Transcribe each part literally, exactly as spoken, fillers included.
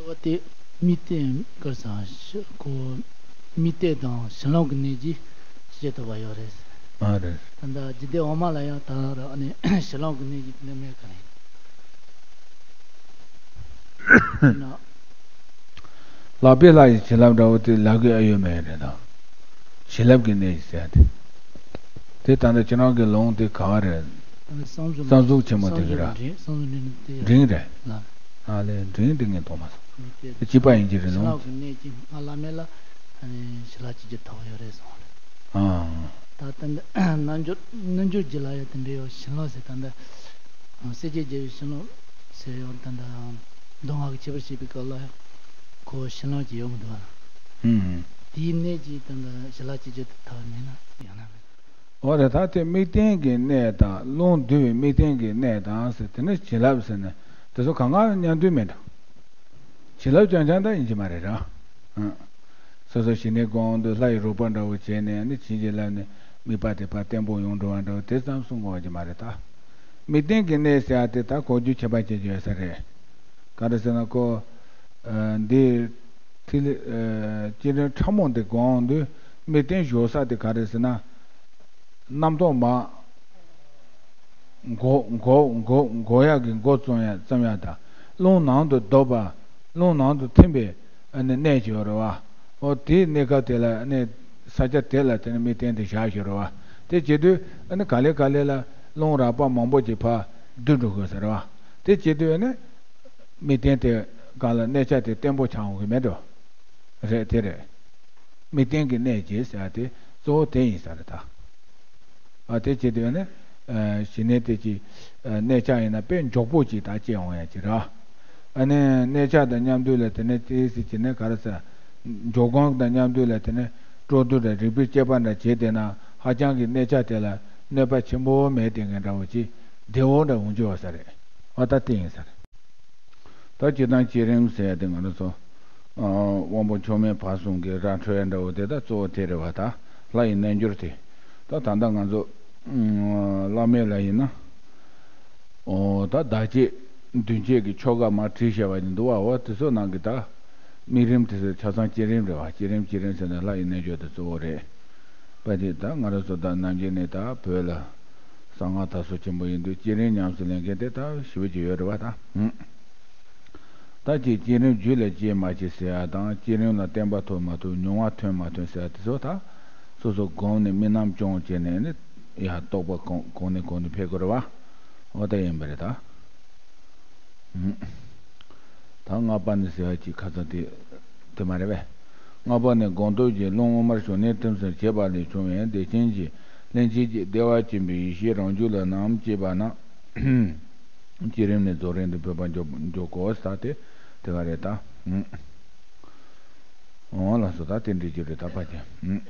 འོ་དེ་དམིགས་རྟེན་ག་ས་ཤ་ཁོ་དམིགས་རྟེན་དང་ཕྱི་ལོགས་ཀྱི་གནས་ཀྱི་ཤེས་ཐུབ་པ་ཡོད་རེད། ཨ་རེད། ད་ལྟ་རྒྱུད་སྡེ་འོག་མ་ལ་ཡང་ད་ར་ཨ་ནི་ཕྱི་ལོགས་ཀྱི་གནས་ཀྱི་གནས་མེད་ག་རེད། ན། ལག་པས་ལྷ་ཡི་བྱིན་རླབས་འདྲ་བོ་དེ་ལབ་གི་ཨ་ཡོད་མེད་རེད་དང་། བྱིན་རླབས་ཀྱི་གནས་ཟེར་ཏེ། དེ་ད་ལྟ་ཁྱེད་རང་གི་ལུང་དེ་ག་བ་རེད། གསང་གསུམ། གསང་གསུམ་ཆེན་མོ་དེ་གི་ར། འབྲིང་། གསང་གསུམ་འབྲིང་དེ་འབྲིང་རེད། ལ། ཨ་ལས་འབྲིང་དེ་ངས་མཐོང་མ་སོང་། དེ་གཅིག་པ་ཡིན་གྱི་རེད་ལུང་། ཕྱི་ལོགས་ཀྱི་གནས་ཀྱི་སྔ་ལ་མེད་ལ་ཨ་ནི་ཕྱི་ལ་ཅི་རྒྱུ་ཐོག་ཡོད་རེད་སོང་རེད། ཨ། ད་ལྟ་འདི་རྣལ་འབྱོར་རྣལ་འབྱོར་རྒྱུད་ལ་ཡང་དེ་འདྲའི་ཡོད་ཕྱི་ལོགས་ཟེར་ད་ལྟ་སྲས་བཅས་རྒྱལ་བའི་ཕྱི་ལོགས་ཟེར་ཡང་ད་ལྟ་མདོ་སྔགས་ཀྱི་ཁྱད་པར་བཤད་པའི་སྐབས་ལ་ཡང་ཁོ་ཕྱི་ལོགས་ཀྱི་ཡོད་མི་འདུག་ཨ། ཧུམ། དེའི་གནས་ཀྱི་ད་ལྟ་ཕྱི་ལ་ཅི་རྒྱུ་ཐོག་མེད་ན་ཡང་ན་མེད། འོ་རེད། ད་དེ་དམིགས་རྟེན་གྱི་གནས་དང་རླུང་བསྡུ་བའི་དམིགས་རྟེན་གྱི་གནས་དང་ཟེར་དེ་ནི་བྱིན་རླབས་ཟེར་ནས་དེ་ཚོ་གང་ག་མཉམ་དུ་མེད་འགྲོ། བྱིན་རླབས་རྐྱང་རྐྱང་ད་ཡིན་གྱི་མ་རེད་ར། ཨང་། སོ་སོ་ཞི་གནས་སྒོམ་དུས་ལྷ་ཡི་རོལ་པ་འདྲ་བོ་བྱས་ནས་ནི་བྱིན་གྱིས་བརླབས་ནས་དམིགས་པ་དེ་ཕར་བརྟན་པོ་ཡོང་འགྲོ་བ་འདྲ་བོ་དེ་ཙམ་གསུང་དགོས་པ་ཅིག་མ་རེད་ད། དམིགས་རྟེན་གྱི་གནས་ཟེར་ཡ་དེ་ད་གོ་རྒྱུ་ཁྱད་པར་ཅན་ཅིག་ཡོད་ས་རེད། ག་རེ་ཟེར་ན་ཁོ། ཨ། འདི། ཐིག་ལེ། ཨ། བསྐྱེད་རིམ་ཕྲ་མོ་འདི་སྒོམ་དུས་དམིགས་རྟེན་བཞག་ས་དེ་ག་རེ་ཟེར་ན། རྣམ་རྟོག་མ། འགོག་འགོག་འགོག་འགོག་ཡག་གི་འགོ་རྩོམ་ཡག་རྩོམ་ཡག་དང་རླུང་ནང་དུ་ལྡོག་པ། རླུང་ནང་དུ་ཐིམ་པའི་ཨ་ནི་གནས་ཀྱི་ཡོད་རེད་བ། འོ་དེའི་གནས་སྐབས་དེ་ལ་ཨ་ནི་ས་ཆ་དེ་ལ་དེ་ནི་དམིགས་རྟེན་དེ་བཞག་ཞོར་རེད་བ། དེ་བྱེད་དུས་ཨ་ནི་ག་ལེ་ག་ལེ་ལ་རླུང་རགས་པ་མང་པོ་ཅིག་ཕར་བསྡུ་འགྲོ་དགོས་ས་རེད་བ། དེ་བྱེད་དུས་ཨ་ནི་དམིགས་རྟེན་དེ་སྒང་ལ་གནས་ཆ་དེ་བརྟན་པོ་ཆགས་འོང་གི་མེད་འགྲོ། རེད་དེ་རེད། དམིགས་རྟེན་གྱི་གནས་ཀྱི་ཟེར་བ་དེ་གཙོ་བོ་དེ་ཡིན་ས་རེད་ད། ཨ་དེ་བྱེད་དུས་ནི། ཨ་ཞི་གནས་དེ་ཀྱི་ཨ་གནས་ཆ་ཡིན་ན་དཔེ་མགྱོགས་པོ་ཅིག་ད་སྐྱེ་འོང་ཡ་ཅིག་ར། ཨ་ནི་གནས་ཆ་དང་མཉམ་དུ་ལ་དེ་ནས་ཏོག་ཙམ་ཅིག་ནས་ག་རེ་ཟེར། འཇོག་སྒོམ་དང་མཉམ་དུ་ལ་དེ་ནས་སྤྲོ་བསྡུ་དང་རིག་པའི་དཔྱད་པ་འདྲ་བྱས་བསྡད་ན་ཧ་ཅང་གི་གནས་ཆ་དེ་ལ་གནོད་པ་ཆེན་པོ་མེད་དེ་ངན་འདྲ་བོ་ཅིག་བདེ་བོ་འདྲ་འོང་རྒྱུ་ཡོད་ས་རེད། ཨ་ད་དེ་ཡིན་ས་རེད། ད་སྤྱིར་བཏང་བསྐྱེད་རིམ་ཟེར་ཡ་དེ་ང་རང་ཚོ། ཨ་དབང་པོ་མཆོག་དམན་ཕར་གསུམ་གྱི་ར་འཕྲོད་ཡ་འདྲ་བོ་དེ་ད་གཙོ་བོ་དེ་རེད་བ། ད་ལྷ་ཡི་རྣལ་འབྱོར་དེ། ད་ད་ལྟ་ང་ཚོ། ཨ་བླ་མེད་ལ་ཡིན་ན། ཨོ་ད་བདག་བསྐྱེད་མདུན་བསྐྱེད་ཀྱི་ཆོ་ག་མར་བྲིས་བཞག་པ་ཅིག་འདུག་བ། འོ་དེ་ཚོ་ནང་གི་ད། དམིགས་རིམ་དེ་ཚོ་ཆ་ཚང་བསྐྱེད་རིམ་རེད་བ། བསྐྱེད་རིམ་བསྐྱེད་རིམ་ཟེར་ན་ལྷ་ཡི་རྣལ་འབྱོར་དེ་གཙོ་བོ་རེད། པ་དེ་ད་ང་རང་ཚོ་ད་ནམ་རྒྱུན་ནས་ད་བོད་ལ་གསང་སྔགས་དར་སོ་ཆེན་པོ་ཡིན་དུས་བསྐྱེད་རིམ་ཉམས་སུ་ལེན་མཁན་དེ་ད་ཞེ་པོ་ཅིག་ཡོད་རེད་བ་ད། ཧུམ། ད་ཅིག་བསྐྱེད་རིམ་རྒྱུད་ལ་སྐྱེས་མ་སྐྱེས་ཟེར་ཡ་དང་བསྐྱེད་རིམ་ལ་བརྟན་པ་ཐོབ་མ་ཐོབ་མྱོང་བ་ཐོན་མ་ཐོན་ཟེར་ཡ་དེ་ཚོ་ད་སོ་སོ་སྒོམ་ནས་དམིགས་རྣམ་སྐྱོང་བྱས་ནས་ནི་ཡ་རྟོགས་པ་གོང་གོང་ནས་གོང་དུ་འཕེལ་དགོས་རེད་བ། འོ་ད་ཡིན་པ་རེད་ད། ཧུམ། ད་ལྔ་པ་ནི་ཟེར་བ་ཅིག་ཁ་ཚ་དེ་དེ་མ་རེད་པས། ལྔ་པ་ནི་སྒོམ་སྟོབས་ཀྱིས་རླུང་དབུ་མར་ཞུགས་ནས་ཐིམ་ཟིན་བྱེད་པ་ལས་བྱུང་བའི་བདེ་ཆེན་གྱི་ལྷན་སྐྱེས་ཀྱི་བདེ་བ་ཅན་པའི་ཡེ་ཤེས་རང་རྒྱུད་ལ་ནམ་སྐྱེས་པ་ན། བསྐྱེད་རིམ་ནས་རྫོགས་རིམ་དུ་འཕོས་པ་འཇོག་འཇོག་གོ་ས་དེ་དེ་ག་རེད་ད། ཧུམ། འོ་ལགས་སོ། ད་དེ་འདྲ་ཅིག་རེད་ད་ཕ་ཁྱེད། ཧུམ།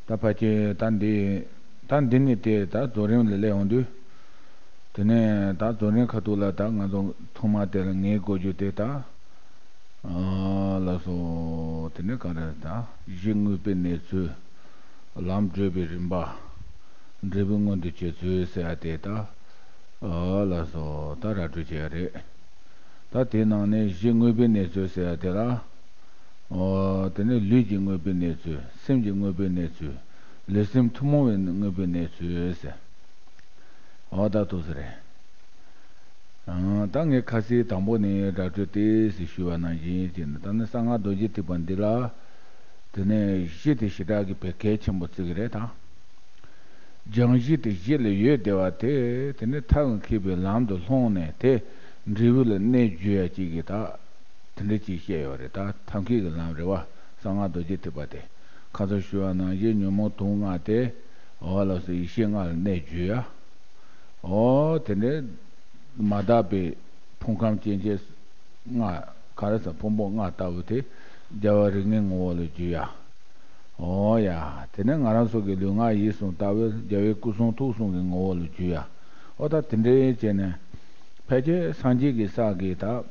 ད་ཕལ་ཆེར་ད་འདི། ད་འདི་ནས་དེ་ད་རྫོགས་རིམ་ལ་སླེབས་ཡོང་དུས། དེ་ནས་ད་རྫོགས་རིམ་ཁ་ཐུག་ལ་ད་ང་ཚོ་ཐོག་མ་དེ་ལ་ངེས་དགོས་རྒྱུ་དེ་ད། ཨ་ལགས་སོ། དེ་ནས་ག་རེ་ད་གཞི་དངོས་པོའི་གནས་ཚུལ། ལམ་བགྲོད་པའི་རིམ་པ། འབྲས་བུ་མངོན་དུ་བྱེད་ཚུལ་ཟེར་ཡ་དེ་ད། ཨ་ལགས་སོ། ད་ར་སྤྲོད་བྱས་ཡ་རེད། ད་དེའི་ནང་ནས་གཞི་དངོས་པོའི་གནས་ཚུལ་ཟེར་ཡ་དེ་ལ། ཨོ། དེ་ནས་ལུས་ཀྱི་དངོས་པོའི་གནས་ཚུལ། སེམས་ཀྱི་དངོས་པོའི་གནས་ཚུལ། ལུས་སེམས་ཐུན་མོང་བའི་དངོས་པོའི་གནས་ཚུལ་ཟེར། ཨོ་ད་ཐུག་ས་རེད། ཨང་། ད་ངས་ཁ་སང་དང་པོ་ནས་སྒྲ་སྒྲོགས་ཏེ་ཟེར་ཞུས་པ་ནང་བཞིན་བྱས་ནས་ད་ནི་གསང་སྔགས་རྡོ་རྗེ་ཐེག་པ་འདི་ལ། དེ་ནས་གཞི་དེ་ཞེ་དྲག་གི་བས་གལ་ཆེན་པོ་བརྩི་གི་རེད་ད། སྦྱང་གཞི་དེ་གཞི་ལ་ཡོད་བསྡད་པ་དེ་དེ་ནི་ཐབས་མཁས་པའི་ལམ་དུ་ལྷུང་ནས་དེ་འབྲས་བུ་ལ་གནས་འགྱུར་ཡ་གཅིག་གི་ད། དེ་འདྲ་ཅིག་བཤད་ཡོད་རེད་ད། ཐབས་མཁས་ཀྱི་ལམ་རེད་བ། གསང་སྔགས་རྡོ་རྗེ་ཐེག་པ་དེ། ཁ་སང་ཞུས་པ་ནང་བཞིན་ཉོན་མོངས་དུག་ལྔ་དེ། འོ་ལགས་སོ། ཡེ་ཤེས་ལྔ་ལ་གནས་འགྱུར་ཡ། འོ་དེ་འདྲའི་མ་དག་པའི་ཕུང་ཁམས་སྐྱེ་མཆེད་ལྔ། ག་རེ་ཟེར། ཕུང་པོ་ལྔ་ལྟ་བུ་དེ་རྒྱལ་བ་རིགས་ལྔའི་ངོ་བོ་ལ་འགྱུར་ཡ། འོ་ཡ། དེ་ནས་ང་རང་ཚོ་གི་ལུས་ངག་ཡིད་གསུམ་ལྟ་བུ་རྒྱལ་བའི་སྐུ་གསུང་ཐུགས་གསུམ་གྱི་ངོ་བོ་ལ་འགྱུར་ཡ། འོ་ད་དེ་འདྲའི་བྱས་ནས་ཕལ་ཆེར་སངས་རྒྱས་ཀྱི་ས་གི་ད།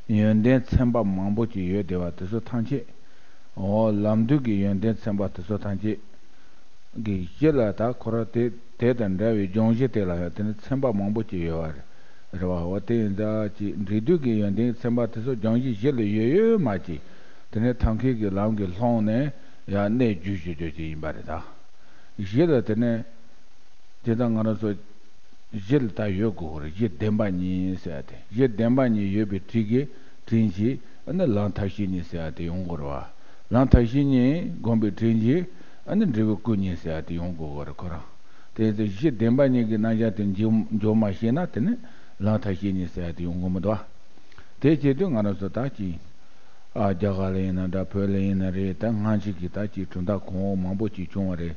ཡོན་ཏན་ཚན་པ་མང་པོ་ཅིག་ཡོད་བསྡད་པ་དེ་ཚོ་ཐམས་ཅད། འོ་ལམ་དུས་ཀྱི་ཡོན་ཏན་ཚན་པ་དེ་ཚོ་ཐམས་ཅད་ཀྱི་གཞི་ལ་ད་ཁོ་ར་དེ་དེ་དང་འདྲ་བའི་སྦྱོང་གཞི་དེ་ལ་ཡང་དེ་ནི་ཚན་པ་མང་པོ་ཅིག་ཡོད་པ་རེད། རེད་བ། འོ་དེ་ཡིན་ཙང་ཅིག་འབྲས་དུས་ཀྱི་ཡོན་ཏན་ཚན་པ་དེ་ཚོ་སྦྱང་གཞི་གཞི་ལ་ཡོད་ཡོད་མ་ཅིག་དེ་ནས་ཐབས་མཁས་ཀྱི་ལམ་གྱི་ལྷོང་ནས་ཡང་གནད་བརྒྱུད་བརྗོད་རྒྱུ་ཅིག་ཡིན་པ་རེད་ད། གཞི་ལ་དེ་ནས་དེ་ལྟར་ང་རང་ཚོ་གཞི་ལ་ད་ཡོད་དགོས་རེད། གཞི་བདེན་པ་གཉིས་ཟེར་ཡ་དེ། གཞི་བདེན་པ་གཉིས་ཡོད་པའི་དྲིན་གྱིས་དྲིན་གྱིས་ཨ་ནི་ལམ་ཐབས་ཤེས་གཉིས་ཟེར་ཡ་དེ་ཡོང་དགོས་རེད་བ། ལམ་ཐབས་ཤེས་གཉིས་བསྒོམས་པའི་དྲིན་གྱིས་ཨ་ནི་འབྲས་བུ་སྐུ་གཉིས་ཟེར་ཡ་དེ་ཡོང་དགོས་རེད་ཁོ་རང་། དེ་ཚེ་གཞི་བདེན་པ་གཉིས་ཀྱི་རྣམ་གཞག་དེ་འཇོག་འཇོག་མ་ཤེས་ན་དེ་ནི་ལམ་ཐབས་ཤེས་གཉིས་ཟེར་ཡ་དེ་ཡོང་གི་མི་འདུག་བ། དེ་བྱེད་དུས་ང་རང་ཚོ་ད་ཅིག་ཨ་རྒྱ་གར་ལ་ཡིན་ན་འདྲ། བོད་ལ་ཡིན་ན་རེད། ད་སྔ་ཕྱི་གི་ད་ཅིག་གྲུབ་མཐའ་གོང་འོག་མང་པོ་ཅིག་བྱུང་བ་རེད།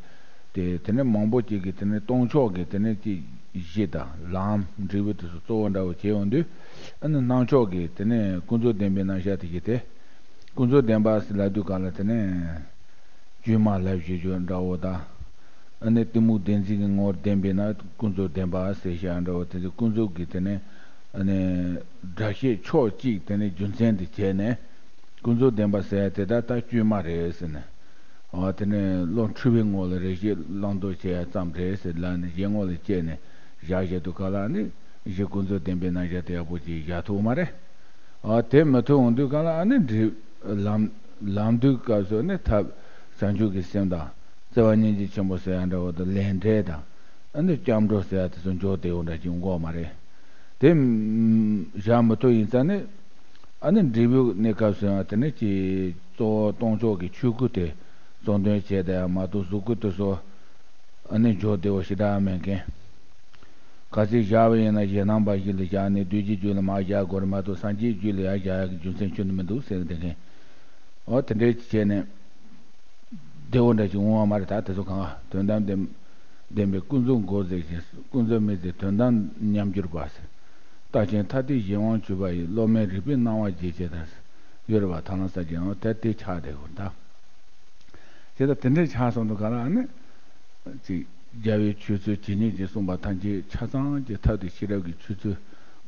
དེ་དེ་ནས་མང་པོ་ཅིག་གིས་དེ་ནས་སྟོང་ཕྱོགས་ཀྱི་དེ་ནས་ཅིག་གཞི་དང་ལམ་འབྲས་བུ་དེ་ཚོ་གཙོ་བོ་འདྲ་བོ་བྱས་ཡོང་དུས། ཨ་ནི་སྣང་ཕྱོགས་ཀྱི་དེ་ནས་ཀུན་རྫོབ་བདེན་པའི་རྣམ་གཞག་དེ་གྱིས་དེ། ཀུན་རྫོབ་བདེན་པ་ཟེར་ལབ་དུས་གང་ལ་དེ་ནས་བཅོས་མ་ལབ་བཞིན་བརྗོད་འདྲ་བོ་དང་། ཨ་ནི་གཏི་མུག་བདེན་འཛིན་གྱི་ངོ་བོར་ལྡན་པས་ན་ཀུན་རྫོབ་བདེན་པ་ཟེར་བཞག་འདྲ་བོ། དེ་ཚོ་ཀུན་རྫོབ་ཀྱི་དེ་ནས་ཨ་ནི་སྒྲ་བཤད་ཕྱོགས་གཅིག་དེ་ནས་རྒྱུ་མཚན་དེ་བྱས་ནས་ཀུན་རྫོབ་བདེན་པ་ཟེར་ཡ་དེ་ད་ལྟ་བཅོས་མ་རེད་ཟེར་ནས། འོ་དེ་ནས་བློ་འཁྲུལ་བའི་ངོ་ལ་རེ་ཞིག་བླང་དོར་བྱེད་ཡ་ཙམ་རེད་ཟེར་ལབ་ནས་གཞན་ངོ་ལ་བཅད་ནས་བཞག་བཞག་དུས་ག་ལ་ནི་གཞི་ཀུན་རྫོབ་བདེན་པའི་རྣམ་གཞག་དེ་ཡག་པོ་ཅིག་བཞག་ཐུབ་མ་རེད། འོ་དེ་མི་ཐུབ་འོང་དུས་ག་ལ་ཨ་ནི་འབྲས་ལམ་ལམ་དུས་སྐབས་སུ་ནི་ཐབས་བྱང་ཆུབ་ཀྱི་སེམས་དང་བརྩེ་བ་སྙིང་རྗེ་ཆེན་པོ་ཟེར་ཡ་འདྲ་བོ་དང་ལས་འབྲས་དང་ཨ་ནི་སྐྱབས་འགྲོ་ཟེར་ཡ་དེ་ཚོ་འཇོག་བདེ་བོ་འདྲ་ཅིག་འགོག་མ་རེད། དེ་བཞག་མི་ཐུབ་ཡིན་ཙང་ནི། ཨ་ནི་འབྲས་བུའི་གནས་སྐབས་སུ་ཡང་དེ་ནི་ཅིག་གཙོ་བོ་སྟོང་ཕྱོགས་ཀྱི་ཆོས་སྐུ་དེ་གཙོ་འདོན་བྱས་ད་ཡང་མ་གཏོགས་གཟུགས་སྐུ་དེ་ཚོ་ཨ་ནི་འཇོག་བདེ་བོ་ཞེ་དྲག་མེད་མཁན། གལ་སྲིད་བཞག་པ་ཡིན་ན་ཞེ་སྡང་འབའ་ཞིག་ལ་བཞག་ནས་བདུད་ཀྱི་རྒྱུད་ལ་མར་བཞག་དགོས་རེད་མ་གཏོགས་སངས་རྒྱས་རྒྱུད་ལ་ཡར་བཞག་ཡག་གི་རྒྱུ་མཚན་ཁྱོན་ནས་མི་འདུག་ཟེར་གི་བསྡད་མཁན། འོ་དེ་འདྲའི་བྱས་ནས། བདེ་བོ་འདྲ་ཞིག་འོང་བ་མ་རེད། ད་དེ་ཚོ་གང་དོན་དམ་ལྡན་ལྡན་པའི་ཀུན་རྫོབ་མགོ་ཟེར་ཞིང་ཀུན་རྫོབ་མི་ཟེར་དོན་དམ་ཉམས་གྱུར་པ་ཟེར། ལྟ་ཞིང་ཐ་དད་གཞན་དབང་གྱུར་པ་ཡི་སློབ་མའི་རིག་པའི་སྣང་བ་རྒྱས་བྱེད་དང་ཡོད་རེད་བ། ཐར་ལམ་ས་བཅད་འོ་དེ་དེ་ཆགས་བསྡད་དགོས་ད། དེ་ལྟ་དེ་འདྲའི་ཆགས་སོང་དུས་ག་ལ་ཨ་ནི། ཅིག་རྒྱལ་བའི་ཆོས་ཚུལ་ཇི་སྙེད་ཅིག་གསུངས་པ་ཐམས་ཅད་ཆ་ཚང་གི་ཐབས་དེ་ཤེས་རབ་ཀྱི་ཆོས་ཚུལ་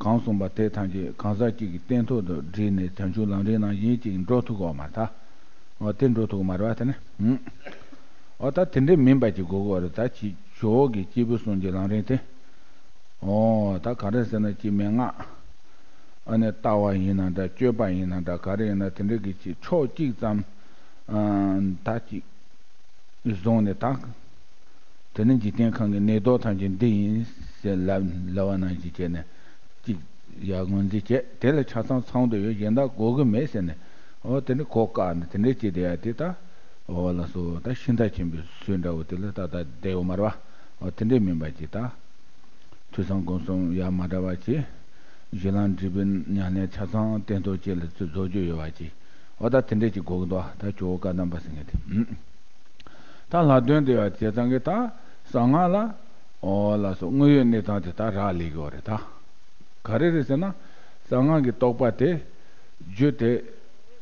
གང་གསུངས་པ་དེ་ཐམས་ཅད་གང་ཟག་གཅིག་གི་སྟན་ཐོག་ཏུ་བསྒྲིལ་ནས་བྱང་ཆུབ་ལམ་རིམ་ནང་བཞིན་ཅིག་འགྲོ་ཐུབ་ཀྱི་ཡོད་མ་རེད་ད། འོ་དེ་འགྲོ་ཐུབ་ཀྱི་མ་རེད་བ་དེ་ནི། ཨུམ། འོ་ད་དེ་འདྲའི་མིན་པ་ཅིག་དགོས་ཀྱི་ཡོད་རེད། ད་ཅིག་ཇོ་བོ་གི་སྐྱེས་བུ་གསུམ་གྱི་ལམ་རིམ་དེ། འོ་ད་ག་རེ་ཟེར་ན་ཅིག་མན་ངག་ཨ་ནི་ལྟ་བ་ཡིན་ན་འདྲ་སྤྱོད་པ་ཡིན་ན་འདྲ་ག་རེ་ཡིན་ན་དེ་འདྲའི་གི་ཅིག་ཕྱོགས་གཅིག་ཙམ། ཨ་ད་ཅིག་བཟུང་ནས་ད། དེ་ནི་འཇིག་རྟེན་ཁམས་ཀྱི་གནས་ལྡོག་ཐམས་ཅད་འདི་ཡིན་ཟེར་ལབ་ལབ་པ་ནང་བཞིན་བྱས་ནས་གཅིག་ཡར་ངོས་འཛིན་བྱས། དེ་ལ་ཆ་ཚང་ཚང་དུ་ཡོད། གཞན་དག་དགོས་ཀྱི་མེད་ཟེར་ནས། འོ་དེ་ནི་གོ་བཀག་ནས་དེ་འདྲའི་བྱས་བསྡད་ཡ་དེ་ད། འོ་ལགས་སོ། ད་ཤིང་རྟ་ཆེན་པོའི་སྲོལ་འདྲ་བོ་དེ་ལ་ཏག་ཏག་བསྡད་ཡོད་མ་རེད་བ། འོ་དེ་འདྲའི་མིན་པ་ཅིག་ད། ཐོས་བསམ་སྒོམ་གསུམ་ཡ་མ་འདྲ་བ་ཅིག་གཞི་ལམ་འབྲས་བུའི་ཉམས་ལེན་ཆ་ཚང་སྟན་ཐོག་བཅས་ལ་ཚུར་རྫོགས་རྒྱུ་ཡོད་པ་ཅིག་འོ་ད་དེ་འདྲས་ཅིག་དགོས་ཀྱི་འདུག་ད་ཇོ་བོ་བཀའ་གདམས་པ་ཟེར་མཁན་དེ། ད་ལྷག་དོན་དེ་བ་བྱས་ཙང་གི་ད་གསང་སྔགས་ལ། འོ་ལགས་སོ། དངོས་ཡོད་གནས་སྟངས་དེ་ད་རག་ལས་ཀྱི་ཡོད་རེད་ད། ག་རེ་རེད་ཟེར་ན། གསང་སྔགས་ཀྱི་རྟོགས་པ་དེ། རྒྱུ་དེ།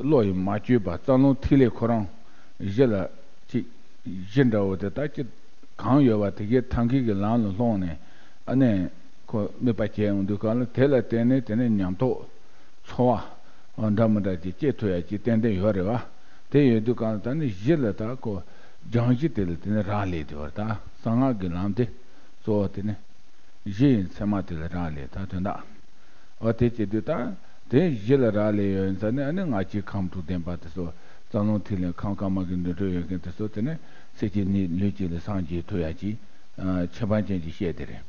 བློ་ཡིས་མ་བཅོས་པ་རྩ་རླུང་ཐིག་ལེ་ཁོ་རང་། གཞི་ལ། ཅིག་གཞི་འདྲ་བོ་དེ་ལྟར་ཅིག་གང་ཡོད་པ་དེ་གའི་ཐབས་མཁས་ཀྱི་ལམ་ལ་ལྷུང་ནས་ཨ་ནི་ཁོ་དམིགས་པ་བྱས་ཡོང་དུས་གང་ལ་དེ་ལ་བརྟེན་ནས་དེ་ནས་ཉམས་རྟོགས་ཚོར་བ་འདྲ་མི་འདྲ་ཅིག་སྐྱེ་ཐུབ་ཡ་ཅིག་ཏན་ཏན་ཡོད་རེད་བ། དེ་ཡོད་དུས་གང་ལ་ད་ནི་གཞི་ལ་ད་ཁོ་སྦྱང་གཞི་དེ་ལ་དེ་ནས་རག་ལས་དེ་བར་ད་གསང་སྔགས་ཀྱི་ལམ་དེ་གཙོ་བོ་དེ་ནི། གཞི་ཡི་མཚན་མ་དེ་ལ་རག་ལས་ད་དོན་དག་འོ་དེ་བྱེད་དུས་ད་དེ་གཞི་ལ་རག་ལས་ཡོད་ཡིན་ཙང་ནི་ཨ་ནི་ལྔ་བཅུའི་ཁམས་དྲུག་ལྡན་པ་དེ་ཚོ་རྩ་རླུང་ཐིག་ལེ་ཁམས་དཀར་དམར་གྱི་འདུ་འཕྲོད་ཡོད་མཁན་དེ་ཚོ་དེ་ནི་ཚེ་གཅིག་ནི་ལུས་གཅིག་ལ་སངས་རྒྱས་ཐུབ་ཡ་གྱི་ཁྱད་པར་ཅན་གྱི་བཤད་དེ་རེད།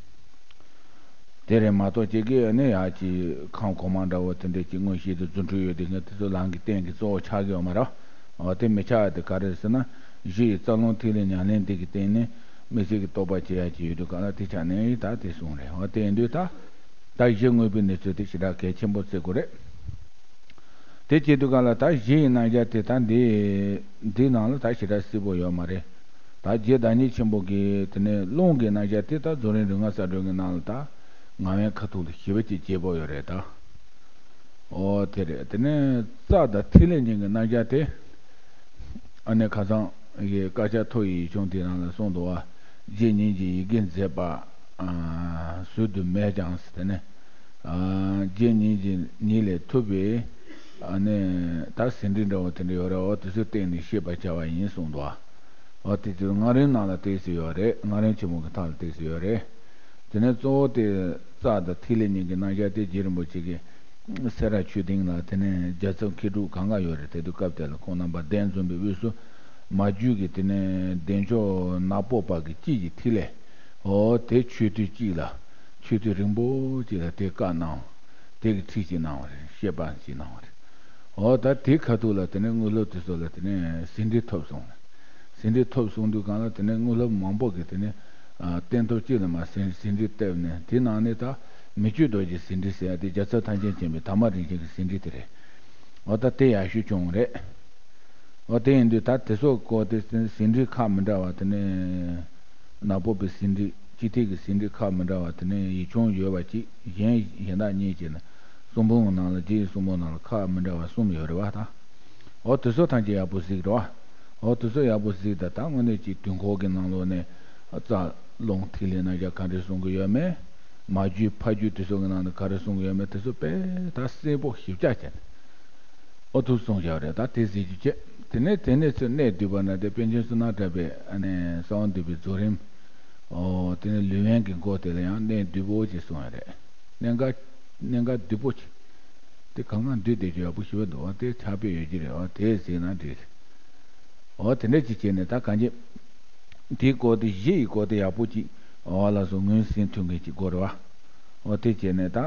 དེ་རེད་མ་གཏོགས་ཅིག་གིས་ཨ་ནི་ཡ་གྱི་ཁམས་གོང་མ་འདྲ་བོ་དེ་འདྲས་ཀྱི་མངོན་ཤེས་དེ་རྫུ་འཕྲུལ་ཡོད་དེ་ངས་དེ་ཚོ་ལམ་གྱི་རྟེན་གྱི་གཙོ་བོ་ཆགས་ཀྱི་ཡོད་མ་རེད། འོ་དེ་མི་ཆགས་ཡ་དེ་ག་རེ་རེད་ཟེར་ན་གཞི་ཡི་རྩ་རླུང་ཐིག་ལེ་ཉམས་ལེན་དེ་གི་སྟེང་ནས་དམིགས་བསལ་གྱི་རྟོགས་པ་བྱེད་ཡ་ཅིག་ཡོད་དུས་གང་ལ་དེ་ཆ་ནས་ད་དེ་གསུངས་རེད། འོ་དེ་ཡིན་དུས་ད། ད་གཞི་དངོས་པོའི་གནས་ཚུལ་དེ་ཞེ་དྲག་གལ་ཆེན་པོ་བརྩི་དགོས་རེད། དེ་བྱེད་དུས་གང་ལ་ད་གཞི་ཡི་རྣམ་གཞག་དེ་ད་འདི་འདི་ནང་ལ་ད་ཞེ་དྲག་གསལ་པོ་ཡོད་མ་རེད། ད་རྗེ་བདག་ཉིད་ཆེན་པོ་གིས་དེ་ནས་རླུང་གི་རྣམ་གཞག་དེ་ད་རྫོགས་རིམ་རིམ་ལྔ་གསལ་སྒྲོན་གྱི་ནང་ལ་ད་ངག་དབང་ཁ་ཐུག་ལ་ཞེ་པོ་ཅིག་རྒྱས་པོ་ཡོད་རེད་ད། འོ་དེ་རེད། དེ་ནས་རྩ་དང་ཐིག་ལེ་གཉིས་ཀྱི་རྣམ་གཞག་དེ། ཨ་ནི་ཁ་སང་གི་བཀའ་ཁྱབ་ཐོ་ཡི་ཡིག་ཆུང་དེ་ནང་ལ་གསུངས་འདུག་བ། རྗེ་ཉིད་ཀྱི་ཡི་གེ་མཛད་པ། ཨ་ཟུར་དུ་མེད་ཀྱང་ཟེར་དེ་ནས། ཨ་རྗེ་ཉིད་ཀྱི་ཉིད་ལས་ཐུབ་པའི། ཨ་ནི་ད་ཟིན་བྲིས་འདྲ་བོ་དེ་འདྲ་ཡོད་རེད། འོ་དེ་ཚོའི་སྟེང་ནས་ཤེས་པར་བྱ་བ་ཡིན་གསུངས་འདུག་བ། འོ་དེ་ཚོ་སྔགས་རིམ་ནང་ལ་ཏོག་ཙམ་ཡོད་རེད། སྔགས་རིམ་ཆེན་མོ་གི་མཐའ་ལ་ཏོག་ཙམ་ཡོད་རེད། དེ་ནས་གཙོ་བོ་དེ། རྩ་དང་ཐིག་ལེ་གཉིས་ཀྱི་རྣམ་གཞག་དེ་རྗེ་རིན་པོ་ཆེ་གིས་སེ་ར་ཆོས་སྡིངས་ལ་དེ་ནས་རྒྱལ་ཚབ་མཁས་གྲུབ་གང་ག་ཡོད་རེད། དེ་དུས་སྐབས་དེ་ལ་ཁོང་རྣམ་པ་གདན་འཛོམས་པའི་དབུས་སུ་མ་རྒྱུད་ཀྱི་དེ་ནས་བདེ་མཆོག་ནག་པོ་པ་གི་སྐྱིད་ཀྱི་ཐིག་ལེ། འོ་དེ་མཆོད་རྟེན་གཅིག་ལ་མཆོད་རྟེན་རིང་པོ་གཅིག་ལ་དེ་བཀའ་གནང་། དེ་གི་ཁྲིད་ཅིག་གནང་བ་རེད། བཤད་པ་ཅིག་གནང་བ་རེད། འོ་ད་དེ་ཁ་ཐུག་ལ་དེ་ནས་དངོས་སློབ་དེ་ཚོ་ལ་དེ་ནས་ཟིན་བྲིས་ཐོབ་སོང་། ཟིན་བྲིས་ཐོབ་སོང་དུས་གང་ལ་དེ་ནས་དངོས་སློབ་མང་པོ་གི་དེ་ནས་ཨ་སྟོན་ཐོག་གཅིག་ལ་མར་ཟིན་ཟིན་བྲིས་བཏབ་ནས་དེ་ནང་ནས་ད་མི་བསྐྱོད་རྡོ་རྗེའི་ཟིན་བྲིས་ཟེར་ཡ་དེ་རྒྱལ་ཚབ་ཐམས་ཅད་མཁྱེན་པའི་དར་མ་རིན་ཆེན་གྱི་ཟིན་བྲིས་དེ་རེད། འོ་ད་དེ་ཡག་ཤོས་བྱུང་རེད། འོ་དེ་ཡིན་དུས་ད་དེ་ཚོ་སྐོར་དེ་ཟིན་བྲིས་ཁག་མི་འདྲ་བ་དེ་ནས་ནག་པོ་པའི་ཟིན་བྲིས་སྤྱི་ཐེག་གི་ཟིན་བྲིས་ཁག་མི་འདྲ་བ་དེ་ནས་ཡིག་ཆུང་ཡོད་པ་གཅིག་གཞན་གཞན་དག་གཉིས་བྱས་ནས་གསུང་འབུམ་གྱི་ནང་ལ་རྗེ་ཡི་གསུང་འབུམ་ནང་ལ་ཁག་མི་འདྲ་བ་གསུམ་ཡོད་རེད་བ་ད། འོ་དེ་ཚོ་ཐམས་ཅད་ཡག་པོ་གཟིགས་རོགས། འོ་དེ་ཚོ་ཡག་པོ་གཟིགས་ད་ད་དངོས་གནས་ཀྱི་དུས་འཁོར་གྱི་ནང་ལོགས་ནས་རྩ་རླུང་ཐིག་ལེ་རྣམ་གཞག་ག་འདྲས་གསུང་གི་ཡོད་མེད། མ་རྒྱུད་ཕ་རྒྱུད་དེ་ཚོ་གི་ནང་ནས་ག་རེ་གསུང་གི་ཡོད་མེད་དེ་ཚོ་དཔེ་ད་གསལ་པོ་ཞིབ་ཆ་བྱས་ནས། ཨོ་ཐུག་སོང་བཞག་རེད། ད་དེ་ཟེར་རྒྱུ་བྱས། དེ་ནས་དེ་ནས་ཚུར་གནས་བསྡུས་པ་ན་དེ་པཎ་ཆེན་བསོད་ནམས་གྲགས་པས་ཨ་ནི་གསང་བ་འདུས་པའི་རྫོགས་རིམ། ཨོ་དེ་ནས་ལུས་དབེན་གྱི་སྐོར་དེ་ལ་ཡང་གནས་བསྡུས་པོ་ཅིག་གསུངས་ཡོད་རེད། གནད་འགག་གནད་འགག་བསྡུས་པོ་ཅིག་དེ་གང་གང་བསྡུས་བསྡད་རྒྱུ་ཡག་པོ་ཞེ་པོ་འདུག་འོ་དེ་ཕྱག་དཔེ་ཡོད་ཀྱི་རེད། འོ་དེ་ཟེར་ན་འགྲིག་རེད། འོ་དེ་འདྲ་ཅིག་བྱས་ནས་ད་གང་ཅི། དེའི་སྐོར་དེ་བཞི་ཡི་སྐོར་དེ་ཡག་པོ་ཅིག་འོ་ལགས་སོ། ངོས་ཟིན་ཐུབ་མཁན་ཅིག་དགོས་རེད་བ། འོ་དེ་བྱས་ནས་ད་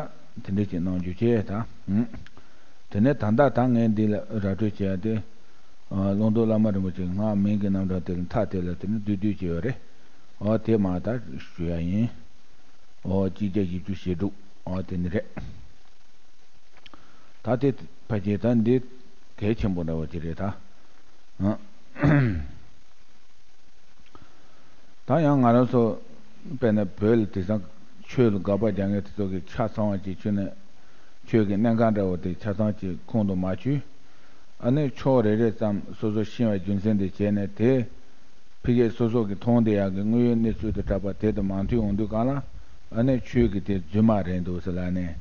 དེ་འདྲ་ཅིག་གནང་རྒྱུ་བྱས་ད། ཧུམ། དེ་ནས་ད་ལྟ་ད་ངས་འདི་ལ་ར་སྤྲོད་བྱས་ཏེ། ཨ་ཀློང་རྡོལ་བླ་མ་རིན་པོ་ཆེའི་སྔགས་མིང་གི་རྣམ་གྲངས་དེ་ལ་མཐའ་དེ་ལ་དེ་ནས་བསྡུས་བསྡུས་བྱས་ཡོད་རེད། འོ་དེ་མ་ད་ཞུ་ཡ་ཡིན། འོ་གཅིག་བརྒྱ་བཞི་བཅུ་ཞེ་དྲུག་འོ་དེ་ནི་རེད། ད་དེ་ཕལ་ཆེར་ད་འདི་གལ་ཆེན་པོ་འདྲ་བོ་ཅིག་རེད་ད། ཨ། ད་ཡང་ང་རང་ཚོ་དཔེར་ན་བོད་ལ་དེང་སང་ཆོས་ལ་དགག་པ་རྒྱག་མཁན་དེ་ཚོ་གི་ཆ་ཚང་བ་ཅིག་ཆུ་ནས་ཆོས་ཀྱི་གནད་འགག་འདྲ་བོ་དེ་ཆ་ཚང་ཅིག་ཁུངས་དུ་མ་ཆུད། ཨ་ནི་ཕྱོགས་རེ་རེ་ཙམ་སོ་སོ་ཤེས་པ་རྒྱུ་མཚན་དེ་བྱས་ནས་དེ་ཕ་གིའི་སོ་སོ་གི་མཐོང་བསྡད་ཡག་གི་དངོས་ཡོད་གནས་ཚུལ་དང་འདྲ་བ་དེ་དང་མ་མཐུན་ཡོང་དུས་གང་ལ་ཨ་ནི་ཆོས་ཀྱི་དེ་རྫུན་མ་རེད་འདུག་ཟེར་ལབ་ནས་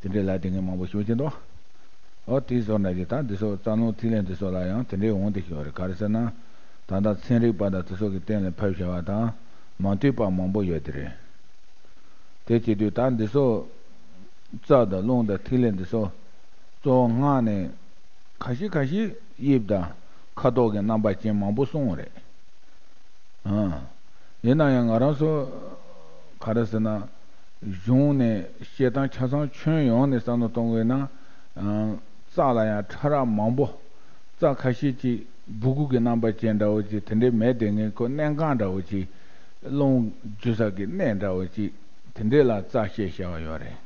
དེ་འདྲའི་ལབ་བསྡད་མཁན་མང་པོ་ཞིག་ཡོད་ཀྱི་འདུག་འོ་དེའི་བཟོ་འདྲ་ཅིག་ད་འདི་ཚོ་རྩ་རླུང་ཐིག་ལེ་འདི་ཚོ་ལ་ཡང་དེ་འདྲའི་འོང་བསྡད་ཀྱི་ཡོད་རེད། ག་རེ་ཟེར་ན། ད་ལྟ་ཚན་རིག་པ་དང་དེ་ཚོ་གི་སྟེང་ལ་ཕེབས་བཞག་པ་དང་མ་མཐུན་པ་མང་པོ་ཡོད་དེ་རེད། དེ་བྱེད་དུས་ད་འདི་ཚོ་རྩ་དང་རླུང་དང་ཐིག་ལེ་འདི་ཚོ་གཙོ་བོ་སྔགས་ནས་ཁ་ཤས་ཁ་ཤས་དབྱིབས་དང་ཁ་དོག་གི་རྣམ་པ་ཅན་མང་པོ་གསུངས་པ་རེད། ཨང་། ཡིན་ན་ཡང་ང་རང་ཚོ་ག་རེ་ཟེར་ན། གཞུང་ནས་བཤད་སྟངས་ཆ་ཚང་ཁྱོན་ཡོངས་ནས་བསམ་བློ་གཏོང་དགོས་ན། ཨང་། རྩ་ལ་ཡང་ཕྲ་རགས་མང་པོ། རྩ་ཁ་ཤས་ཅིག་སྦུ་གུ་གི་རྣམ་པ་ཅན་འདྲ་བོ་ཅིག་དེ་འདྲའི་མེད་དེ་ངས་ཁོ་གནད་འགག་འདྲ་བོ་ཅིག་རླུང་རྒྱུ་ས་གི་གནད་འདྲ་བོ་ཅིག་དེ་འདྲའི་ལ་རྩ་བཤད་བྱ་བ་ཡོད་རེད།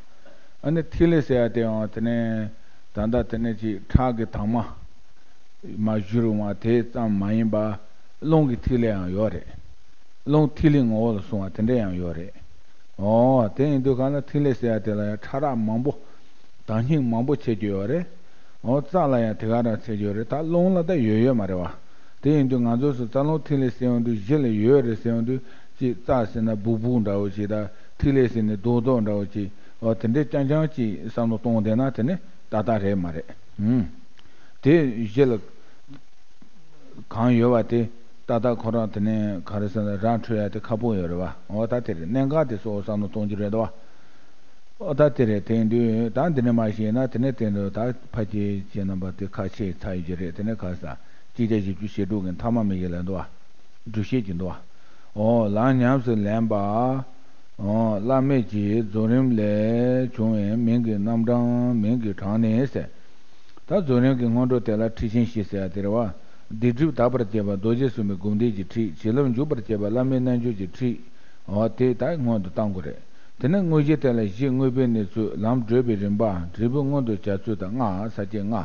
ཨ་ནི་ཐིག་ལེ་ཟེར་ཡ་དེ་ཡང་དེ་ནས་ད་ལྟ་དེ་ནས་ཅིག་ཁྲག་གི་དྭངས་མ། མ་བཞུར་བ་དེ་ཙམ་མ་ཡིན་པ། རླུང་གི་ཐིག་ལེ་ཡང་ཡོད་རེད། རླུང་ཐིག་ལེའི་ངོ་བོ་ལ་སོང་བ་དེ་འདྲ་ཡང་ཡོད་རེད། འོ་དེ་ཡིན་དུས་གང་ལ་ཐིག་ལེ་ཟེར་ཡ་དེ་ལ་ཡང་ཕྲ་རགས་མང་པོ། དྭངས་སྙིགས་མང་པོ་ཕྱེ་རྒྱུ་ཡོད་རེད། འོ་རྩ་ལ་ཡང་དེ་ག་རང་ཕྱེ་རྒྱུ་ཡོད་རེད། ད་རླུང་ལ་ད་ཡོད་ཡོད་མ་རེད་བ། དེ་ཡིན་དུས་ང་ཚོས་སུ་རྩ་རླུང་ཐིག་ལེ་ཟེར་ཡོང་དུས་གཞི་ལ་ཡོད་རེད་ཟེར་ཡོང་དུས་ཅིག་རྩ་ཟེར་ན་སྦུག་སྦུག་འདྲ་བོ་ཅིག་དང་ཐིག་ལེ་ཟེར་ནས་རྡོག་རྡོག་འདྲ་བོ་ཅིག་འོ་དེ་འདྲའི་རྐྱང་རྐྱང་ཅིག་བསམ་བློ་གཏོང་བསྡད་ན་དེ་ནི་ཏག་ཏག་རེད་མ་རེད། ཧུམ། དེ་གཞི་ལ། གང་ཡོད་པ་དེ་ཏག་ཏག་ཁོ་རང་དེ་ནས་ག་རེ་ཟེར་ན་རང་འཕྲོད་ཡ་དེ་ཁག་པོ་ཡོད་རེད་བ། འོ་ད་དེ་རེད། གནད་འགག་དེ་སོགས་བསམ་བློ་གཏོང་རྒྱུ་རེད་དོ། འོ་ད་དེ་རེད། དེ་ཡིན་དུས་ད་འདི་ནས་མ་ཤེས་ན་དེ་ནས་དེ་འདྲ་ད་ཕ་ཁྱེད་ཁྱེད་རྣམ་པ་དེ་ཁ་ཕྱེ་ཚར་ཡོད་ཀྱི་རེད། དེ་ནས་ག་ས་གཅིག་བརྒྱ་བཞི་བཅུ་ཞེ་དྲུག་གི་མཐའ་མ་མི་ཡི་ལ་འདུག་བ། འགྲུལ་བཤད་ཀྱི་འདུག་བ། འོ་ལམ་ཉམས་སུ་ལེན་པ། འོ་བླ་མེད་ཀྱི་རྫོགས་རིམ་ལས་བྱུང་བའི་མིང་གི་རྣམ་གྲངས་མིང་གི་གྲངས་ནི་ཟེར། ད་རྫོགས་རིམ་གྱི་སྔོན་འགྲོ་དེ་ལ་ཁྲིད་ཆེན་བཞི་ཟེར་ཡ་དེ་རེད་བ། སྡིག་སྒྲིབ་དག་པར་བྱེད་པ་རྡོ་རྗེ་གསུམ་པའི་སྒོམ་བཟླས་ཀྱི་ཁྲིད། བྱིན་རླབས་འཇུག་པར་བྱེད་པ་བླ་མེད་རྣལ་འབྱོར་གྱི་ཁྲིད། འོ་དེ་ད་སྔོན་དུ་བཏང་དགོས་རེད། དེ་ནས་དངོས་གཞི་དེ་ལ་གཞི་དངོས་པོའི་གནས་ཚུལ། ལམ་བགྲོད་པའི་རིམ་པ། འབྲས་བུ་མངོན་དུ་བྱ་ཚུལ་དང་ལྔ། ས་བཅད་ལྔ།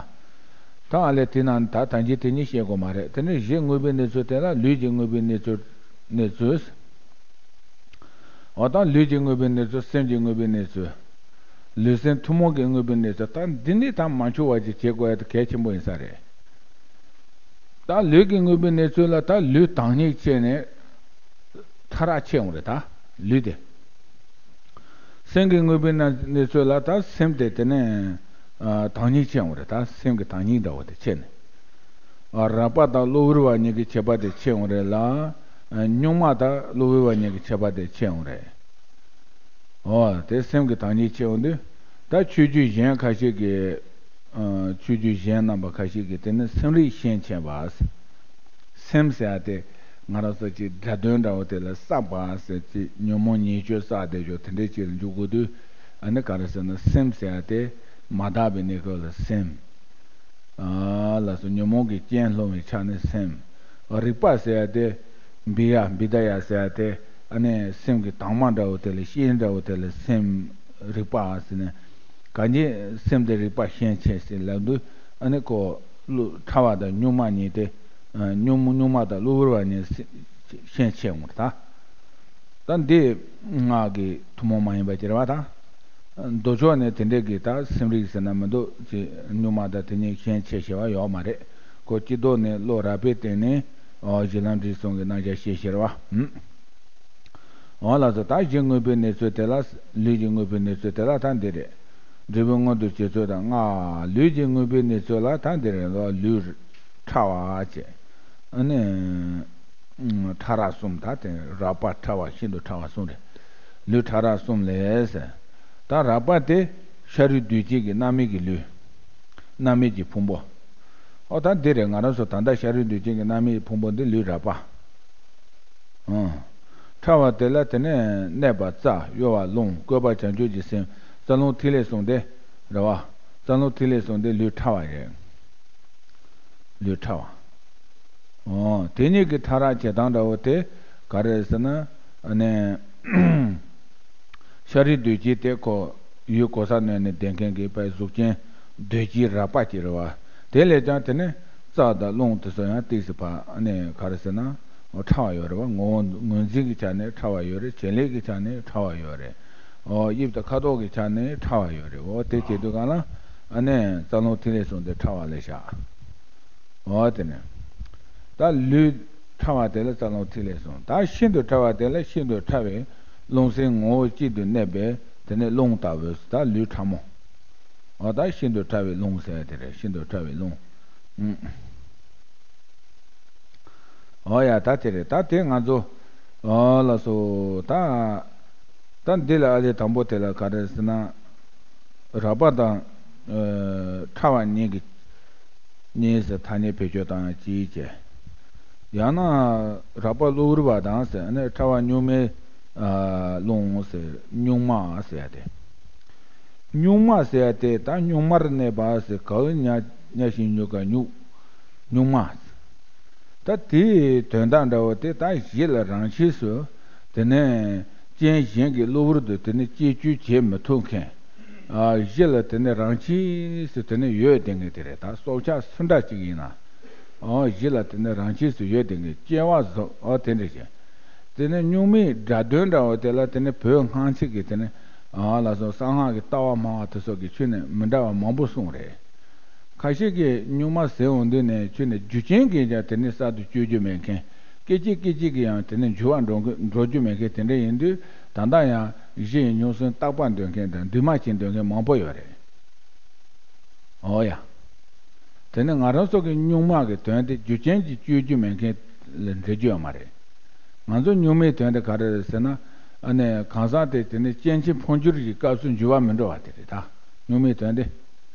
ད་ཨ་ལས་དེ་ནང་ད་ཐམས་ཅད་དེ་ཉིད་བཤད་དགོས་མ་རེད། དེ་ནས་གཞི་དངོས་པོའི་གནས་ཚུལ་དེ་ལ་ལུས་ཀྱི་དངོས་པོའི་གནས་ཚུལ། གནས་ཚུལ། འོ་ད་ལུས་ཀྱི་དངོས་པོའི་གནས་ཚུལ། སེམས་ཀྱི་དངོས་པོའི་གནས་ཚུལ། ལུས་སེམས་ཐུན་མོང་གི་དངོས་པོའི་གནས་ཚུལ། ད་འདི་ནི་ད་མ་འཆུག་པ་ཅིག་བྱེད་དགོས་ཡ་དེ་གལ་ཆེན་པོ་ཡིན་ས་རེད། ད་ལུས་ཀྱི་དངོས་པོའི་གནས་ཚུལ་ལ་ད་ལུས་དྭངས་སྙིགས་ཕྱེ་ནས་ཕྲ་རགས་ཕྱེ་འོང་རེད་ད། ལུས་དེ། སེམས་ཀྱི་དངོས་པོའི་གནས་གནས་ཚུལ་ལ་ད་སེམས་དེ་དེ་ནས་ཨ་དྭངས་སྙིགས་ཕྱེ་འོང་རེད། ད་སེམས་ཀྱི་དྭངས་སྙིགས་འདྲ་བོ་དེ་ཕྱེ་ནས། ཨ་རགས་པ་དང་གློ་བུར་བ་གཉིས་ཀྱི་ཁྱད་པར་དེ་ཕྱེ་འོང་རེད་ལ། ཨ་གཉུག་མ་དང་གློ་བུར་བ་གཉིས་ཀྱི་ཁྱད་པར་དེ་ཕྱེ་འོང་རེད། འོ་དེ་སེམས་ཀྱི་བདག་ཉིད་ཕྱེ་འོང་དུས། ད་ཆོས་བརྒྱུད་གཞན་ཁ་ཤས་ཀྱི། ཨ། ཆོས་བརྒྱུད་གཞན་རྣམ་པ་ཁ་ཤས་ཀྱིས་དེ་ནི་སེམས་རིག་ཤན་ཕྱེ་བ། སེམས་ཟེར་ཡ་དེ་ང་རང་ཚོ་ཅིག་སྒྲ་དོན་འདྲ་བོ་དེ་ལ་བསགས་པ་ཟེར་ཅིག་ཉོན་མོངས་ཉེས་སྤྱོད་བསགས་བསྡད་ཆོག་དེ་འདྲའི་ཅིག་ལ་འཇུག་དགོས་དུས། ཨ་ནི་ག་རེ་ཟེར་ན་སེམས་ཟེར་ཡ་དེ་མ་དག་པའི་གནས་སྐབས་ལ་སེམས། ཨ། ལགས་སོ། ཉོན་མོངས་ཀྱི་རྐྱེན་སློང་བའི་ཆ་ནས་སེམས། རིག་པ་ཟེར་ཡ་དེ། བི་ཡ་བི་ད་ཡ་ཟེར་ཡ་དེ། ཨ་ནི་སེམས་ཀྱི་དྭངས་མ་འདྲ་བོ་དེ་ལ་ཤེས་འདྲ་བོ་དེ་ལ་སེམས། རིག་པ་ཟེར་ནས། གང་ཅི་སེམས་དེ་རིག་པ་ཤན་ཕྱེ་ཟེར་ལབ་དུས། ཨ་ནི་ཁོ་གློ་ཕྲ་བ་དང་གཉུག་མ་གཉིས་ཏེ། ཨ། གཉུག་གཉུག་མ་དང་གློ་བུར་བ་གཉིས་ཤན་ཕྱེ་འོང་ད། ད་འདི་སྔགས་ཀྱི་ཐུན་མོང་མ་ཡིན་པ་ཅིག་རེད་བ་ད། མདོ་ཕྱོགས་ནས་དེ་འདྲའི་གི་ད་སེམས་རིག་ཟེར་ན་མི་འདུག་ཅེས་གཉུག་མ་དང་དེ་གཉིས་ཤན་ཕྱེ་ཤེས་པ་ཡོད་མ་རེད། ཁོ་སྤྱི་ལྡོག་ནས་བློ་རགས་པའི་སྟེང་ནས། ཨོ། གཞི་ལམ་འབྲས་གསུམ་གྱི་རྣམ་གཞག་ཤེས་ཤེས་རེད་བ། འོ་ལགས་སོ། ད་གཞི་དངོས་པོའི་གནས་ཚུལ་དེ་ལ། ལུས་ཀྱི་དངོས་པོའི་གནས་ཚུལ་དེ་ལ་ད་འདི་རེད། འབྲས་བུ་མངོན་དུ་བྱེད་ཚུལ་དང་ལྔ། ལུས་ཀྱི་དངོས་པོའི་གནས་ཚུལ་ལ་ད་འདི་རེད་ལོ། ལུས་ཕྲ་བ་བྱས། ཨ་ནི། ཕྲ་རགས་གསུམ། ད་དེ་རགས་པ་ཕྲ་བ་ཤིན་ཏུ་ཕྲ་བ་གསུམ་རེད། ལུས་ཕྲ་རགས་གསུམ་ལས་ཟེར། ད་རགས་པ་དེ་ཤ་རུས་གདོས་བཅས་ཀྱི་རྣམ་སྨིན་གྱི་ལུས། རྣམ་སྨིན་གྱི་ཕུང་པོ། ཨོ་ད་འདི་རེད། ང་རང་ཚོ་ད་ལྟ་ཤ་རུས་གདོས་བཅས་ཀྱི་རྣམ་སྨིན་གྱི་ཕུང་པོ་འདི་ལུས་རགས་པ། ཨང་། ཕྲ་བ་དེ་ལ་དེ་ནས་གནས་པ་རྩ། གཡོ་བ་རླུང་། བཀོད་པ་བྱང་ཆུབ་ཀྱི་སེམས། རྩ་རླུང་ཐིག་ལེ་གསུམ་དེ་རེད་བ། རྩ་རླུང་ཐིག་ལེ་གསུམ་དེ་ལུས་ཕྲ་བ་རེད། ལུས་ཕྲ་བ། འོ། དེ་གཉིས་ཀྱི་ཕྲ་རགས་བྱེད་སྟངས་འདྲ་བོ་དེ་ག་རེ་རེད་ཟེར་ན། ཨ་ནི། ཤ་རུས་གདོས་བཅས་དེ་ཁོ་ཡུལ་གོ་ས་གནས་ནས་ལྡན་མཁན་གྱི་དཔེ་གཟུགས་ཅན་གདོས་བཅས་རགས་པ་ཅིག་རེད་བ། དེ་ལས་ཀྱང་དེ་ནི་རྩ་དང་རླུང་དེ་ཚོ་ཡང་ཏོག་ཙམ་ཕར་ཨ་ནི་ག་རེ་ཟེར་ན། འོ། ཕྲ་བ་ཡོད་རེད་བ། ངོ་བོ་ངོས་འཛིན་གྱི་ཆ་ནས་ཕྲ་བ་ཡོད་རེད། བྱེད་ལས་ཀྱི་ཆ་ནས་ཕྲ་བ་ཡོད་རེད། འོ། དབྱིབས་དང་ཁ་དོག་གི་ཆ་ནས་ཕྲ་བ་ཡོད་རེད། འོ། དེ་བྱེད་དུས་གང་ལ་ཨ་ནི་རྩ་རླུང་ཐིག་ལེ་གསུམ་དེ་ཕྲ་བ་ལ་བཞག་འོ། དེ་ནས་ད་ལུས་ཕྲ་བ་དེ་ལ་རྩ་རླུང་ཐིག་ལེ་གསུམ། ད་ཤིན་ཏུ་ཕྲ་བ་དེ་ལ་ཤིན་ཏུ་ཕྲ་བའི་རླུང་སེམས་ངོ་བོ་གཅིག་ཏུ་གནས་པའི་དེ་ནི་རླུང་ལྟ་བུ། ད་ལུས་ཕྲ་མོ། འོ། ད་ཤིན་ཏུ་ཕྲ་བའི་རླུང་ཟེར་དེ་རེད། ཤིན་ཏུ་ཕྲ་བའི་རླུང་། ཨུམ། འོ་ཡ། ད་དེ་རེད། ད་དེ་ང་ཚོ། འོ་ལགས་སོ། ད། ད་འདི་ལ་ཨ་ལས་དང་པོ་དེ་ལ་ག་རེ་ཟེར་ན། རགས་པ་དང་། ཨ། ཕྲ་བ་གཉིས་ཀྱི། གཉིས་སུ་ཐ་སྙད་བེད་སྤྱོད་བཏང་ཡང་གཅིག་བྱས། ཡང་ན། རགས་པ་གློ་བུར་བ་དང་ཟེར་ནས་ཕྲ་བ་གཉུག་མའི། ཨ། རླུང་ཟེར། གཉུག་མ་ཟེར་ཡ་དེ། གཉུག་མ་ཟེར་ཡ་དེ་ད་གཉུག་མར་གནས་པ་ཟེར། ག་ཡུ་གཉའ་གཉའ་ཞབས་གཉུ་ག་གཉུག་གཉུག་མ། ད་དེའི་དོན་དག་འདྲ་བོ་དེ་ད་གཞི་ལ་རང་ཆས་སུ། དེ་ནས་རྐྱེན་གཞན་གྱིས་གློ་བུར་དུ་དེ་ནས་སྐྱེ་བཅུག་བྱེད་མི་ཐུབ་མཁན། ཨ། གཞི་ལ་དེ་ནས་རང་ཆས་སུ་དེ་ནས་ཡོད་བསྡད་མཁན་དེ་རེད། ད་སྲོག་ཆགས་སུ་འདྲ་ཅིག་ཡིན་ན། ཨོ། གཞི་ལ་དེ་ནས་རང་ཆས་སུ་ཡོད་བསྡད་མཁན། སྐྱེ་བ་བཟོ། ཨོ། དེ་འདྲ་བྱས། དེ་ནས་གཉུག་མའི་སྒྲ་དོན་འདྲ་བོ་དེ་ལ་དེ་ནས་བོད་སྔ་ཕྱི་གི་དེ་ནས། ཨ། ལགས་སོ། གསང་སྔགས་ཀྱི་ལྟ་བ་སྨྲ་བ་དེ་སོགས་ཀྱིས་ཁྱོན་ནས་མི་འདྲ་བ་མང་པོ་གསུངས་རེད། ཁ་ཤས་ཀྱིས་གཉུག་མ་ཟེར་འོང་དུས་ནས་ཁྱོན་ནས་རྒྱུ་རྐྱེན་གྱིས་ཀྱང་དེ་ནས་གསར་དུ་བཅོས་རྒྱུ་མེད་མཁན། སྐད་ཅིག་སྐད་ཅིག་གིས་ཡང་དེ་ནས་འགྱུར་བ་འགྲོ་འགྲོ་རྒྱུ་མེད་མཁན་དེ་འདྲ་ཡིན་དུས། ད་ལྟ་ཡང་གཞི་ཡི་གཉུག་སེམས་རྟག་པར་འདོད་མཁན་དང་འདུས་མ་བྱས་འདོད་མཁན་མང་པོ་ཡོད་རེད། འོ་ཡ། དེ་ནི་ང་རང་ཚོ་གི་གཉུག་མ་གི་དོན་དེ་རྒྱུ་རྐྱེན་གྱིས་བཅོས་རྒྱུ་མེད་མཁན་ལ་འགྲེལ་རྒྱུ་ཡོད་མ་རེད། ང་ཚོ་གཉུག་མའི་དོན་དེ་ག་རེ་རེད་ཟེར་ན། ཨ་ནི་གང་ཟག་དེ་དེ་ནི་སྐྱེ་འཆི་འཕོ་འགྱུར་གྱི་སྐབས་སུ་འགྱུར་བ་མི་འགྲོ་བ་དེ་རེད་ད། གཉུག་མའི་དོན་དེ།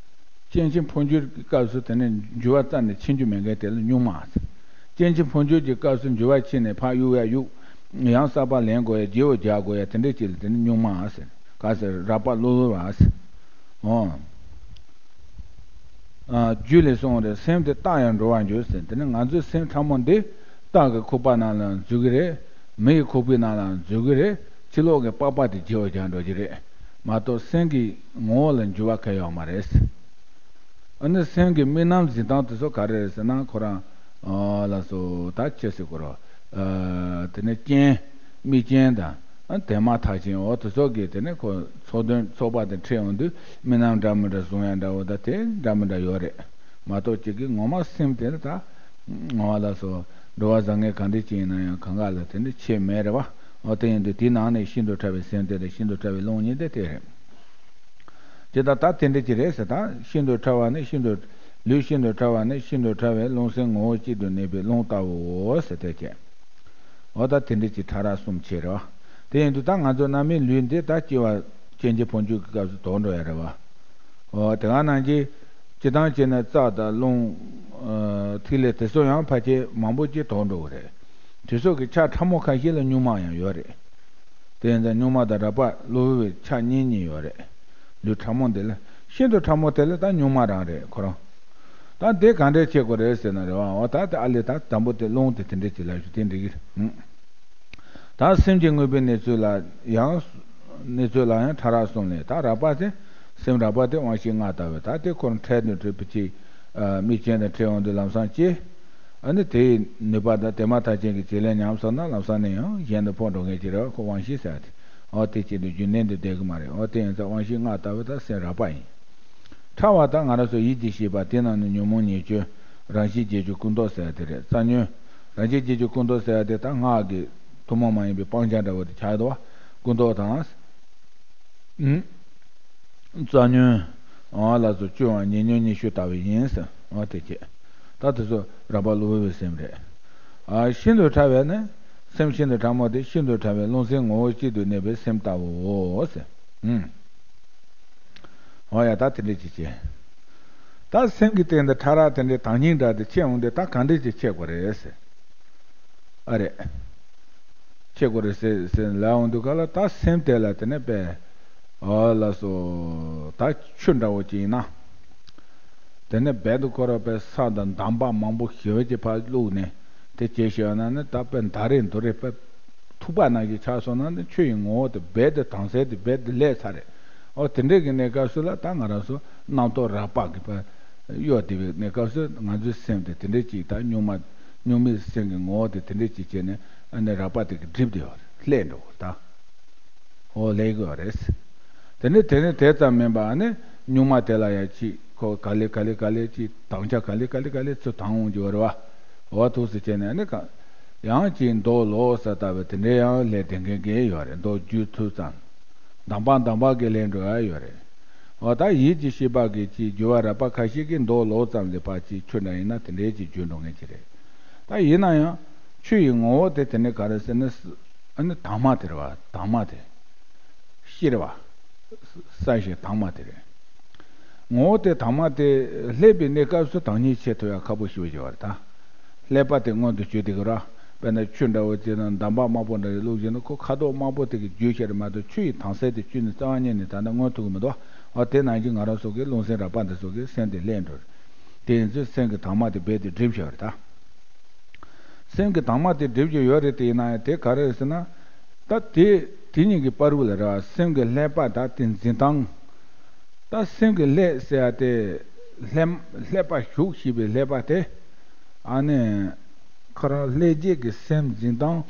སྐྱེ་འཆི་འཕོ་འགྱུར་གྱི་སྐབས་སུ་དེ་ནི་འགྱུར་བ་རྩ་ནས་ཕྱིན་རྒྱུ་མེད་མཁན་དེ་ལ་གཉུག་མ་ཟེར། སྐྱེ་འཆི་འཕོ་འགྱུར་གྱི་སྐབས་སུ་འགྱུར་བ་ཕྱིན་ནས་ཕར་གཡུག་ཡ་གཡུག་ཡང་གསར་པ་ལེན་དགོས་ཡ། བརྗེ་བོ་རྒྱག་དགོས་ཡ། དེ་འདྲ་ཅིག་ལ་དེ་ནི་གཉུག་མ་ཟེར། ག་ཟེར། རགས་པ་གློ་བུར་བ་ཟེར། འོ། ཨ། རྒྱུད་ལས་གསུངས་རེད། སེམས་དེ་རྟག་ཡང་འགྲོ་བར་འགྱུར་ཟེར། དེ་ནི་ང་ཚོའི་སེམས་ཕྲ་མོ་འདི་སྟག་གི་ཁུག་པ་ནང་ལ་འཛུལ་གི་རེད། མི་ཡི་ཁུག་པའི་ནང་ལ་འཛུལ་གི་རེད། ཕྱི་ལོགས་ཀྱི་པགས་པ་དེ་བརྗེ་བོ་རྒྱག་འགྲོ་གི་རེད་མ་གཏོགས། སེམས་ཀྱི་ངོ་བོ་ལ་འགྱུར་བ་གང་ཡང་ཡོད་མ་རེད། ཨ་ནི་སེམས་ཀྱི་དམིགས་རྣམ་འཛིན་སྟངས་དེ་ཚོ་ག་རེ་རེད་ཟེར་ན། ཁོ་རང་། ཨ། ལགས་སོ། ད་ཅི་ཟེར་དགོས་རེད། ཨ། དེ་ནི་རྐྱེན། དམིགས་རྐྱེན་དང་། ཨ། དེ་མ་ཐག་ཆོད། འོ། དེ་ཚོ་གིས་དེ་ནི་ཁོ་ཚོགས་དོན་ཚོགས་པ་དེ་འཁྲིད་འོང་དུས་དམིགས་རྣམ་འདྲ་མི་འདྲ་བཟུང་ཡ་འདྲ་བོ་དང་དེ་འདྲ་མི་འདྲ་ཡོད་རེད་མ་གཏོགས། གཅིག་གིས་ངོ་མ་སེམས་དེ་ནི་ད། ངོ་མ་ལགས་སོ། འགྲོ་བ་བཟང་ངན་གང་འདྲ་ཅིག་ཡིན་ན་ཡང་གང་ག་ལ་དེ་ནི་ཁྱད་མེད་རེད་བ། འོ། དེ་ཡིན་དུས་དེའི་ནང་ནས་ཤིན་ཏུ་ཕྲ་བའི་སེམས་དེ་དང་ཤིན་ཏུ་ཕྲ་བའི་རླུང་གཉིས་དེ་དེ་རེད། དེ་ལྟར་ད་དེ་འདྲ་ཅིག་རེད་ཟེར། ད་ཤིན་ཏུ་ཕྲ་བ་ནི་ཤིན་ཏུ། ལུས་ཤིན་ཏུ་ཕྲ་བ་ནི་ཤིན་ཏུ་ཕྲ་བའི་རླུང་སེམས་ངོ་བོ་གཅིག་ཏུ་གནས་པའི་རླུང་ལྟ་བུའོ་ཟེར་དེ་བྱས། འོ། ད་དེ་འདྲ་ཅིག་ཕྲ་རགས་གསུམ་བྱས་རེད་བ། དེ་ཡིན་དུས་ད་ང་ཚོ་རྣམ་སྨིན་ལུས་འདི་ད་སྐྱེ་བ་སྐྱེ་འཆི་འཕོ་འགྱུར་གྱི་སྐབས་སུ་དོར་འགྲོ་ཡ་རེད་བ། འོ་དེ་ག་ནང་གི་སྤྱི་བཏང་བྱས་ན་རྩ་དང་རླུང་། ཨ། ཐིག་ལེ་དེ་ཚོ་ཡང་ཕལ་ཆེར་མང་པོ་ཅིག་དོར་འགྲོ་གི་རེད། དེ་ཚོ་གི་ཆ་ཕྲ་མོ་ཁ་ཤས་ལ་སྨྱུག་མ་ཡང་ཡོད་རེད། དེ་ཡིན་ཙང་སྨྱུག་མ་དང་རགས་པ་གློ་བུར་བའི་ཆ་གཉིས་གཉིས་ཡོད་རེད། ལུས་ཕྲ་མོ་འདི་ལ་ཤིན་ཏུ་ཕྲ་མོ་དེ་ལ་ད་སྨྱུག་མ་རང་རེད་ཁོ་རང་། ད་དེ་ག་འདྲས་བྱེད་དགོས་རེད་ཟེར་ན་རེད་བ། འོ་ད་དེ་ཨ་ལས་ད་དང་པོ་དེ་རླུང་དེ་དེ་འདྲས་ཅིག་ལབ་ཞུ་དེ་འགྲིག་གི་རེད། ད་སེམས་ཀྱི་དངོས་པོའི་གནས་ཚུལ་ལ་ཡང་། གནས་ཚུལ་ལ་ཡང་ཕྲ་རགས་གསུམ་ལས་ད་རགས་པ་དེ། སེམས་རགས་པ་དེ་དབང་ཤེས་ལྔ་ལྟ་བུ་ད་དེ་ཁོ་རང་འཕྲལ་དུ་འཕྲལ་བུ་གཅིག་ཨ། མིག་ཅན་དང་འཕྲད་ཡོང་དུས་ལམ་སང་སྐྱེ། ཨ་ནི་དེའི་ནུས་པ་དང་དེ་མ་ཐག་ཅན་གྱི་བྱེད་ལས་ཉམས་སོང་ན་ལམ་སང་ནས་ཡང་གཞན་དུ་འཕོ་འགྲོ་མཁན་ཅིག་རེད་བ། ཁོ་དབང་ཤེས་ཟེར་བ་དེ། འོ་དེ་ཅན་དུ་རྒྱུན་ལྡན་དུ་བསྡད་གི་མ་རེད། འོ་དེ་ཡིན་ཙང་དབང་ཤེས་ལྔ་ལྟ་བུ་ད་སེམས་རགས་པ་ཡིན། ཕྲ་བ་དང་ང་རང་ཚོ་ཡིད་ཀྱི་ཤེས་པ་དེ་ནང་ནས་ཉོན་མོངས་ཉེས་སྤྱོད་རང་བཞིན་བརྗེད་འགྱུར་ཀུན་རྟོག་ཟེར་བ་དེ་རེད། རྩ་ཉོན། རང་བཞིན་བརྗེད་འགྱུར་ཀུན་རྟོག་ཟེར་བ་དེ་ད་སྔགས་ཀྱི་ཐུན་མོང་མ་ཡིན་པའི་སྤང་བྱ་འདྲ་བོ་དེ་ཆགས་འདུག་བ། ཀུན་རྟོག་དང་། ཨུམ། རྩ་ཉོན། འོ་ལ་སོགས་བཅུ་པའང་ཉེ་ཉོན་ཉེ་ཤོས་ལྟ་བུ་ཡིན་ཟེར། འོ་དེ་བྱས། ད་དེ་ཚོ་རགས་པ་གློ་བུར་བའི་སེམས་རེད། ཨ། ཤིན་ཏུ་ཕྲ་བས་ནི། སེམས་ཤིན་ཏུ་ཕྲ་མོ་དེ་ཤིན་ཏུ་ཕྲ་བའི་རླུང་སེམས་ངོ་བོ་གཅིག་ཏུ་གནས་པའི་སེམས་ལྟ་བུའོ་ཟེར། ཨུམ། འོ་ཡ་ད་དེ་འདྲས་ཅིག་བྱས། ད་སེམས་ཀྱི་སྟེང་དུ་ཕྲ་རགས་དེ་འདྲའི་དྭངས་སྙིགས་འདྲ་དེ་ཕྱེ་འོང་དུས་ད་ག་འདྲས་ཅིག་ཕྱེ་དགོས་རེད་ཟེར། ཨ་རེད། ཕྱེ་དགོས་རེད་ཟེར་ཟེར་ལབ་འོང་དུས་ག་ལ་ད་སེམས་དེ་ལ་དེ་ནས་པས། འོ་ལགས་སོ། ད་ཆུ་འདྲ་བོ་ཅིག་ཡིན་ན། དེ་ནས་རྦད་དེ་ཁོ་ར་པས་ས་དང་འདམ་བག་མང་པོ་ཞེ་པོ་ཅིག་ཕར་བླུགས་ནས་དེ་བྱས་བཞག་ན་ནི་ད་པས་འདར་རེ་འདུར་རེ་པས་ཐུག་པ་ནང་བཞིན་ཆགས་སོང་ན་ནི་ཆུ་ཡི་ངོ་བོ་དེ་རྦད་དེ་དྭངས་གསལ་དེ་རྦད་དེ་ལས་ཚར་རེད། འོ་དེ་འདྲས་ཀྱི་གནས་སྐབས་སུ་ལ་ད་ང་རང་ཚོ་རྣམ་རྟོག་རགས་པ་གི་པ་གཡོ་བསྡད་པའི་གནས་སྐབས་སུ་ང་ཚོའི་སེམས་དེ་དེ་འདྲས་ཅིག་ད་གཉུག་མ་གཉུག་མའི་སེམས་ཀྱི་ངོ་བོ་དེ་དེ་འདྲས་ཅིག་བྱས་ནས་ཨ་ནི་རགས་པ་དེ་གི་སྒྲིབ་བསྡད་ཡོད་རེད། ལྷས་འགྲོ་ད། འོ་ལས་དགོས་རེད། དེ་ནི་དེ་ནི་དེ་ཙམ་མིན་པ་ནི་གཉུག་མ་དེ་ལ་ཡང་ཅིག་ཁོ་ག་ལེ་ག་ལེ་ག་ལེ་ཅིག་དྭངས་ཆ་ག་ལེ་ག་ལེ་ག་ལེ་ཚུར་དྭངས་འོང་རྒྱུ་རེད་བ། འོ་ཐུགས་སུ་བྱས་ནས་ནི་ག་ཡང་ཅིག་མདོག་ལོག་ས་ལྟ་བུ་དེ་འདྲའི་ཡང་ལས་དེ་འགན་འགན་ཡོད་རེད། མདོག་འགྱུར་ཚུལ་ཙམ། འདམ་བག་འདམ་བག་གི་ལས་འགྲོ་ཡ་ཡོད་རེད། འོ་ད་ཡིད་ཀྱི་ཤེས་པ་གི་ཅིག་འགྱུར་བ་རགས་པ་ཁ་ཤས་ཀྱིས་མདོག་ལོག་ཙམ་ལས་ཕར་ཅིག་ཆུ་འདྲ་ཡིན་ན་དེ་འདྲའི་ཅིག་འགྱུར་འགྲོ་མཁན་ཅིག་རེད། ད་ཡིན་ན་ཡང་ཆུ་ཡི་ངོ་བོ་དེ་དེ་ནི་ག་རེ་ཟེར་ན། ཨ་ནི་དྭངས་མ་དེ་རེད་བ། དྭངས་མ་དེ། ཤེས་རེད་བ། ས་ཞིང་དྭངས་མ་དེ་རེད། ངོ་བོ་དེ་དྭངས་མ་དེ་ལྷས་པའི་གནས་སྐབས་སུ་དྭངས་སྙིགས་ཕྱེ་ཐུབ་ཡ་ཁག་པོ་ཞེ་པོ་ཅིག་ཡོད་རེད་ད། ཀླད་པ་དེ་མངོན་དུ་གྱུར་བསྡད་ཀྱི་རེད། དཔེར་ན་ཆུ་འདྲ་བོ་ཅིག་དང་འདམ་བག་དམར་པོ་འདྲ་ཞིག་བླུགས་བཞག་ན་ཁོ་ཁ་དོག་དམར་པོ་དེ་གིས་འགྱུར་ཤེས་རེད་མ་གཏོགས་ཆུ་ཡི་དྭངས་གསལ་དེ་བཅུད་ནས་རྩ་བ་ཉིད་ནས་ད་ལྟ་མངོན་ཐུབ་ཀྱི་མི་འདུག་འོ་དེ་ནང་བཞིན་ང་རང་ཚོ་གི་རླུང་སེམས་རགས་པ་འདི་ཚོ་གི་སེམས་དེ་ལྷས་འགྲོ་རེད། དེ་ཡིན་ཚེ་སེམས་ཀྱི་དྭངས་མ་དེ་རྦད་དེ་སྒྲིབ་བཞག་རེད་ད། སེམས་ཀྱི་དྭངས་མ་དེ་སྒྲིབ་ཀྱི་ཡོད་རེད་དེ་ཡིན་ན་ཡང་དེ་ག་རེ་རེད་ཟེར་ན། ད་དེ་དེ་གཉིས་ཀྱི་བར་དུ་ལ་རེད་བ། སེམས་ཀྱི་ཀླད་པ་ད་དེ་འཛིན་སྟངས། ད་སེམས་ཀྱི་ཀླད་ཟེར་ཡ་དེ་ཀླད་ཀླད་པ་ཞུགས་ཞེས་པའི་ཀླད་པ་དེ་ཨ་ནི་ཁོ་རང་ཀླད་རྗེས་ཀྱི་སེམས་འཛིན་སྟངས་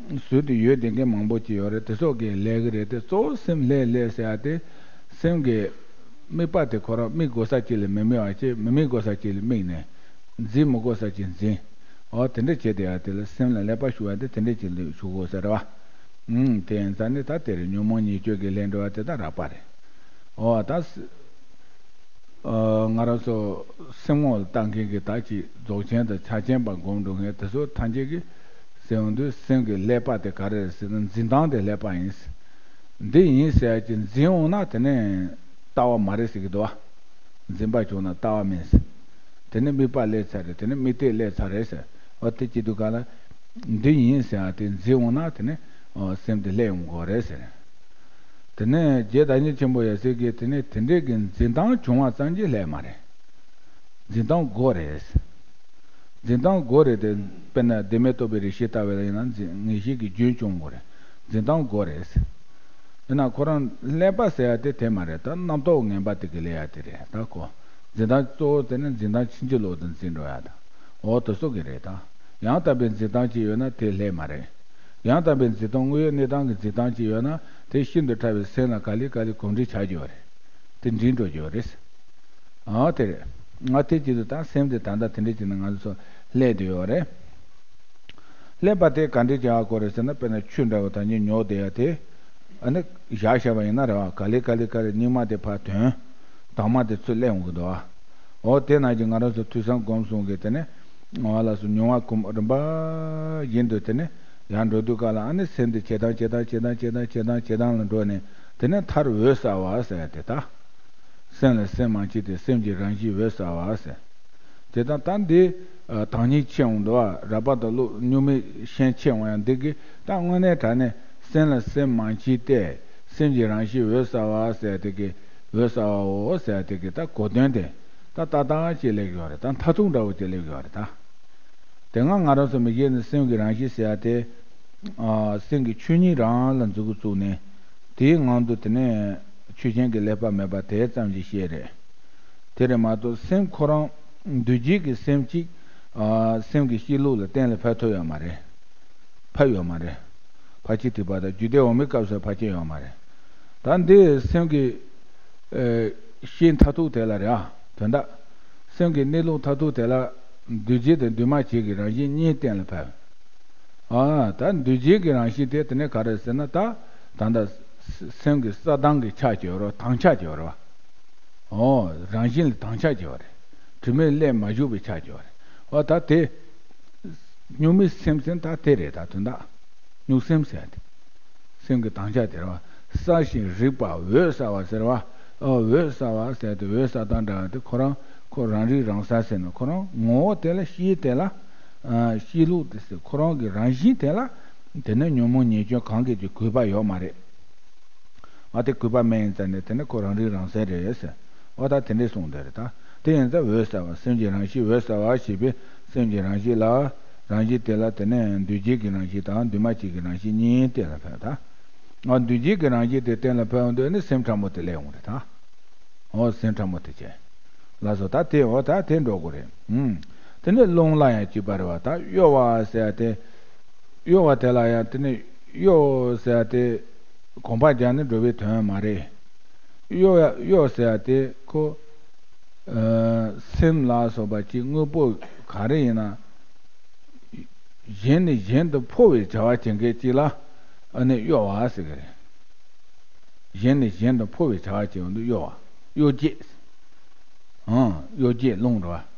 བཟོས་ཏེ་ཡོད་བསྡད་མཁན་མང་པོ་ཅིག་ཡོད་རེད། དེ་ཚོ་གི་ལས་ཀྱི་རེད་དེ། གཙོ་བོ་སེམས་ཀླད་ཀླད་ཟེར་ཡ་དེ་སེམས་ཀྱི་དམིགས་པ་དེ་ཁོ་རང་དམིགས་དགོས་ས་ཅིག་ལ་མི་དམིགས་པ་བྱས། མི་དམིགས་དགོས་ས་ཅིག་ལ་དམིགས་ནས། འཛིན་མི་དགོས་ས་ཅིག་འཛིན། འོ་དེ་འདྲ་བྱས་བསྡད་ཡ་དེ་ལ་སེམས་ལ་ཀླད་པ་ཞུགས་ཡ་དེ་དེ་འདྲ་ཅིག་ལ་ཞུགས་དགོས་ཟེར་བ། ཨུམ། དེ་ཡིན་ཙང་ནི་ད་དེ་རེད། ཉོན་མོངས་ཉེས་སྤྱོད་ཀྱི་ལས་འགྲོ་བ་དེ་དག་རགས་པ་རེད། འོ་ད་ས་ཨ་ང་རང་ཚོ་སེམས་ངོ་ལ་ལྟ་མཁན་གྱི་ད་ཅིག་རྫོགས་ཆེན་དང་ཕྱག་ཆེན་པ་སྒོམ་འགྲོ་མཁན་དེ་ཚོ་ཐམས་ཅད་ཀྱིས་ཟེར་འོང་དུས་སེམས་ཀྱི་ཀླད་པ་དེ་ག་རེ་རེད་ཟེར་ན་འཛིན་སྟངས་དེ་ཀླད་པ་ཡིན། འདི་ཡིན་ཟེར་ཡ་ཅིག་འཛིན་འོང་ན་དེ་ནི་ལྟ་བ་མ་རེད་ཟེར་གྱི་འདུག་བ། འཛིན་པ་བྱུང་ན་ལྟ་བ་མིན་ཟེར། དེ་ནི་དམིགས་པ་སླེབས་ཚར་རེད། དེ་ནི་དམིགས་གཏད་སླེབས་ཚར་རེད་ཟེར། འོ་དེ་བྱེད་དུས་ག་ལ། འདི་ཡིན་ཟེར་ཡ་དེ་འཛིན་འོང་ན་དེ་ནི་འོ་སེམས་དེ་སླེབས་ཡོང་གི་རེད་ཟེར། དེ་ནས་རྗེ་བདག་ཉིད་ཆེན་པོ་ཡབ་སྲས་ཀྱིས་དེ་ནི་དེ་འདྲའི་གི་འཛིན་སྟངས་བྱུང་བ་ཙམ་གྱིས་ལྷས་མ་རེད། འཛིན་སྟངས་དགོས་རེད། འཛིན་སྟངས་དགོས་རེད་དེ། དཔེར་ན་བདེན་མེད་རྟོགས་པའི་རིགས་ཤེས་ལྟ་བུ་ལ་ཡིན་ན་འཛིན་ངེས་ཤེས་ཀྱི་རྒྱུན་སྐྱོང་དགོས་རེད། འཛིན་སྟངས་དགོས་རེད། ཡིན་ན་ཁོ་རང་ཀླད་པ་ཟེར་ཡ་དེ་དེ་མ་རེད། ད་རྣམ་རྟོག་ངན་པ་དེ་གི་ལས་ཡ་དེ་རེད། ད་ཁོ་འཛིན་སྟངས་གཙོ་བོ་དེ་ནི་འཛིན་སྟངས་ཕྱིན་ཅི་ལོག་ཏུ་འཛིན་འགྲོ་ཡ་དང་། འོ་དེ་ཚོ་གི་རེད་ད། ཡང་དག་པའི་འཛིན་སྟངས་ཅིག་ཡོད་ན་དེ་ལྷས་མ་རེད། ཡང་དག་པའི་འཛིན་སྟངས་དངོས་ཡོད་གནས་སྟངས་ཀྱི་འཛིན་སྟངས་ཅིག་ཡོད་ན་དེ་ཤིན་ཏུ་ཕྲ་བའི་སེམས་ལ་ག་ལེ་ག་ལེ་གོམས་འདྲིས་ཆགས་ཀྱི་ཡོད་རེད། དེ་འདྲིས་འགྲོ་གི་ཡོད་རེད། ཨ་དེ་རེད། ང་དེ་བྱེད་དུས་ད་སེམས་དེ་ད་ལྟ་དེ་འདྲ་བྱས་ན་ང་ཚོ་ཀླད་དེ་ཡོད་རེད། ཀླད་པ་དེ་ག་འདྲ་བྱ་དགོས་རེད་ཟེར་ན། དཔེར་ན་ཆུ་འདྲ་བོ་ད་ཉིད་ཉོ་བསྡད་ཡ་དེ་ཨ་ནི་བཞག་བཞག་པ་ཡིན་ན་རེད་བ། ག་ལེ་ག་ལེ་ག་ལེ་སྙིགས་མ་དེ་ཕར་ཐོན། དྭངས་མ་དེ་ཚུར་སླེབས་འོང་གི་འདུག་ཨ། འོ་དེ་ནང་བཞིན་ང་རང་ཚོ་ཐོས་བསམ་སྒོམ་གསུམ་གྱི་དེ་ནི་ང་ལ་སོགས་མྱོང་བ་ཀུན་རིམ་པ་བཞིན་དུ་དེ་ནི་ ཡར་འགྲོ་དུས་སྐབས་ལ་ཨ་ནི་སེམས་དེ་ཇེ་དྭངས་ཇེ་དྭངས་ཇེ་དྭངས་ཇེ་དྭངས་ཇེ་དྭངས་ཇེ་དྭངས་ལ་འགྲོ་ནས་དེ་ནས་མཐར་འོད་གསལ་བ་ཟེར་ཡ་དེ་ད། སེམས་ལ་སེམས་མ་མཆིས་ཏེ་སེམས་ཀྱི་རང་བཞིན་འོད་གསལ་བ་ཟེར། དེ་དང་ད་འདི་ཨ་དྭངས་སྙིགས་ཕྱེ་འོང་འདུག་བ། རགས་པ་དང་གློ་གཉུག་མའི་ཤན་ཕྱེ་འོང་ཡང་འདི་གི་ད་དངོས་གནས་དྲང་གནས་སེམས་ལ་སེམས་མ་མཆིས་ཏེ་སེམས་ཀྱི་རང་བཞིན་འོད་གསལ་བ་ཟེར་དེ་གི་འོད་གསལ་བའོ་ཟེར་དེ་གི་ད་གོ་དོན་དེ་ད་ཏག་ཏག་ཅིག་སླེབས་ཡོད་རེད། ད་མཐར་ཐུག་འདྲ་བོ་ཅིག་སླེབས་ཡོད་རེད་ད། དེ་སྔ་ང་རང་ཚོ་མི་སྐྱེ་ནི་སེམས་ཀྱི་རང་བཞིན་ཟེར་ཡ་དེ། ཨ་སེམས་ཀྱི་ཆོས་ཉིད་རང་ལ་འཛིན་གྱི་བཙུགས་ནས། དེའི་ངང་དུ་དེ་ནས་ཆོས་ཅན་གྱི་ཀླད་པ་མེད་པ་དེ་ཙམ་གྱིས་ཤེས་རེད། དེ་རེད་མ་གཏོགས་སེམས་ཁོ་རང་འདུས་བྱས་ཀྱི་སེམས་གཅིག་ཨ་སེམས་ཀྱི་གཤིས་ལུགས་ལ་གཏན་ལ་ཕབ་ཐུབ་ཡོད་མ་རེད། ཕབ་ཡོད་མ་རེད། ཕར་ཕྱིན་ཐེག་པ་དང་རྒྱུད་སྡེ་འོག་མའི་སྐབས་སུ་ཕར་ཕྱིན་ཡོད་མ་རེད། ད་འདི་སེམས་ཀྱི་ཨེ་གཤིས་མཐར་ཐུག་དེ་ལ་རེད་ཨ། དོན་དག་སེམས་ཀྱི་གནས་ལུགས་མཐར་ཐུག་དེ་ལ་འདུས་བྱས་དང་འདུས་མ་བྱས་ཀྱི་རང་བཞིན་གཉིས་གཏན་ལ་ཕབ། ཨ་ད་འདུས་བྱས་ཀྱི་རང་བཞིན་དེ་དེ་ནས་ག་རེ་ཟེར་ན་ད་ད་ལྟ་སེམས་ཀྱི་རྩ་དྭངས་ཀྱི་ཆ་བྱེད་པ་རེད་བ། དྭངས་ཆ་བྱེད་པ་རེད་བ། ཨོ་རང་བཞིན་ལ་དྭངས་ཆ་བྱེད་པ་རེད། དྲི་མས་བསླད་མ་བཞུགས་པའི་ཆ་བྱེད་པ་རེད། ཨོ་ད་དེ་གཉུག་མའི་སེམས་ཟེར་ན་ད་དེ་རེད་ད་དོན་དག་གཉུག་སེམས་ཟེར་ཏེ། སེམས་ཀྱི་དྭངས་ཆ་དེ་རེད་བ། གསལ་ཞིང་རིག་པ་འོད་གསལ་བ་ཟེར་བ། ཨོ་འོད་གསལ་བ་ཟེར་ཏེ་འོད་གསལ་དང་འདྲ་བ་དེ་ཁོ་རང་ཁོ་རང་རིག་རང་གསལ་ཟེར་ན་ཁོ་རང་ངོ་བོ་དེ་ལ་གཤིས་དེ་ལ། ཨ་གཤིས་ལུགས་དེ་ཟེར་ཁོ་རང་གི་རང་བཞིན་དེ་ལ། དེ་ནི་ཉོན་མོངས་ཉེས་སྐྱོན་གང་གིས་ཀྱང་གུས་པ་ཡོད་མ་རེད། ཨ་དེ་གུས་པ་མེད་ཡིན་ཙང་ནས་དེ་ནི་ཁོ་རང་རིག་རང་གསལ་རེད་ཟེར། ཨོ་ད་དེ་འདྲས་གསུངས་དེ་རེད་ད། དེ་ཡིན་ཙང་འོད་གསལ་བ་སེམས་ཀྱི་རང་བཞིན་འོད་གསལ་བ་ཞེས་པའི་སེམས་ཀྱི་རང་བཞིན་ལ། རང་བཞིན་དེ་ལ་དེ་ནས་འདུས་བྱས་ཀྱི་རང་བཞིན་དང་འདུས་མ་བྱས་ཀྱི་རང་བཞིན་གཉིས་གཏན་ལ་ཕབ་ད། ཨ་འདུས་བྱས་ཀྱི་རང་བཞིན་དེ་གཏན་ལ་ཕབ་འོང་དུས་ནི་སེམས་ཕྲ་མོ་དེ་སླེབས་འོང་རེད་ད། ཨོ་སེམས་ཕྲ་མོ་དེ་བྱས། ལགས་སོ་ད་དེ་ཨོ་ད་དེ་འགྲོ་དགོས་རེད། ཨུམ། དེ་ནས་རླུང་ལ་ཡང་གཅིག་པ་རེད་བ། ད་གཡོ་བ་ཟེར་ཡ་དེ། གཡོ་བ་དེ་ལ་ཡང་དེ་ནས་གཡོ་ཟེར་ཡ་དེ། གོམ་པ་རྒྱག་ནས་འགྲོ་བའི་དོན་མ་རེད། གཡོ་ཡ་གཡོ་ཟེར་ཡ་དེ་ཁོ། ཨ་སེམས་ལ་སོགས་པ་ཅིག་དངོས་པོ་ག་རེ་ཡིན་ན། གཞན་ནས་གཞན་དུ་འཕོ་བའི་བྱ་བ་བྱེད་མཁན་ཅིག་ལ་ཨ་ནི་གཡོ་བ་ཟེར་གི་རེད། གཞན་ནས་གཞན་དུ་འཕོ་བའི་བྱ་བ་བྱེད་ཡོང་དུས་གཡོ་བ། གཡོ་བྱེད། ཨང་། གཡོ་བྱེད་རླུང་རེད་བ།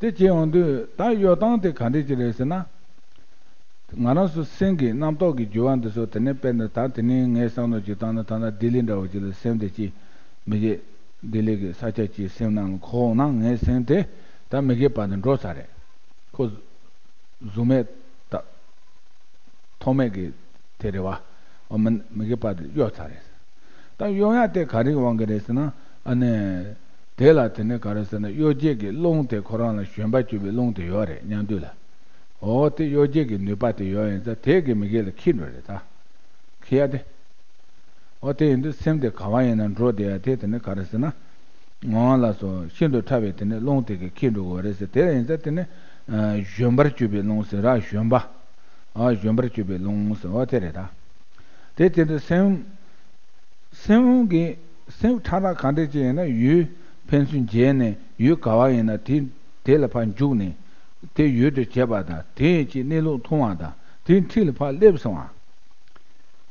དེ་བྱེད་ཡོང་དུས་ད་གཡོ་སྟངས་དེ་ག་འདྲ་ཅིག་རེད་ཟེར་ན། ང་རང་ཚོ་སེམས་ཀྱི་རྣམ་རྟོག་གི་རྒྱུ་བ་འདི་ཚོ་དེ་ནས་དཔེར་ན་ད་དེ་ནས་ངའི་བསམ་བློ་ཅིག་བཏང་ན་ད་ལྟ་ལྡི་ལི་འདྲ་བོ་ཅིག་ལ་སེམས་དེ་ཅིག་མི་བྱེད། ལྡི་ལི་གི་ས་ཆ་ཅིག་སེམས་ནང་ལ་འཁོར་འོང་ན་ངའི་སེམས་དེ་ད་མི་དགེ་བ་དེ་འགྲོ་ཚར་རེད། ཁོ། གཟུགས་མེད་ད། ཐོགས་མེད་ཀྱི་དེ་རེད་བ། འོ་མི་མི་དགེ་བ་དེ་གཡོ་ཚར་རེད། ད་གཡོ་ཡ་དེ་ག་རེའི་དབང་གིས་རེད་ཟེར་ན་ཨ་ནི། དེ་ལ་དེ་ནི་ག་རེ་ཟེར་ན་གཡོ་བྱེད་ཀྱི་རླུང་དེ་ཁོ་རང་ལ་ཞོན་པ་བཅུག་པའི་རླུང་དེ་ཡོད་རེད་མཉམ་དུ་ལ། འོ་དེ་གཡོ་བྱེད་ཀྱི་ནུས་པ་དེ་ཡོད་ཡིན་ཙང་དེ་གི་མི་དགེ་ལ་འཁྱེར་འགྲོ་རེད་ད། འཁྱེར་ཡ་དེ། འོ་དེ་ཡིན་དུས་སེམས་དེ་ག་བ་ཡིན་ན་འགྲོ་བསྡད་ཡ་དེ་དེ་ནི་ག་རེ་ཟེར་ན། ངོ་བོ་ལ་སོགས་ཤིན་ཏུ་ཕྲ་བའི་དེ་ནི་རླུང་དེ་གིས་འཁྱེར་འགྲོ་དགོས་རེད་ཟེར་དེ་ཡིན་ཙང་དེ་ནི། ཨ་ཞོན་པར་གྱུར་པའི་རླུང་ཟེར་ར་ཞོན་པ། ཨ་ཞོན་པར་གྱུར་པའི་རླུང་ཟེར་བ་དེ་རེད་ད། དེ་དེ་དུས་སེམས། སེམས་ཀྱི། སེམས་ཕྲ་རགས་ག་འདྲ་ཅིག་ཡིན་ན་ཡུལ་ཕན་ཚུན་མཇལ་ནས་ཡུལ་ག་བ་ཡིན་ན་དེ་དེ་ལ་ཕར་འཇུག་ནས་དེ་ཡུལ་དུ་བྱེད་པ་དང་དེ་ཡི་ཅིག་གནས་ལུགས་མཐོང་བ་དང་དེའི་འཁྲིས་ལ་ཕར་སླེབས་སོང་བ།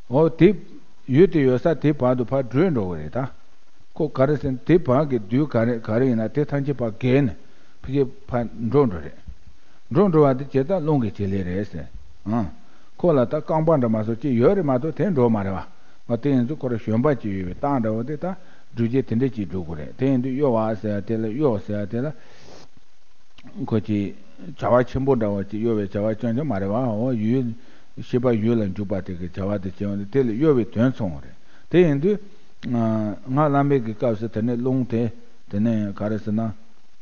འོ་དེ། ཡུལ་དེ་ཡོད་ས་དེ་བར་དུ་ཕར་བགྲོད་འགྲོ་གི་རེད་ད། ཁོ་ག་རེ་ཟེར་ན་དེ་བར་གྱི་དུས་ག་རེ་ག་རེ་ཡིན་ན་དེ་ཐམས་ཅད་ཕར་བརྒལ་ནས་ཕ་གི་ཕར་འགྲོ་འགྲོ་རེད། འགྲོ་འགྲོ་བ་དེ་ཇི་ལྟར་རླུང་གི་བྱེད་ལས་རེད་ཟེར། ཨང་། ཁོ་ལ་ད་རྐང་པ་འདྲ་མ་སོགས་ཅིག་ཡོད་རེད་མ་གཏོགས་དེ་འགྲོ་མ་རེད་བ། འོ་དེ་ཡིན་ཙང་ཁོ་ར་ཞོན་པ་ཅིག་ཡོད་པའི་རྟགས་འདྲ་བོ་དེ་ད་སྒྲུབ་བྱེད་དེ་འདྲ་ཅིག་སྒྲུབ་དགོས་རེད། དེ་ཡིན་དུས་གཡོ་བ་ཟེར་ཡ་དེ་ལ་གཡོ་ཟེར་ཡ་དེ་ལ། ཁོ་ཅིག་བྱ་བ་ཆེན་པོ་འདྲ་བོ་ཅིག་གཡོ་བའི་བྱ་བ་རྐྱང་རྐྱང་མ་རེད་བ། འོ་ཡུལ། ཤེས་པ་ཡུལ་ལ་འཇུག་པ་དེ་གི་བྱ་བ་དེ་བྱེད་ཡོང་དུས་དེ་ལ་གཡོ་བའི་དོན་མཚུངས་པ་རེད། དེ་ཡིན་དུས། ང་བླ་མེད་ཀྱི་སྐབས་སུ་དེ་ནས་རླུང་དེ། དེ་ནས་ག་རེ་ཟེར་ན།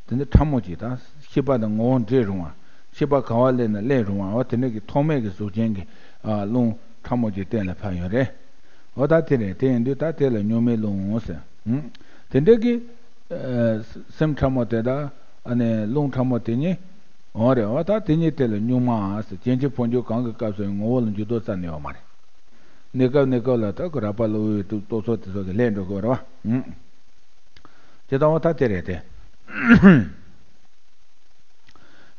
དེ་ནས་ཕྲ་མོ་ཅིག་དང་ཤེས་པ་དང་ངོ་བོ་འདྲེས་རུང་བ། ཤེས་པ་ག་བ་སླེབས་ན་སླེབས་རུང་བ་འོ་དེ་ནས་ཀྱི་ཐོགས་མེད་ཀྱི་གཟུགས་ཅན་གྱི། རླུང་ཕྲ་མོ་ཅིག་གཏན་ལ་ཕབ་ཡོད་རེད། འོ་ད་དེ་རེད། དེ་ཡིན་དུས་ད་དེ་ལ་གཉུག་མའི་རླུང་ཟེར། དེ་འདྲའི་གི། སེམས་ཕྲ་མོ་དེ་དང་། ཨ་ནི་རླུང་ཕྲ་མོ་དེ་གཉིས། འོ་རེད། འོ་ད་དེ་གཉིས་དེ་ལ་གཉུག་མ་ཟེར། སྐྱེ་མཆེད་འཕོ་འགྱུར་གང་གི་སྐབས་སུ་ཡང་ངོ་བོ་ལ་འགྱུར་ལྡོག་རྩ་ནས་ཡོད་མ་རེད། གནས་སྐབས་གནས་སྐབས་ལ་ད་ཁོ་རགས་པ་གློ་བུར་དུ་རྟོག་ཚོགས་དེ་ཚོ་གི་ལས་འགྲོ་དགོས་རེད་བ། ཇི་ལྟ་བ་ད་དེ་རེད་དེ།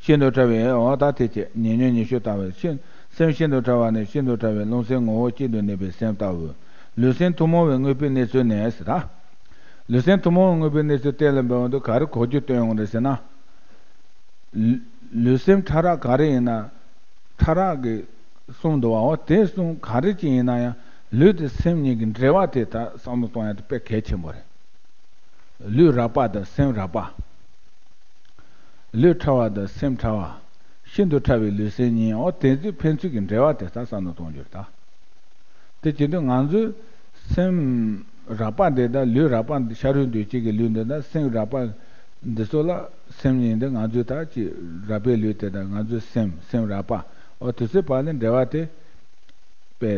ཤིན་ཏུ་ཕྲ་བའི་འོ་ད་དེ་བྱས་ཉེ་ཉོན་ཉི་ཤུ་ལྟ་བུ་ཤིན་སེམས་ཤིན་ཏུ་ཕྲ་བ་ནི་ཤིན་ཏུ་ཕྲ་བའི་རླུང་སེམས་ངོ་བོ་གཅིག་ཏུ་གནས་པའི་སེམས་ལྟ་བུ། ལུས་སེམས་ཐུན་མོང་བའི་དངོས་པོའི་གནས་ཚུལ་ནས་ཟེར་ད། ལུས་སེམས་ཐུན་མོང་བའི་དངོས་པོའི་གནས་ཚུལ་གཏན་ལ་འབེབས་འོང་དུས་ག་རེ་གོ་རྒྱུ་སྟོན་ཡོང་རེད་ཟེར་ན། ལུས་སེམས་ཕྲ་རགས་ག་རེ་ཡིན་ན། ཕྲ་རགས་ཀྱི། གསུངས་འདུག་བ། འོ་དེ་གསུངས་ག་རེ་ཅིག་ཡིན་ན་ཡང་ལུས་དང་སེམས་གཉིས་ཀྱི་འབྲེལ་བ་དེ་ད་བསམ་བློ་གཏོང་ཡ་དེ་དཔེ་གལ་ཆེན་པོ་རེད། ལུས་རགས་པ་དང་སེམས་རགས་པ། ལུས་ཕྲ་བ་དང་སེམས་ཕྲ་བ། ཤིན་ཏུ་ཕྲ་བའི་ལུས་སེམས་གཉིས། འོ་དེ་ཚོའི་ཕན་ཚུན་གྱི་འབྲེལ་བ་དེ་ད་བསམ་བློ་གཏོང་རྒྱུ་རེད་ད། དེ་བྱེད་དུས་ང་ཚོའི་སེམས་རགས་པ་འདི་དང་ལུས་རགས་པ་འདི་ཤ་རུས་འདོད་བྱེད་ཀྱི་ལུས་འདི་དང་སེམས་རགས་པ་འདི་ཚོ་ལ་སེམས་ཉིད་འདི་ང་ཚོའི་ད་ཅི་རགས་པའི་ལུས་དེ་དང་ང་ཚོའི་སེམས་སེམས་རགས་པ་འོ་དེ་ཚོའི་བར་ལ་འབྲེལ་བ་དེ་པའི་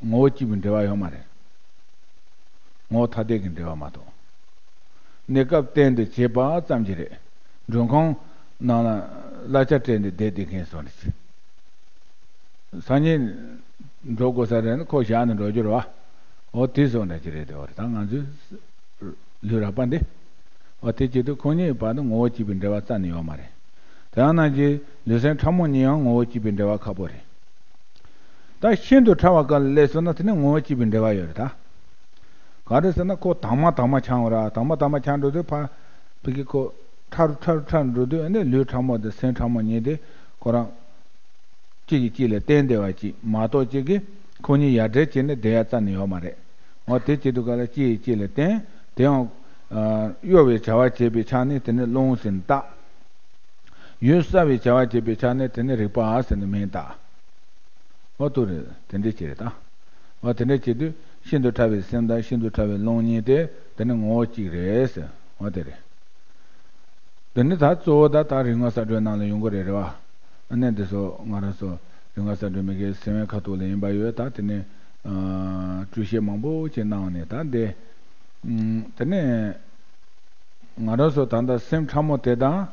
ངོ་བོ་གཅིག་པའི་འབྲེལ་བ་ཡོད་མ་རེད། ངོ་བོ་ཐ་དད་ཀྱི་འབྲེལ་བ་མ་གཏོགས། གནས་སྐབས་གཏན་དུ་བྱེད་པ་ཙམ་གྱིས་རེད། མགྲོན་ཁང་ནང་ལ་གླ་ཆ་སྤྲད་ནས་བསྡད་བསྡད་མཁན་བཟོ་འདྲ་ཅིག་སང་ཉིན་འགྲོ་དགོས་ས་རེད་ན་ཁོ་བཞག་ནས་འགྲོ་རྒྱུ་རེད་བ། འོ་དེ་བཟོ་འདྲ་ཅིག་རེད་དེ་བ་རེད་ད་ང་ཚོའི་ལུས་རགས་པ་འདི། འོ་དེ་བྱེད་དུས་ཁོ་གཉིས་བར་དུ་ངོ་བོ་གཅིག་པའི་འབྲེལ་བ་རྩ་ནས་ཡོད་མ་རེད། དེ་ཡང་ན་གྱི་ལུས་སེམས་ཕྲ་མོ་གཉིས་ཡང་ངོ་བོ་གཅིག་པའི་འབྲེལ་བ་ཁག་པོ་རེད། ད་ཤིན་ཏུ་ཕྲ་བ་ག་ལ་སླེབས་སོང་ན་དེ་ནི་ངོ་བོ་གཅིག་པའི་འབྲེལ་བ་ཡོད་རེད་ད། ག་རེ་ཟེར་ན་ཁོ་དྭངས་མ་དྭངས་མ་ཆགས་འོང་ར་དྭངས་མ་དྭངས་མ་ཆགས་འགྲོ་དུས་ཕ། ཕ་གི་ཁོ་ཕྲ་རུ་ཕྲ་རུ་ཕྲ་རུ་འགྲོ་དུས་ཨ་ནི་ལུས་ཕྲ་མོ་དང་སེམས་ཕྲ་མོ་གཉིས་དེ་ཁོ་རང་། གཅིག་གིས་གཅིག་ལ་བརྟེན་བསྡད་པ་གཅིག་མ་གཏོགས་གཅིག་གིས་ཁོ་གཉིས་ཡ་བྲལ་བྱས་ནས་བསྡད་ཡ་རྩ་ནས་ཡོད་མ་རེད། འོ་དེ་བྱེད་དུས་ག་ལ་གཅིག་གིས་གཅིག་ལ་བརྟེན། དེ་ཡང་། གཡོ་བའི་བྱ་བ་བྱེད་པའི་ཆ་ནས་དེ་ནི་རླུང་ཟེར་ནས་བཏགས། ཡུལ་གསལ་བའི་བྱ་བ་བྱེད་པའི་ཆ་ནས་དེ་ནི་རེག་པ་ཟེར་ནས་མིང་བཏགས། འོ་དུ་རེད་དེ་འདྲས་བྱེད་རེད་ད། འོ་དེ་འདྲས་བྱེད་དུས་ཤིན་ཏུ་ཕྲ་བའི་སེམས་དང་ཤིན་ཏུ་ཕྲ་བའི་རླུང་གཉིས་དེ་དེ་ནི་ངོ་བོ་གཅིག་རེད་ཟེར་འོ་དེ་རེད། དེ་ནི་ད་གཙོ་བོ་ད་ད་རིག་སྔགས་གསར་བགྲོད་ནང་ལ་ཡོང་གི་རེད་རེད་བ། ཨ་ནི་འདི་ཚོ་ང་རང་ཚོ་རིག་སྔགས་གསར་བགྲོད་མི་སྒེར་སེམས་དཔའི་ཁ་ཐུག་ལ་ཡིན་པ་ཡོད་ད་དེ་ནི། སྤྲོས་བཤད་མང་པོ་ཅིག་གནང་བ་ནས་ད་འདི། དེ་ནི། ང་རང་ཚོ་ད་ལྟ་སེམས་ཕྲ་མོ་དེ་དང་།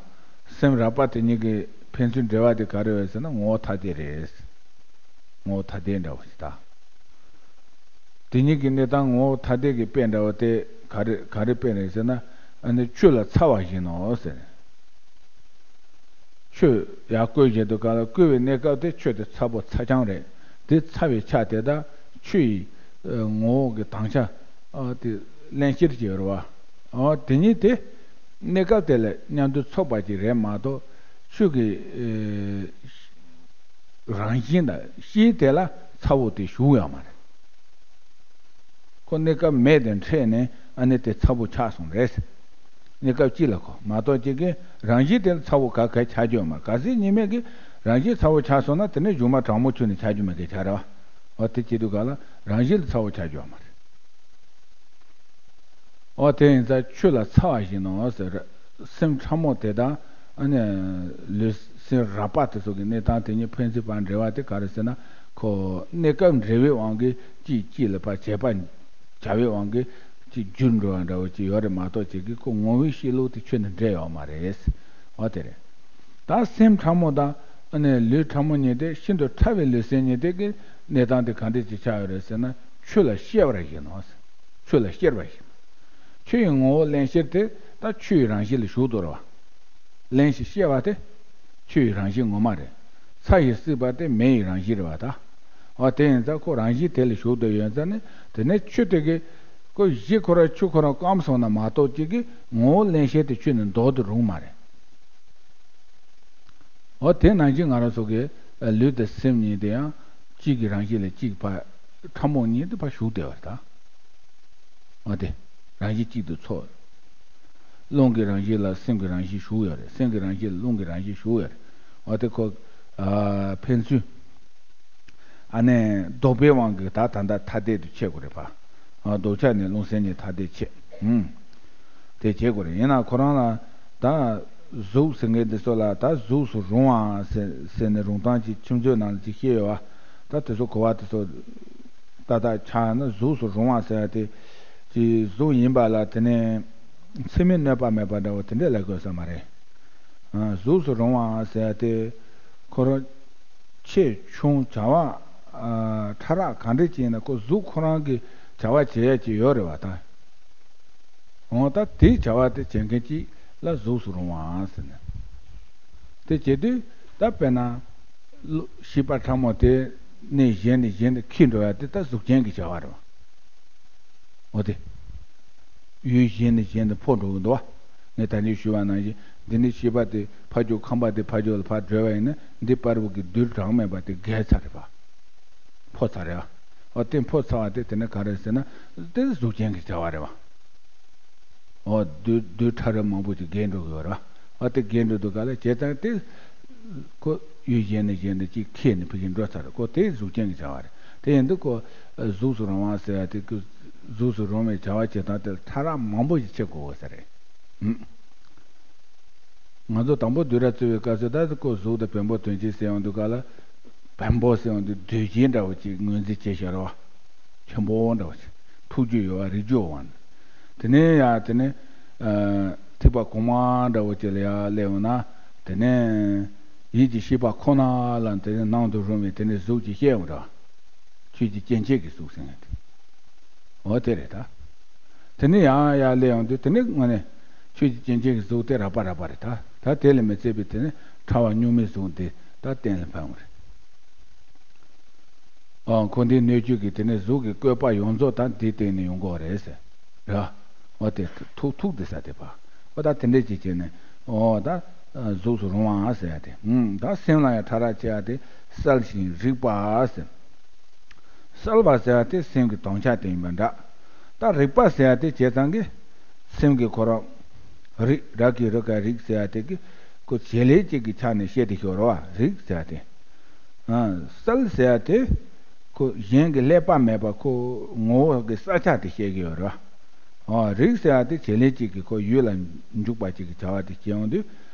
སེམས་རགས་པ་དེ་གཉིས་ཀྱི་ཕན་ཚུན་འབྲེལ་བ་དེ་ག་རེ་ཡོད་ཟེར་ན་ངོ་བོ་ཐ་དད་རེད། ངོ་བོ་ཐ་དད་འདྲ་བོ་ཞིག་ད། དེ་གཉིས་ཀྱི་གནས་སྟངས་ངོ་བོ་ཐ་དད་ཀྱི་དཔེ་འདྲ་བོ་དེ་ག་རེ་ག་རེ་དཔེ་རེད་ཟེར་ན། ཨ་ནི་ཆུ་ལ་ཚ་བ་བཞིན་ནོ་ཟེར། ཆུ་ཡར་བསྐོལ་བཞིན་དུ་ག་ལ་བསྐོལ་བའི་གནས་སྐབས་དེ་ཆུ་དེ་ཚ་པོ་ཚ་རྐྱང་རེད། དེ་ཚ་བའི་ཆ་དེ་དག་ཆུ་ཡི་ངོ་བོ་གི་དྭངས་ཆ་དེ་བརླན་གཤེར་གྱི་ཡོད་རེད་བ། དེ་ཉིད་དེ་གནས་སྐབས་དེ་ལ་མཉམ་དུ་ཚོགས་པ་ཅིག་རེད་མ་གཏོགས་ཆུ་གི་རང་བཞིན་དང་གཤིས་དེ་ལ་ཚ་བོ་དེ་ཞུགས་ཡོད་མ་རེད། ཁོ་གནས་སྐབས་མེ་དང་འཕྲད་ནས་ཨ་ནི་དེ་ཚ་བོ་ཆགས་སོང་རེད། གནས་སྐབས་གཅིག་ལ་ཁོ་མ་གཏོགས་གཅིག་གི་རང་བཞིན་དེ་ལ་ཚ་བོ་ག་ག་ཆགས་རྒྱུ་ཡོད་མ་རེད། གལ་སྲིད་ཉི་མས་ཀྱི་རང་བཞིན་ཚ་བོ་ཆགས་སོང་ན་དེ་ནི་གཞུག་མ་གྲང་མོ་ཆུ་ནི་ཆགས་རྒྱུ་མེད་ཀྱི་ཆགས་རེད་བ། འོ་དེ་བྱེད་དུས་ག་ལ་རང་བཞིན་ལ་ཚ་བོ་ཆགས་རྒྱུ་ཡོད་མ་རེད། འོ་དེ་ཡིན་ཙང་ཆུ་ལ་ཚ་བ་བཞིན་ནོ་ཟེར། སེམས་ཕྲ་མོ་དེ་དང་ཨ་ནི་ལུས་སེམས་རགས་པ་དེ་ཚོ་གི་གནས་སྟངས་དེ་གཉིས་ཕན་ཚུན་བར་འབྲེལ་བ་དེ་ག་རེ་ཟེར་ན་ཁོ་གནས་སྐབས་འབྲེལ་བའི་དབང་གིས་གཅིག་གཅིག་ལ་ཕར་བྱེད་པ་བྱ་བའི་དབང་གིས་གཅིག་འགྱུར་འགྲོ་བ་འདྲ་བོ་ཅིག་ཡོད་རེད་མ་གཏོགས་ཅིག་གིས་ཁོ་ངོ་བོའི་གཤིས་ལུགས་དེ་ཆུ་ནི་འདྲེས་ཡོད་མ་རེད། འོ་དེ་རེད། ད་སེམས་ཕྲ་མོ་དང་ཨ་ནི་ལུས་ཕྲ་མོ་གཉིས་དེ་ཤིན་ཏུ་ཕྲ་བའི་ལུས་སེམས་གཉིས་དེ་གི་གནས་སྟངས་དེ་ག་འདྲ་ཅིག་ཆགས་ཡོད་རེད་ཟེར་ན་ཆུ་ལ་གཤེར་བ་བཞིན་ནོ། ཆུ་ལ་གཤེར་བ་བཞིན། ཆུ་ཡི་ངོ་བོ་བརླན་གཤེར་དེ་ད་ཆུ་ཡི་རང་བཞིན་ལ་ཞུགས་འདུག་རེད་བ། བརླན་ཞིང་གཤེར་བ་དེ་ཆུ་ཡི་རང་བཞིན་ངོ་མ་རེད། ཚ་ཞིང་བསིལ་བ་དེ་མེ་ཡི་རང་བཞིན་རེད་བ་ད། འོ་དེ་ཡིན་ཙང་ཁོ་རང་བཞིན་དེ་ལ་ཞུགས་བསྡད་ཡོད་ཙང་ནི་དེ་ནས་ཆུ་དེ་གི་ཁོ་གཞི་ཁོ་ར་ཆུ་ཁོ་རང་སྐམ་སོང་ན་མ་གཏོགས་ཅིག་གི་ངོ་བོ་བརླན་གཤེར་དེ་ཆུ་ནི་འདོར་དུ་རུང་མ་རེད། འོ་དེ་ནང་བཞིན་ང་རང་ཚོ་གི་ལུས་དང་སེམས་གཉིས་དེ་ཡང་གཅིག་གི་རང་བཞིན་ལ་གཅིག་ཕར་ཕྲ་མོ་གཉིས་དེ་ཕར་ཞུགས་བསྡད་པ་རེད་ད། འོ་དེ་རང་བཞིན་གཅིག་ཏུ་ཚོགས། རླུང་གི་རང་བཞིན་ལ་སེམས་ཀྱི་རང་བཞིན་ཞུགས་ཡོད་རེད། སེམས་ཀྱི་རང་བཞིན་ལ་རླུང་གི་རང་བཞིན་ཞུགས་ཡོད་རེད། འོ་དེ་ཁོ་ཕན་ཚུན། ཨ་ནི་ལྡོག་པའི་དབང་གིས་ད་ད་ལྟ་ཐ་དད་དུ་ཕྱེ་དགོས་རེད་པ། ལྡོག་ཆ་ནི་རླུང་སེམས་གཉིས་ཐ་དད་ཕྱེ། ཧུམ། དེ་བྱེད་དགོས་རེད། ཡིན་ན་ཁོ་རང་ལ་ད་གཟུགས་ཟེར་མཁན་དེ་ཚོ་ལ་ད་གཟུགས་སུ་རུང་བ་ཟེར་ཟེར་ནས་རུང་སྟངས་ཀྱི་ཁྱིམ་མཚེས་ནང་ལ་ཅིག་བཤད་ཡོད་བ། ད་དེ་ཚོ་གོ་བ་དེ་ཚོ་ཏག་ཏག་ཆགས་ན་གཟུགས་སུ་རུང་བ་ཟེར་ཡ་དེ་ཅིག་གཟུགས་ཡིན་པ་ལ་དེ་ནས་མཚན་མའི་གནོད་པ་མེད་པ་འདྲ་བོ་དེ་འདྲས་ལབ་དགོས་ས་མ་རེད། གཟུགས་སུ་རུང་བ་ཟེར་ཡ་དེ་ཁོ་རང་། ཆེ་ཆུང་བྱ་བ། ཕྲ་རགས་གང་འདྲ་ཅིག་ཡིན་ན་ཁོ་གཟུགས་ཁོ་རང་གི་བྱ་བ་བྱེད་ཡ་ཅིག་ཡོད་རེད་བ་ད། འོ་ད་དེའི་བྱ་བ་དེ་བྱེད་མཁན་ཅིག་ལ་གཟུགས་སུ་རུང་བ་ཟེར་ནས། དེ་བྱེད་དུས་ད་དཔེར་ན། ཤེས་པ་ཕྲ་མོ་དེ་གནས་གཞན་ནས་གཞན་དུ་འཁྱེར་འགྲོ་ཡ་དེ་ད་གཟུགས་ཅན་གྱི་བྱ་བ་རེད་བ། འོ་དེ། ཡུལ་གཞན་ནས་གཞན་དུ་འཕོ་འགྲོ་གི་འདུག་བ། ངས་ད་ནས་ཞུས་པ་ནང་བཞིན་འདི་ནས་ཤེས་པ་དེ་ཕ་ཇོ་ཁམས་པ་དེ་ཕ་ཇོ་ལ་ཕར་བགྲོད་པ་ཡིན་ན་འདི་པར་བུ་གི་རྡུལ་གྲངས་མེད་པ་དེ་བརྒལ་ཚར་རེད་པ། ཕོ་ཚ་རེད་བ། འོ་དེ་ཕོ་ཚ་བ་དེ་དེ་ནི་ག་རེ་ཟེར་ན། དེ་གཟུགས་ཅན་གྱི་བྱ་བ་རེད་བ། འོ་རྡུལ་རྡུལ་ཕྲ་རབ་མང་པོ་ཅིག་རྒས་འགྲོ་གི་ཡོད་རེད་བ། འོ་དེ་རྒས་འགྲོ་དུས་ག་ལ་བྱས་ཙང་དེ། ཁོ་ཡུལ་གཞན་ནས་གཞན་དུ་ཅིག་ཁྱེར་ནས་ཕ་གིར་འགྲོ་ཚར་རེད། ཁོ་དེ་གཟུགས་ཅན་གྱི་བྱ་བ་རེད། དེ་ཡིན་དུས་ཁོ་གཟུགས་སུ་རུང་བ་ཟེར་ཡ་དེ་ཁོ་གཟུགས་སུ་རུང་བའི་བྱ་བ་བྱེད་སྟངས་དེ་ལ་ཕྲ་རབ་མང་པོ་ཞིག་ཕྱེ་དགོས་ས་རེད། ཧུམ། ང་ཚོ་དང་པོ་བསྡུས་གྲྭ་བཙུགས་པའི་སྐབས་སུ་ད་ཁོ་གཟུགས་དང་བེམ་པོ་དོན་བྱེད་ཟེར་ཡོང་དུས་ག་ལ། བེམ་པོ་ཟེར་ཡོང་དུས་རྡུལ་ཅན་འདྲ་བོ་ཅིག་ངོས་འཛིན་བྱས་བཞག་རེད་བ། ཆེན་པོ་འདྲ་བོ་ཅིག་འཁྲུག་རྒྱུ་ཡོད་བ། རིག་རྒྱུ་ཡོད་བ། དེ་ནས་ཡ་དེ་ནས། ཨ། ཐིགས་པ་གོང་མ་འདྲ་བོ་ཅིག་ལ་ཡ་སླེབས་ཡོང་ན། དེ་ནས་ཡིད་ཀྱི་ཤེས་པ་ཁོ་ན་ལ་དེ་ནས་ནང་དུ་རུང་བའི་དེ་ནས་གཟུགས་ཅིག་སྐྱེ་ཡོང་འདྲ་བ། ཆོས་ཀྱི་སྐྱེ་མཆེད་ཀྱི་གཟུགས་ཟེར་ཡ་དེ། འོ་དེ་རེད་ད། དེ་ནས་ཡང་ཡར་སླེབས་ཡོང་དུས་དེ་ནས་དངོས་གནས་ཆོས་ཀྱི་སྐྱེ་མཆེད་ཀྱི་གཟུགས་དེ་རགས་པ་རགས་པ་རེད་ད། ད་དེ་ལས་མི་ཚད་པའི་དེ་ནས་ཕྲ་བ་གཉུག་མའི་གཟུགས་འདི་ད་གཏན་ལ་ཕབ་ཡོང་རེད། ཨོ་ཁོ་འདིའི་སྣོད་བཅུད་ཀྱི་དེ་ནས་གཟུགས་ཀྱི་བཀོད་པ་ཡོངས་རྫོགས་ད་འདིའི་སྟེང་ནས་ཡོང་གི་ཡོད་རེད་ཟེར། རེད་བ། འོ་དེ་ཐུག་ཐུག་དེ་ས་དེ་པ། འོ་ད་དེ་འདྲས་ཅིག་བྱས་ནས་འོ་ད་གཟུགས་སུ་རུང་བའང་ཟེར་ཡ་དེ། ཨུམ། ད་སེམས་ལ་ཡང་ཕྲ་རགས་ཆེ་ཡ་དེ་གསལ་ཞིང་རིག་པ་ཟེར། གསལ་བ་ཟེར་ཡ་དེ་སེམས་ཀྱི་དྭངས་ཆ་དེ་ཡིན་པ་འདྲ། ད་རིག་པ་ཟེར་ཡ་དེ་བྱས་ཙང་གི། སེམས་ཀྱི་ཁོ་རང་། རིག་རག་གི་རིག་ག་རིག་ཟེར་ཡ་དེ་གི། ཁོ་བྱེད་ལས་གཅིག་གི་ཆ་ནས་བཤད་དེ་ཤོར་བ་རིག་ཟེར་ཡ་དེ། ཨ། གསལ་ཟེར་ཡ་དེ། ཁོ་གཞན་གྱི་ཀླད་པ་མེད་པ་ཁོ་ངོ་བོ་གི་ས་ཆ་དེ་བཤད་ཀྱི་ཡོད་རེད་བ། ཨ། རིག་ཟེར་ཡ་དེ་བྱེད་ལས་གཅིག་གི་ཁོ་ཡུལ་ལ་འཇུག་པ་གཅིག་གི་བྱ་བ་དེ་བྱེད་ཡོང་དུས།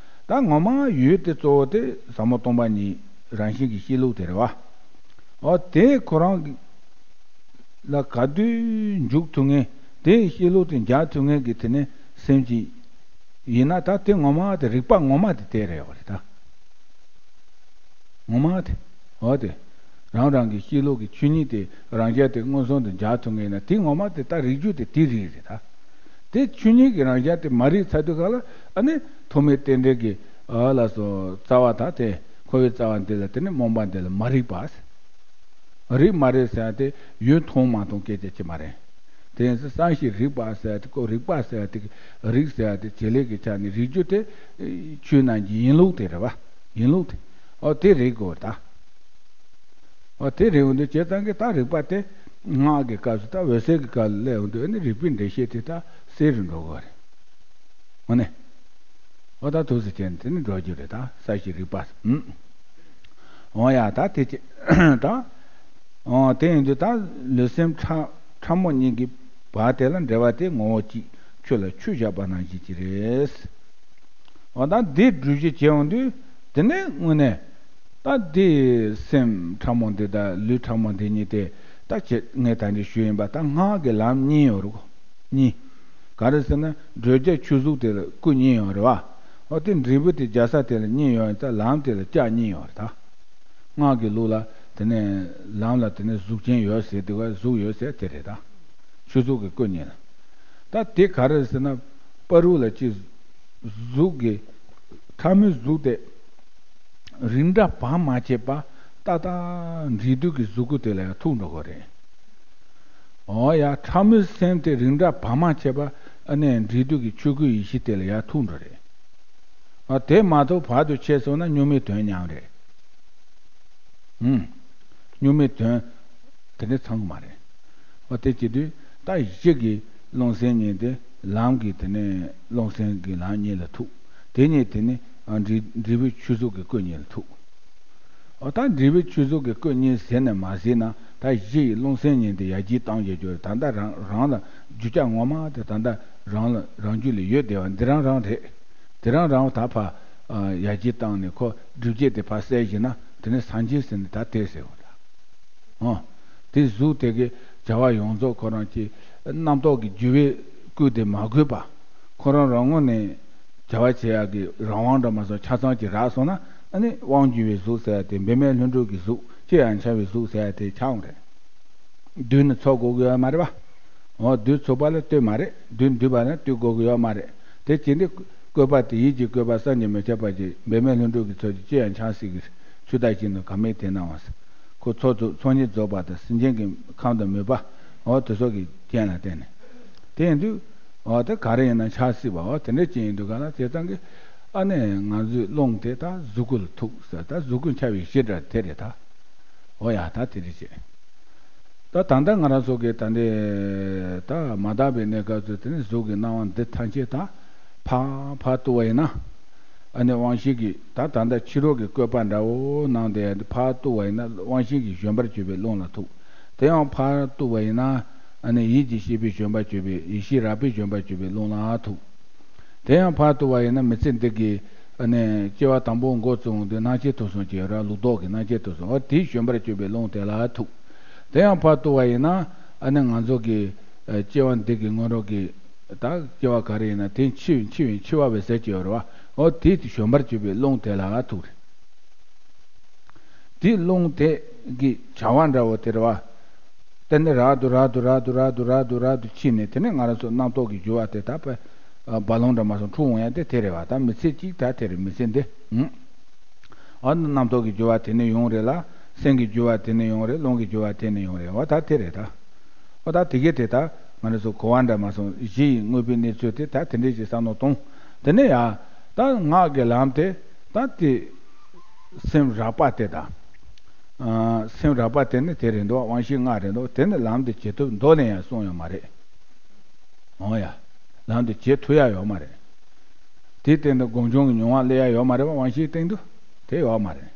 ད་ངོ་མ་ཡུལ་དེ་གཙོ་བོ་དེ་ཟབ་མོ་སྟོང་པ་ཉིད་རང་བཞིན་གྱི་གཤིས་ལུགས་དེ་རེད་བ། ཨོ་དེ་ཁོ་རང་གི་ལ་ག་དུས་འཇུག་ཐུབ་ངེས། དེའི་གཤིས་ལུགས་དེ་འཇགས་ཐུབ་ངེས་ཀྱི་དེ་ནས་སེམས་ཀྱི་ཡིན་ན་ད་དེ་ངོ་མ་དེ་རིག་པ་ངོ་མ་དེ་དེ་རེད་བ་རེད་ད། ངོ་མ་དེ། འོ་དེ། རང་རང་གི་གཤིས་ལུགས་ཀྱི་ཆོས་ཉིད་དེ་རང་རྐྱ་དེ་མངོན་སུམ་དུ་འཇགས་ཐུབ་ངེས་ན་དེ་ངོ་མ་དེ་ད་རིག་རྒྱུ་དེ་དེ་རིག་རེད་ད། དེ་ཆོས་ཉིད་ཀྱི་རང་རྐྱ་དེ་མ་རིག་ཚར་དུས་ག་ལ་ཨ་ནི་ཐོགས་མེད་རྟེན་འབྲེལ་གྱི་ཨ་ལ་སོགས་རྩ་བ་ད་དེ་འཁོར་བའི་རྩ་བ་འདི་ལ་དེ་ནི་རྨོངས་པ་འདི་ལ་མ་རིག་པ། རིག་མ་རིག་ཟེར་ཡ་དེ་ཡུལ་མཐོང་མ་མཐོང་སྐད་ཆ་ཅིག་མ་རེད། དེ་ཡིན་ཙང་བསམ་ཤེས་རིག་པ་ཟེར་ཡ་དེ་ཁོ་རིག་པ་ཟེར་ཡ་དེ་རིག་ཟེར་ཡ་དེ་བྱེད་ལས་ཀྱི་ཆ་ནས་རིག་རྒྱུ་དེ་ཆོས་རྣམས་ཀྱི་ཡིན་ལུགས་དེ་རེད་བ། ཡིན་ལུགས་དེ། ཨོ་དེ་རིག་དགོས་ད། ཨོ་དེ་རིག་འོང་དུས་བྱས་ཙང་གི་ད་རིག་པ་དེ་སྔགས་ཀྱི་སྐབས་སུ་ད་འོད་གསལ་གྱི་སྐབས་ལ་སླེབས་འོང་དུས་ཨ་ནི་རིག་པའི་འགྲེལ་བཤད་དེ་ད་གསལ་རུ་འགྲོ་དགོས་རེད། འོ་ནི། ཨོ་ད་ཐུགས་སུ་ཆེ་ནས་དེ་ནི་འགྲོ་རྒྱུ་རེད་ད་ས་ཞིག་རིག་པ། ཨུམ། འོ་ཡ་ད་དེ་ཅི། ད། འོ་དེ་ཡིན་དུས་ད་ལུས་སེམས་ཕྲ་ཕྲ་མོ་གཉིས་ཀྱི་བར་དེ་ལ་འབྲེལ་བ་དེ་ངོ་བོ་གཅིག་ཆོས་ལ་ཆུ་བཞག་པ་ནང་བཞིན་གྱི་རེད། འོ་ད་འདི་སྒྲུབ་བྱེད་བྱེད་འོང་དུས་དེ་ནས་དངོས་གནས། ད་འདི་སེམས་ཕྲ་མོ་འདི་དང་ལུས་ཕྲ་མོ་འདི་གཉིས་དེ་ད་ཁྱེད་ངས་ད་འདི་ཞུས་ཡིན་པ་ད་སྔགས་ཀྱི་ལམ་གཉིས་ཡོད་རེད་གོ། གཉིས། ག་རེ་ཟེར་ན་བགྲོད་རྒྱ་ཆོས་གཟུགས་དེ་ལ་སྐུ་གཉིས་ཡོད་རེད་བ། འོ་དེ་འབྲས་བུ་དེ་རྒྱལ་ས་དེ་ལ་གཉིས་ཡོད་ཡིན་ཙང་ལམ་དེ་ལ་ལྕགས་གཉིས་ཡོད་རེད་ད། སྔགས་ཀྱི་ལུགས་ལ་དེ་ནས་ལམ་ལ་དེ་ནས་གཟུགས་ཅན་ཡོད་ཟེར་དེ་ག་གཟུགས་ཡོད་ཟེར་དེ་རེད་ད། ཆོས་གཟུགས་ཀྱི་སྐུ་གཉིས་ལ། ད་དེ་ག་རེ་ཟེར་ན། བར་དུ་ལ་ཅི། གཟུགས་ཀྱི། ཕྲ་མོའི་གཟུགས་དེ། རིགས་འདྲ་བར་མ་ཆད་པ། ཏག་ཏག་འབྲས་དུས་ཀྱི་གཟུགས་སྐུ་དེ་ལ་ཡང་ཐུག་འགྲོ་གི་རེད། འོ་ཡ་ཕྲ་མོའི་སེམས་དེ་རིགས་འདྲ་བར་མ་ཆད་པ། ཨ་ནི་འབྲས་དུས་ཀྱི་ཆོས་སྐུའི་ཡེ་ཤེས་དེ་ལ་ཡང་ཐུག་འགྲོ་རེད། ཨ་དེ་མ་གཏོགས་བར་དུ་ཆད་སོང་ན་གཉུག་མའི་དོན་ཉམས་རེད། ཧུམ། གཉུག་མའི་དོན། དེ་འདྲ་ཚང་གི་མ་རེད། ཨ་དེ་བྱེད་དུས་ད་གཞི་གི་རླུང་སེམས་གཉིས་དེ་ལམ་གྱི་དེ་ནས་རླུང་སེམས་ཀྱི་ལམ་གཉིས་ལ་ཐུག་དེ་གཉིས་དེ་ནི་ཨ་འབྲས་འབྲས་བུའི་ཆོས་གཟུགས་ཀྱི་སྐུ་གཉིས་ལ་ཐུག་ཨ་ད་འབྲས་བུའི་ཆོས་གཟུགས་ཀྱི་སྐུ་གཉིས་ཟེར་ནས་མ་ཟེར་ན་ད་གཞི་ཡི་རླུང་སེམས་གཉིས་དེ་ཡར་རྒྱས་བཏང་བྱེད་རྒྱུ་ད་ལྟ་རང་རང་ལ་རྒྱུ་ཆ་ངོ་མ་དེ་ད་ལྟ་རང་ལ་རང་རྒྱུད་ལ་ཡོད་བསྡད་པ་འདི་རང་རང་རེད། དེ་རང་རང་ད་ཕ། ཡར་རྒྱས་བཏང་ནས་ཁོ་སྒྲིབ་བྱེད་དེ་ཕར་བསལ་བཞིན་ན་དེ་ནས་སངས་རྒྱས་ཟེར་ནས་ད་དེ་ཟེར་བ་རེད། ཨོ། དེ་གཟུགས་དེ་གའི་བྱ་བ་ཡོངས་རྫོགས་ཁོ་རང་གི་རྣམ་རྟོག་གི་རྒྱུ་བའི་སྐུ་དེ་མ་གོས་པ། ཁོ་རང་རང་ངོས་ནས་བྱ་བ་བྱེད་ཡག་གི་རང་དབང་འདྲ་མ་སོང་ཆ་ཚང་གཅིག་རག་སོང་ན་ཨ་ནི་དབང་སྒྱུར་བའི་གཟུགས་ཟེར་ཡ་དེ་འབད་མེད་ལྷུན་གྲུབ་ཀྱི་གཟུགས་ཅི་ཡང་འཆང་བའི་གཟུགས་ཟེར་ཡ་དེ་ཆགས་འོང་རེད། བདུད་ནི་ཚོགས་དགོས་ཀྱི་ཡོད་མ་རེད་པ། འོ་བདུད་ཚོགས་པ་ལ་ལྟོས་མ་རེད། བདུད་འདུས་པ་ལ་ལྟོས་དགོས་ཀྱི་ཡོད་མ་རེད། དེ་བྱས་ནས་བཀོད་པ་དེ་ཡིད་ཀྱི་བཀོད་པ་བསམ་གྱིས་མི་ཁྱབ་པ་ཅིག་འབད་མེད་ལྷུན་གྲུབ་ཀྱི་ཚོགས་ཀྱིས་ཅི་ཡང་འཆང་སྲིད་ཀྱི་ཆུ་ཟླ་བཞིན་དུ་གང་མེད་དེ་སྣང་བ། ཁོ་ཚོགས་རྫོགས་ཚོགས་གཉིས་རྫོགས་པ་དང་སེམས་ཅན་གྱི་ཁམས་དང་མོས་པ། འོ་དེ་སོགས་ཀྱི་རྐྱེན་ལ་བརྟེན་ནས། དེ་ཡིན་དུས། འོ་དེ་ག་རེ་ཡིན་ན་ཆགས་སྲིད་པ་འོ་དེ་འདྲ་ཅིག་ཡིན་དུས་ག་ལ་བྱས་ཙང་གི། ཨ་ནི་ང་ཚོའི་རླུང་དེ་ད་གཟུགས་སྐུ་ལ་ཐུག་ཟེར་ད་གཟུགས་སྐུ་འཆར་བའི་གཞི་འདྲ་དེ་རེད་ད། འོ་ཡ་ད་དེ་རེད་ཅེས། ད་ད་ལྟ་ང་རང་ཚོ་གི་ད་འདི་ད་མ་དག་པའི་གནས་སྐབས་སུ་དེ་ནི་གཟུགས་ཀྱི་སྣང་བ་འདི་ཐམས་ཅད་ད་ཕར་ཕར་གཏུབ་པ་ཡིན་ན། ཨ་ནི་དབང་ཤེས་ཀྱི་ད་ད་ལྟ་ཕྱི་རོལ་གྱི་བཀོད་པ་འདྲ་བོ་སྣང་དེ་ཕར་གཏུབ་པ་ཡིན་ན་དབང་ཤེས་ཀྱི་བཞོན་པར་གྱུར་པའི་རླུང་ལ་ཐུག་དེ་ཡང་ཕར་གཏུབ་པ་ཡིན་ན་ཨ་ནི་ཡིད་ཀྱི་ཤེས་པའི་བཞོན་པར་གྱུར་པའི་ཡེ་ཤེས་རགས་པའི་བཞོན་པར་གྱུར་པའི་རླུང་ལ་ཐུག་དེ་ཡང་ཕར་གཏུབ་པ་ཡིན་ན་མི་ཚེ་འདི་གི་ཨ་ནི་སྐྱེ་བ་དང་པོ་འགོ་བཙུགས་དུས་སྣང་མཆེད་དུ་སོང་སྐྱེ་བ་ལུགས་ལྡོག་གི་སྣང་མཆེད་དུ་སོང་འོ་དེའི་བཞོན་པར་གྱུར་པའི་རླུང་དེ་ལ་ཐུག་དེ་ཡང་ཕར་གཏུབ་པ་ཡིན་ན་ཨ་ནི་ང་ཚོ་གི་ཨ་སྐྱེ་བ་འདི་གི་སྔོན་རོལ་གྱི་ད་སྐྱེ་བ་ག་རེ་ཡིན་ན་དེ་འཆི་བའི་འཆི་བའི་འཆི་བ་བའི་ཟེར་གྱི་ཡོད་རེད་བ། འོ་དེའི་བཞོན་པར་གྱུར་པའི་རླུང་དེ་ལ་ཐུག་རེད། དེའི་རླུང་དེ་གི་བྱ་བ་འདྲ་བོ་དེ་རེད་བ། དེ་ནས་རབ་ཏུ་རབ་ཏུ་རབ་ཏུ་རབ་ཏུ་རབ་ཏུ་རབ་ཏུ་ཕྱིན་ནས་དེ་ནས་ང་རང་ཚོ་རྣམ་རྟོག་གི་རྒྱུ་བ་དེ་ད་ཕར་རྦ་ཀློང་འདྲ་མ་སོང་འཁྲུག་འོང་ཡ་དེ་དེ་རེད་བ། ད་མི་ཚེ་གཅིག་ད་དེ་རེད་མི་ཚེ་འདི། ཨ་ནི་རྣམ་རྟོག་གི་རྒྱུ་བ་དེ་ནས་ཡོང་རེད་ལ། སེམས་ཀྱི་རྒྱུ་བ་དེ་ནས་ཡོང་རེད། རླུང་གི་རྒྱུ་བ་དེ་ནས་ཡོང་རེད་བ། ད་དེ་རེད་ད། ཨོ་ད་དེ་གས་དེ་ད་ང་རང་ཚོ་གོ་བ་འདྲ་མ་སོང་གཞི་ཡི་དངོས་པོའི་གནས་ཚུལ་དེ་ད་དེ་འདྲས་ཀྱི་བསམ་བློ་གཏོང་། དེ་ནས་ཡ། ད་ངག་གི་ལམ་དེ་ད་དེ། སེམས་རགས་པ་དེ་དང་། ཨ་སེམས་རགས་པ་དེ་ནི་དེ་རེད་འདུག་དབང་ཤེས་ལྔ་རེད་འདུག་དེ་ནི་ལམ་དེ་བྱེད་ཐུབ་མདོ་ནས་ཡང་གསུངས་ཡོད་མ་རེད། འོ་ཡ། ལམ་དེ་བྱེད་ཐུབ་ཡ་ཡོད་མ་རེད། དེའི་སྟེང་དུ་སྒོམ་བྱུང་གི་མྱོང་བ་སླེབས་ཡ་ཡོད་མ་རེད་པ། དབང་ཤེས་སྟེང་དུ་དེ་ཡོད་མ་རེད།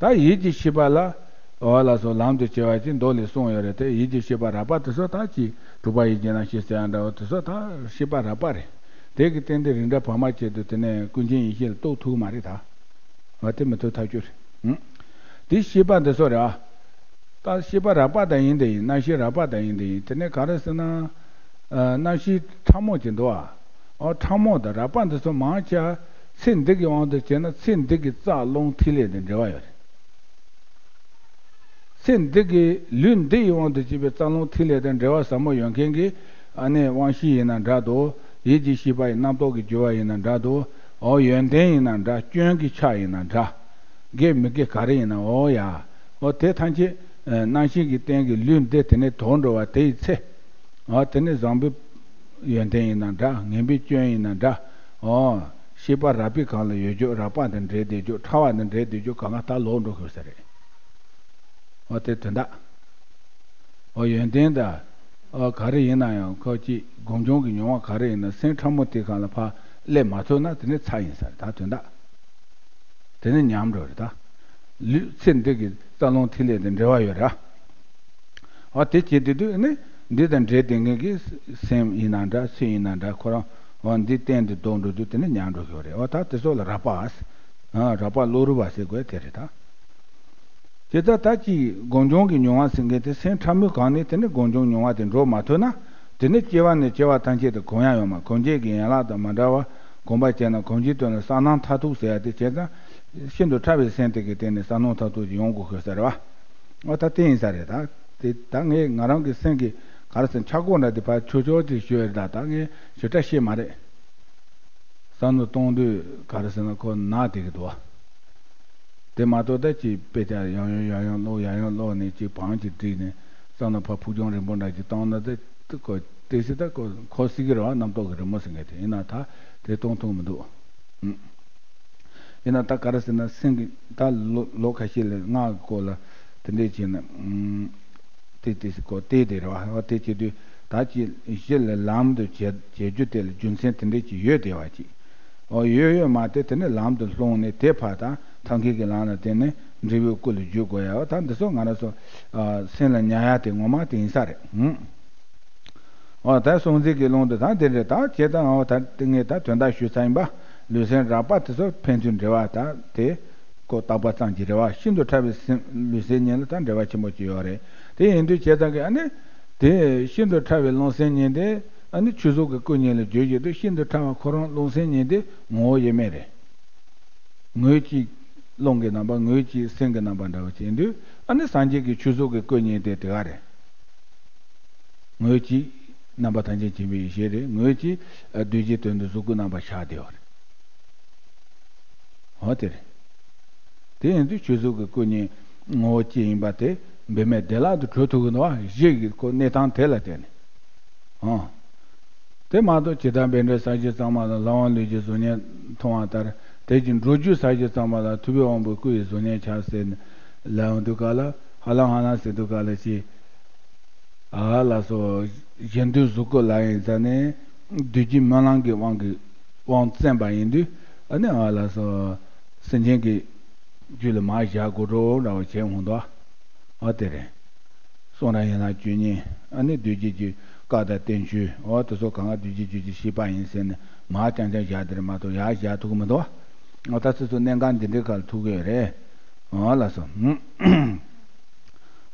ད་ཡིད་ཀྱི་ཤེས་པ་ལ་འོ་ལ་སོགས་ལམ་དུ་བྱེད་པ་ཅིག་མདོ་ལས་གསུངས་ཡོད་རེད་དེ། ཡིད་ཀྱི་ཤེས་པ་རགས་པ་དེ་ཚོ་ད་ཅིག་གྲུབ་པ་ཡིད་ཀྱི་རྣམ་ཤེས་ཟེར་ཡ་འདྲ་བོ་དེ་ཚོ་ད་ཤེས་པ་རགས་པ་རེད། དེ་གི་སྟེང་དུ་རིགས་འདྲ་བར་མ་ཆད་དུ་དེ་ནས་ཀུན་མཁྱེན་ཡེ་ཤེས་ལ་རྟོགས་ཐུབ་མ་རེད་ད། འོ་དེ་མི་ཐུབ་ཐག་ཆོད་རེད། ཨང་། དེ་ཤེས་པ་འདི་ཚོ་རེད་ཨ། ད་ཤེས་པ་རགས་པ་དང་ཡིན་དེ་ཡིན། རྣམ་ཤེས་རགས་པ་དང་ཡིན་དེ་ཡིན། དེ་ནས་ག་རེ་ཟེར་ན། ཨ་རྣམ་ཤེས་ཕྲ་མོ་ཅིག་འདུག་ཨ། ཨོ་ཕྲ་མོ་དང་རགས་པ་འདི་ཚོ་མང་ཆེ་བ་ཚེ་འདི་གི་དབང་དུ་བྱས་ན་ཚེ་འདི་གི་རྩ་རླུང་ཐིག་ལེ་དང་འབྲེལ་བ་ཡོད་རེད། ཚེ་འདི་གི་ལུས་འདི་ཡི་དབང་དུ་བྱས་པའི་རྩ་རླུང་ཐིག་ལེ་དང་འབྲེལ་བ་ཟབ་མོ་ཡོད་མཁན་གྱི་ཨ་ནི་དབང་ཤེས་ཡིན་ན་འདྲ་འདུག་ཡིད་ཀྱི་ཤེས་པ་ཡི་རྣམ་རྟོག་གི་རྒྱུ་བ་ཡིན་ན་འདྲ་འདུག་ཨོ་ཡོན་ཏན་ཡིན་ན་འདྲ། སྐྱོན་གྱི་ཆ་ཡིན་ན་འདྲ། དགེ་མི་དགེ་ག་རེ་ཡིན་ན་འོ་ཡ། འོ་དེ་ཐམས་ཅད་རྣམ་ཤེས་ཀྱི་སྟེང་གི་ལུས་འདི་དེ་ནས་དོར་འགྲོ་བ་དེ་ཡི་ཚེ། འོ་དེ་ནས་བཟང་པོའི་ཡོན་ཏན་ཡིན་ན་འདྲ། ངན་པའི་སྐྱོན་ཡིན་ན་འདྲ། འོ་ཤེས་པ་རགས་པའི་སྒང་ལ་ཡོད་རྒྱུ་རགས་པ་དང་འབྲེལ་བསྡད་རྒྱུ་ཕྲ་བ་དང་འབྲེལ་བསྡད་རྒྱུ་གང་ག་ད་ལོག་འགྲོ་དགོས་ས་རེད། འོ་དེ་དོན་དག་འོ་ཡོན་ཏན་དང་། འོ་ག་རེ་ཡིན་ན་ཡང་ཁོ་ཅིག་སྒོམ་བྱུང་གི་མྱོང་བ་ག་རེ་ཡིན་ན་སེམས་ཕྲ་མོ་དེ་སྒང་ལ་ཕར་སླེབས་མ་ཐུབ་ན་དེ་ནི་ཚར་ཡིན་ས་རེད་ད་དོན་དག་དེ་ནི་ཉམས་འགྲོ་རེད་ད། ལུས་ཚེ་འདི་གི་རྩ་རླུང་ཐིག་ལེ་དང་འབྲེལ་བ་ཡོད་རེད། འོ་དེ་བྱེད་དུས་དུས་ནི་འདི་དང་འབྲེལ་ཏེ་ངེད་ཀྱི་སེམས་ཡིན་ན་འདྲ་ཚེ་ཡིན་ན་འདྲ་ཁོ་རང་འོ་འདི་གཏན་དུ་ལྡོག་འགྲོ་དུས་དེ་ནི་ཉམས་འགྲོ་གི་རེད། འོ་ད་དེ་ཚོ་ལ་རགས་པ། རགས་པ་བློ་རུ་བ་ཟེར་དགོས་དེ་རེད་ད། དེ་ལྟར་ད་ཅིག་སྒོམ་བྱུང་གི་མྱོང་བ་ཟེར་མཁན་དེ་སེམས་ཕྲ་མོའི་སྒང་ནས་དེ་ནི་སྒོམ་བྱུང་མྱོང་བ་དེ་འགྲོ་མ་ཐུབ་ན། དེ་ནི་སྐྱེ་བ་ནས་སྐྱེ་བ་ཐམས་ཅད་དུ་གོམས་ཡ་ཡོད་མ། གོམས་བྱེད་ཀྱི་ཡན་ལག་དང་མ་འདྲ་བ། གོམས་པར་བྱས་ན་གོམས་བྱེད་དོན་ལ་གསལ་སྣང་མཐར་ཐུག་ཟེར་ཡ་དེ་བྱས་ཙང་། ཤིན་ཏུ་ཕྲ་བའི་སེམས་དེ་གི་སྟེང་ནས་གསལ་སྣང་མཐར་ཐུག་ཅིག་ཡོང་དགོས་ཤོད་ས་རེད་བ། འོ་ད་དེ་ཡིན་ས་རེད་ད། དེ་ད་ངས་ང་རང་གི་སེམས་ཀྱི་ག་རེ་ཟེར་ཆག་སྒོ་འདྲ་དེ་ཕར་ཆོད་ཆོད་ཅིག་ཞུ་ཡ་རེད་ད། ད་ངས་ཞེ་དྲག་ཤེས་མ་རེད། བསམ་བློ་གཏོང་དུས་ག་རེ་ཟེར་ན་ཁོ་ན་བསྡད་ཀྱི་འདུག་བ། དེ་མ་གཏོགས་ད་ཅིག་དཔེ་ཆ་ཡང་ཡང་ཡང་ཡང་ཀློག་ཡང་ཡང་ཀློག་ནས་ཅིག་བང་ཅིག་བསྒྲིགས་ནས་བསམ་བློ་ཕར་ཕུགས་རྒྱང་རིང་པོ་འདྲ་ཅིག་བཏང་ན་ད་ཁོ་ཏོག་ཙམ་ད་ཁོ་འཁོར་སྲིད་ཀྱི་རེད་བ། རྣམ་རྟོག་གི་རི་མོ་ཟེར་མཁན་དེ་ཡིན་ན་ད་དེ་གཏོང་ཐུབ་མི་འདུག་ཨུམ། ཡིན་ན་ད་ག་རེ་ཟེར་ན་སེམས་ཀྱི་ད་ལོ་ལོ་ཁ་ཤས་ལ་སྔགས་ཀྱི་སྐོར་ལ་དེ་འདྲས་བྱས་ན་ཨུམ། དེ་དེ་སི་ཀོ་དེ་དེ་རེད་བ། འོ་དེ་བྱེད་དུས་ད་ཅི་གཞི་ལ་ལམ་དུ་བྱེད་བྱེད་རྒྱུ་དེ་ལ་རྒྱུ་མཚན་དེ་འདྲ་ཅིག་ཡོད་དེ་བ་ཅིག་འོ་ཡོད་ཡོད་མ་དེ་དེ་ནི་ལམ་དུ་ལྷུང་ནས་དེ་ཕར་དང་ཐབས་མཁས་ཀྱི་ལམ་ལ་བརྟེན་ནས་འབྲས་བུའི་སྐུ་ལ་འཇུག་དགོས་ཡ། འོ་ད་འདི་ཚོ་ང་རང་ཚོ་ཨ་སེམས་ལ་ཉར་ཡ་དེ་ངོ་མ་དེ་ཡིན་ས་རེད། ཧུམ། འོ་ད་སྲོག་འཛིན་གྱི་ཀློང་དུ་ད་དེ་འདྲ་ད་བྱེད་དང་། འོ་ད་དེ་ངས་ད་དོན་དག་ཞུས་ཚར་ཡིན་པ། ལུས་སེམས་རགས་པ་དེ་ཚོ་ཕན་ཚུན་འབྲེལ་བ་ད་དེ། ཀོ་བརྟག་པ་ཙམ་གྱི་རེད་བ། ཤིན་ཏུ་ཕྲ་བའི་སེམས་ལུས་སེམས་གཉིས་ལ་ད་འབྲེལ་བ་ཆེན་པོ་ཅིག་ཡོད་རེད། དེ་ཡིན་དུས་བྱས་ཙང་གི་ཨ་ནི། དེ་ཤིན་ཏུ་ཕྲ་བའི་རླུང་སེམས་གཉིས་དེ་ཨ་ནི་ཆོས་གཟུགས་ཀྱི་སྐུ་གཉིས་ལ་བརྗོད་བྱེད་དུས་ཤིན་ཏུ་ཕྲ་བ་ཁོ་རང་རླུང་སེམས་གཉིས་དེ་ངོ་བོ་དབྱེར་མེད་རེད། ངོས་གཅིག་རླུང་གི་རྣམ་པ། ངོས་གཅིག་སེམས་ཀྱི་རྣམ་པ་འདྲ་བ་ཅིག་ཡིན་དུས་ཨ་ནི་སངས་རྒྱས་ཀྱི་ཆོས་གཟུགས་ཀྱི་སྐུ་གཉིས་དེ་དེ་ག་རེད། ངོས་གཅིག་རྣམ་པ་ཐམས་ཅད་མཁྱེན་པའི་ཡེ་ཤེས་རེད། ངོས་གཅིག་གདུལ་བྱའི་དོན་དུ་གཟུགས་སྐུ་རྣམ་པར་ཤར་བསྡད་ཡོད་རེད། འོ་དེ་རེད། དེ་ཡིན་དུས་ཆོས་གཟུགས་ཀྱི་སྐུ་གཉིས་ངོ་བོ་གཅིག་ཡིན་པ་དེ་འབད་མེད་བདེ་བླག་ཏུ་གྲུབ་ཐུབ་ཀྱི་འདུག་བ། གཞི་གི་ཁོ་གནས་སྟངས་དེ་ལ་བརྟེན་ནས། ཨང་། དེ་མ་གཏོགས་ཇི་ལྟར་འབད་འགྲོལ་ཟ་ཞིང་གཙང་མ་ལ། ལྷ་དབང་ལུས་ཀྱི་གཟུགས་བརྙན་མཐོང་བ་ལྟར། དེ་བཞིན་འགྲོ་རྒྱུད་ཟ་ཞིང་གཙང་མ་ལ། ཐུབ་པའི་དབང་པོའི་སྐུ་ཡི་གཟུགས་བརྙན་འཆར་ཟེར་ནས་ལབ་ཡོང་དུས་ག་ལ་ཧ་ལམ་ཧ་ལམ་ཟེར་དུས་ག་ལ་ཅི། ཨ་ལགས་སོ། གཞན་དོན་གཟུགས་སྐུ་ལ་ཡིན་ཙང་ནས་བདུད་རྩི་སྨོན་ལམ་གྱི་དབང་གིས་དབང་བཙན་པ་ཡིན་དུས། ཨ་ནི་ཨ་ལགས་སོ། སེམས་ཅན་གྱི་རྒྱུད་ལ་མར་བཞག་དགོས་འགྲོ་འདྲ་བ་བྱས་འོང་དོ། ཨ་དེ་རེད། གསུང་རབ་ཡན་ལག་བཅུ་གཉིས། ཨ་ནི་བདུད་རྩི་རྒྱུད་བཀའ་དང་བསྟན་བཅོས། འོ་དེ་ཚོ་གང་ག་བདུད་རྩི་རྒྱུད་ཀྱི་བཤད་པ་ཡིན་ཟེར་ནས་མར་རྐྱང་རྐྱང་བཞག་དེ་རེད་མ་གཏོགས་ཡར་བཞག་ཐུབ་ཀྱི་མི་འདུག་ཨ་ད་སོ་སོ་གནད་འགག་འདི་འདྲའི་ཁར་ཐུག་གི་ཡོད་རེད། འོ་ལགས་སོ།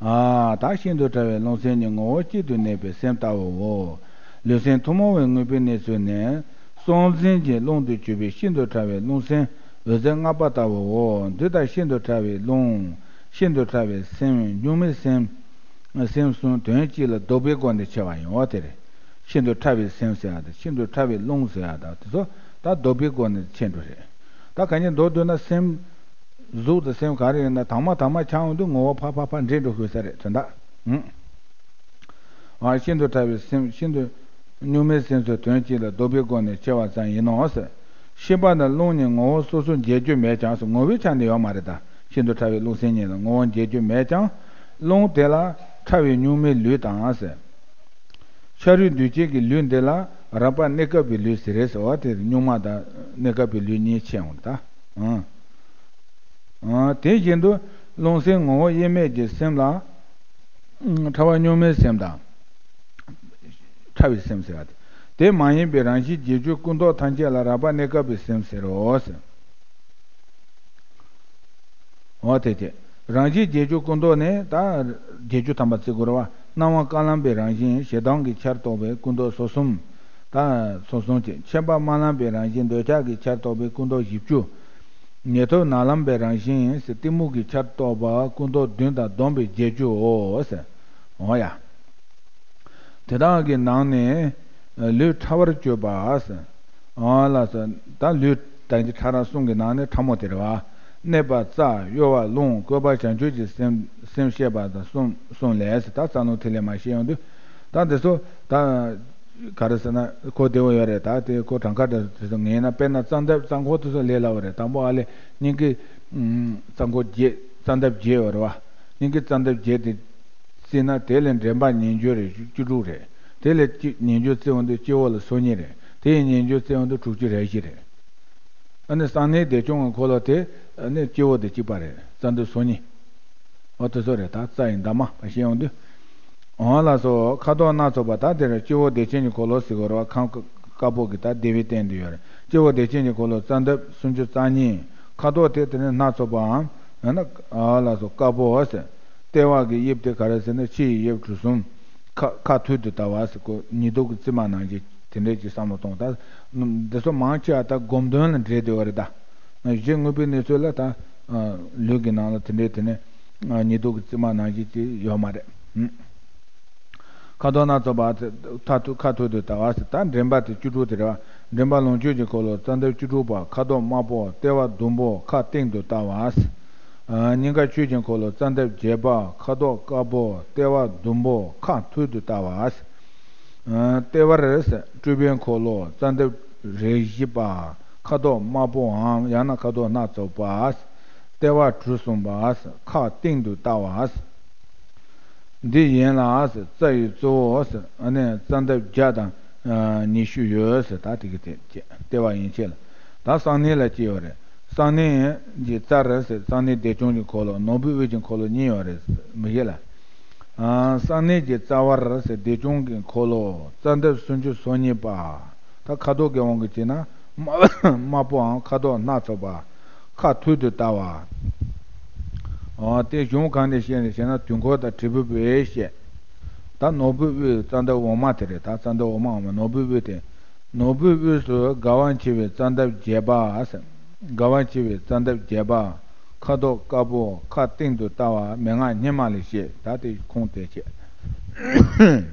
ཨ་ད་ཤིན་ཏུ་ཕྲ་བའི་རླུང་སེམས་ཉིད་ངོ་བོ་གཅིག་ཏུ་གནས་པའི་སེམས་ལྟ་བུའོ། ལུས་སེམས་ཐུན་མོང་བའི་དངོས་པོའི་གནས་ཚུལ་ནི། གསུམ་འཛིན་གྱི་རླུང་དུ་གྱུར་པའི་ཤིན་ཏུ་ཕྲ་བའི་རླུང་སེམས་འོད་ཟེར་ལྔ་པ་ལྟ་བུའོ། འདི་ལྟར་ཤིན་ཏུ་ཕྲ་བའི་རླུང་། ཤིན་ཏུ་ཕྲ་བའི་སེམས། གཉུག་མའི་སེམས། སེམས་གསུམ་དོན་གཅིག་ལ་ལྡོག་པའི་སྒོ་ནས་ཕྱེ་བ་ཡིན་འོ་དེ་རེད། ཤིན་ཏུ་ཕྲ་བའི་སེམས་ཟེར་ཡ་དང་ཤིན་ཏུ་ཕྲ་བའི་རླུང་ཟེར་ཡ་དང་དེ་ཚོ་ད་ལྡོག་པའི་སྒོ་ནས་ཕྱེ་འགྲོ་རེད། ད་གང་ཅི་མདོར་བསྡུས་ན་སེམས། གཟུགས་དང་སེམས་ག་རེ་ཡིན་ན་དྭངས་མ་དྭངས་མ་ཆགས་འོང་དུས་ངོ་བོ་ཕར་ཕར་ཕར་འདྲེས་འགྲོ་དགོས་ས་རེད་དོན་དག་ཨུ། ཨ་ཤིན་ཏུ་ཕྲ་བའི་སེམས་ཤིན་ཏུ། གཉུག་མའི་སེམས་སུ་དོན་གཅིག་ལ་ལྡོག་པའི་སྒོ་ནས་ཕྱེ་བ་ཙམ་ཡིན་ནོ། ཤེས་པ་དང་རླུང་ནི་ངོ་བོ་སོ་སོར་འབྱེད་རྒྱུ་མེད་ཀྱང་ངོ་བོའི་ཆ་ནས་ཡོད་མ་རེད་ད། ཤིན་ཏུ་ཕྲ་བའི་རླུང་སེམས་ཉིད་ལ་ངོ་བོ་འབྱེད་རྒྱུ་མེད་ཀྱང་། རླུང་དེ་ལ་ཕྲ་བའི་གཉུག་མའི་ལུས་དང་། ཆ་རུས་འདུས་བྱས་ཀྱི་ལུས་འདི་ལ་རགས་པ་གནས་སྐབས་ཀྱི་ལུས་ཟེར་རེད་ཟེར་བ་དེ་གཉུག་མ་དང་གནས་སྐབས་ཀྱི་ལུས་གཉིས་ཕྱེ་འོང་ད། ཨང་། ཨང་། དེ་བཞིན་དུ་རླུང་སེམས་ངོ་བོ་དབྱེར་མེད་ཀྱི་སེམས་ལ། ཨང་། ཕྲ་བ་གཉུག་མའི་སེམས་དང་། ཕྲ་བའི་སེམས་ཟེར་བ་དེ། དེ་མ་ཡིན་པའི་རང་བཞིན་བརྒྱད་ཅུ་སྐུ་མདོག་ཐམས་ཅད་ལ་རགས་པ་གནས་སྐབས་ཀྱི་སེམས་ཟེར་རོ། འོ་དེ་སྟེ། རང་བཞིན་བརྒྱད་ཅུ་སྐུ་མདོག་ནི་ད། བརྒྱད་ཅུ་ཐམ་པ་བརྩི་དགོས་རེད་བ། སྣང་བ་སྐར་ལམ་པའི་རང་བཞིན་ཞེ་སྡང་གི་ཆར་གཏོགས་པའི་སྐུ་མདོག་སོ་གསུམ། ད། སོ་གསུམ་གྱི་མཁྱེན་པ་དམར་ལམ་པའི་རང་བཞིན་འདོད་ཆགས་ཀྱི་ཆར་གཏོགས་པའི་སྐུ་མདོག་བཞི་བཅུ། ཉེ་ཐོབ་ནག་ལམ་པའི་རང་བཞིན་གཏི་མུག་གི་ཆར་གཏོགས་པ་སྐུ་མདོག་བདུན་དང་བསྡོམས་པས་བརྒྱད་ཅུའོ། འོ་ཡ། དེ་དག་གི་ནང་ནས་ལུས་ཕྲ་བར་གྱུར་པ། ཨ་ལགས་སོ། ད་ལུས་ད་གིན་ཕྲ་རགས་གསུམ་གྱི་ནང་ནས་ཕྲ་མོ་དེ་རེད་བ། གནས་པ་རྩ་གཡོ་བ་རླུང་བཀོད་པ་བྱང་ཆུབ་ཀྱི་སེམས་སེམས་བཤད་པ་དང་གསུམ་གསུམ་ལས་ད་རྩ་རླུང་ཐིག་ལེ་མར་བཤད་ཡོང་དུས། ད་འདི་ཚོ་ད་ག་རེ་ཟེར་ན་གོ་བདེ་བོ་ཡོད་རེད། ད་དེ་ཁོ་གྲངས་ཀ་དེ་ཚོ་ངེས་ན་དཔེར་ན་རྩ་འདབ་རྩ་འཁོར་དེ་ཚོ་ལས་སླ་བོ་རེད། དང་པོ་ཨ་ལས་སྙིང་གི་རྩ་འཁོར་བརྒྱད་རྩ་འདབ་བརྒྱད་ཡོད་རེད་བ། སྙིང་གི་རྩ་འདབ་བརྒྱད་དེ། བརྩིས་ན་དེ་ལས་འདྲེན་པ་ཉིས་བརྒྱ་རེད། བཅུ་དྲུག་རེད། དེ་ལས་གཅིག་ཉིས་བརྒྱ་བརྩི་འོང་དུས་སྤྱི་བོ་ལ་སོ་གཉིས་རེད། དེ་ཡི་ཉིས་བརྒྱ་བརྩི་འོང་དུས་དྲུག་ཅུ་རེ་བཞི་རེད། ཨ་ནི་གསང་གནས་བདེ་སྐྱོང་གི་འཁོར་ལོ་དེ་ཨ་ནི་སྤྱི་བོ་དེ་གཅིག་པ་རེད། རྩ་འདབ་སོ་གཉིས། འོ་དེ་ཚོ་རེད། ད་རྩ་ཡི་འདབ་མ་བ་ཤེས་འོང་དུས། འོ་ལགས་སོ། ཁ་དོག་སྣ་ཚོགས་པ་ད་དེར་སྤྱི་བོ་བདེ་ཆེན་གྱི་འཁོར་ལོ་ཟེར་དགོས་རེད་བ། ཁམས་དཀར་པོ་གི་ད་བདེ་བའི་སྟེང་དུ་ཡོད་རེད། སྤྱི་བོ་བདེ་ཆེན་གྱི་འཁོར་ལོ་རྩ་འདབ་སུམ་ཅུ་རྩ་གཉིས། ཁ་དོག་དེ་དེ་ནི་སྣ་ཚོགས་པའམ་ཡང་ན་ཨ་ལགས་སོ་དཀར་པོ་ཟེར། ལྟེ་བ་གི་དབྱིབས་དེ་ག་རེ་ཟེར་ན་ཕྱི་ཡི་དབྱིབས་གྲུ་གསུམ། ཁ་ཁ་ཐུར་དུ་ལྟ་བ་ཟེར། ཁོ་ཉི་གདུགས་ཀྱི་རྩིབ་མ་ནང་བཞིན་དེ་འདྲས་ཀྱི་བསམ་བློ་གཏོང་། ད་འདི་ཚོ་མང་ཆེ་བ་ད་སྒོམ་དོན་ལ་འབྲེལ་བསྡད་པ་རེད་ད། གཞི་དངོས་པོའི་གནས་ཚུལ་ལ་ད་ལུས་ཀྱི་ནང་ལ་དེ་འདྲས་དེ་ནས་ཉི་གདུགས་ཀྱི་རྩིབ་མ་ནང་བཞིན་དེ་ཡོད་མ་རེད། ཁ་དོག་སྣ་ཚོགས་པ་ཁ་ཐུར་ཁ་ཐུར་དུ་ལྟ་བ་ཟེར། ད་འདྲེན་པ་དེ་བཅུ་དྲུག་དེ་རེད་བ། འདྲེན་པ་ལོངས་སྤྱོད་ཀྱི་འཁོར་ལོ་རྩ་འདབ་བཅུ་དྲུག་པ། ཁ་དོག་དམར་པོ། ལྟེ་བ་ཟླུམ་པོ། ཁ་སྟེང་དུ་ལྟ་བ་ཟེར། སྙིང་ག་ཆོས་ཀྱི་འཁོར་ལོ་རྩ་འདབ་བརྒྱད་པ། ཁ་དོག་དཀར་པོ། ལྟེ་བ་ཟླུམ་པོ། ཁ་ཐུར་དུ་ལྟ་བ་ཟེར། ལྟེ་བར་ཟེར་སྤྲུལ་པའི་འཁོར་ལོ་རྩ་འདབ་རེ་བཞི་པ། ཁ་དོག་དམར་པོའམ་ཡང་ན་ཁ་དོག་སྣ་ཚོགས་པ། ལྟེ་བ་གྲུ་གསུམ་པ། ཁ་སྟེང་དུ་ལྟ་བ། འདི་ཡན་ལ་རྩ་ཡི་གཙོ་བོ་ཨ་ནི་རྩ་འདབ་བརྒྱ་དང་ཉི་ཤུ་ཡོད་ཟེར། ད་དེ་གི་དེ་ལྟེ་བ་ཡན་ཆད་ལ། ད་གསང་གནས་ལ་སྐྱེ་ཡོད་རེད། གསང་གནས་ཀྱི་རྩར་ཟེར། གསང་གནས་བདེ་སྐྱོང་གི་འཁོར་ལོ་ནོར་བུ་དབུས་ཀྱི་འཁོར་ལོ་གཉིས་ཡོད་རེད། མི་ཤེས་ལ། གསང་གནས་ཀྱི་རྩ་བར་ཟེར་བདེ་སྐྱོང་གི་འཁོར་ལོ་རྩ་འདབ་སུམ་ཅུ་སོ་གཉིས་པ། ད་ཁ་དོག་གི་དབང་གིས་བྱས་ན་དམར་པོའམ་ཁ་དོག་སྣ་ཚོགས་པ། ཁ་ཐུར་དུ་ལྟ་བ། འོ་དེ་གཞུང་གང་ནས་བཤད་ནས་བཤད་ན་དུས་འཁོར་དང་དྲིལ་བུ་པས་བཤད། ད་ནོར་བུ་དབུས་རྩ་འདབ་འོག་མ་དེ་རེད། ད་རྩ་འདབ་འོག་མའམ་ནོར་བུ་དབུས་དེ། ནོར་བུ་དབུས་སུ་དགའ་བ་འཆི་བའི་རྩ་འདབ་བརྒྱད་པ། དགའ་བ་འཆི་བའི་རྩ་འདབ་བརྒྱད་པ། ཁ་དོག་དཀར་པོ། ཁ་སྟེང་དུ་ལྟ་བ་མན་ངག་སྙེ་མ་ལས་བཤད། ད་དེ་ཁུངས་དེ་བྱས།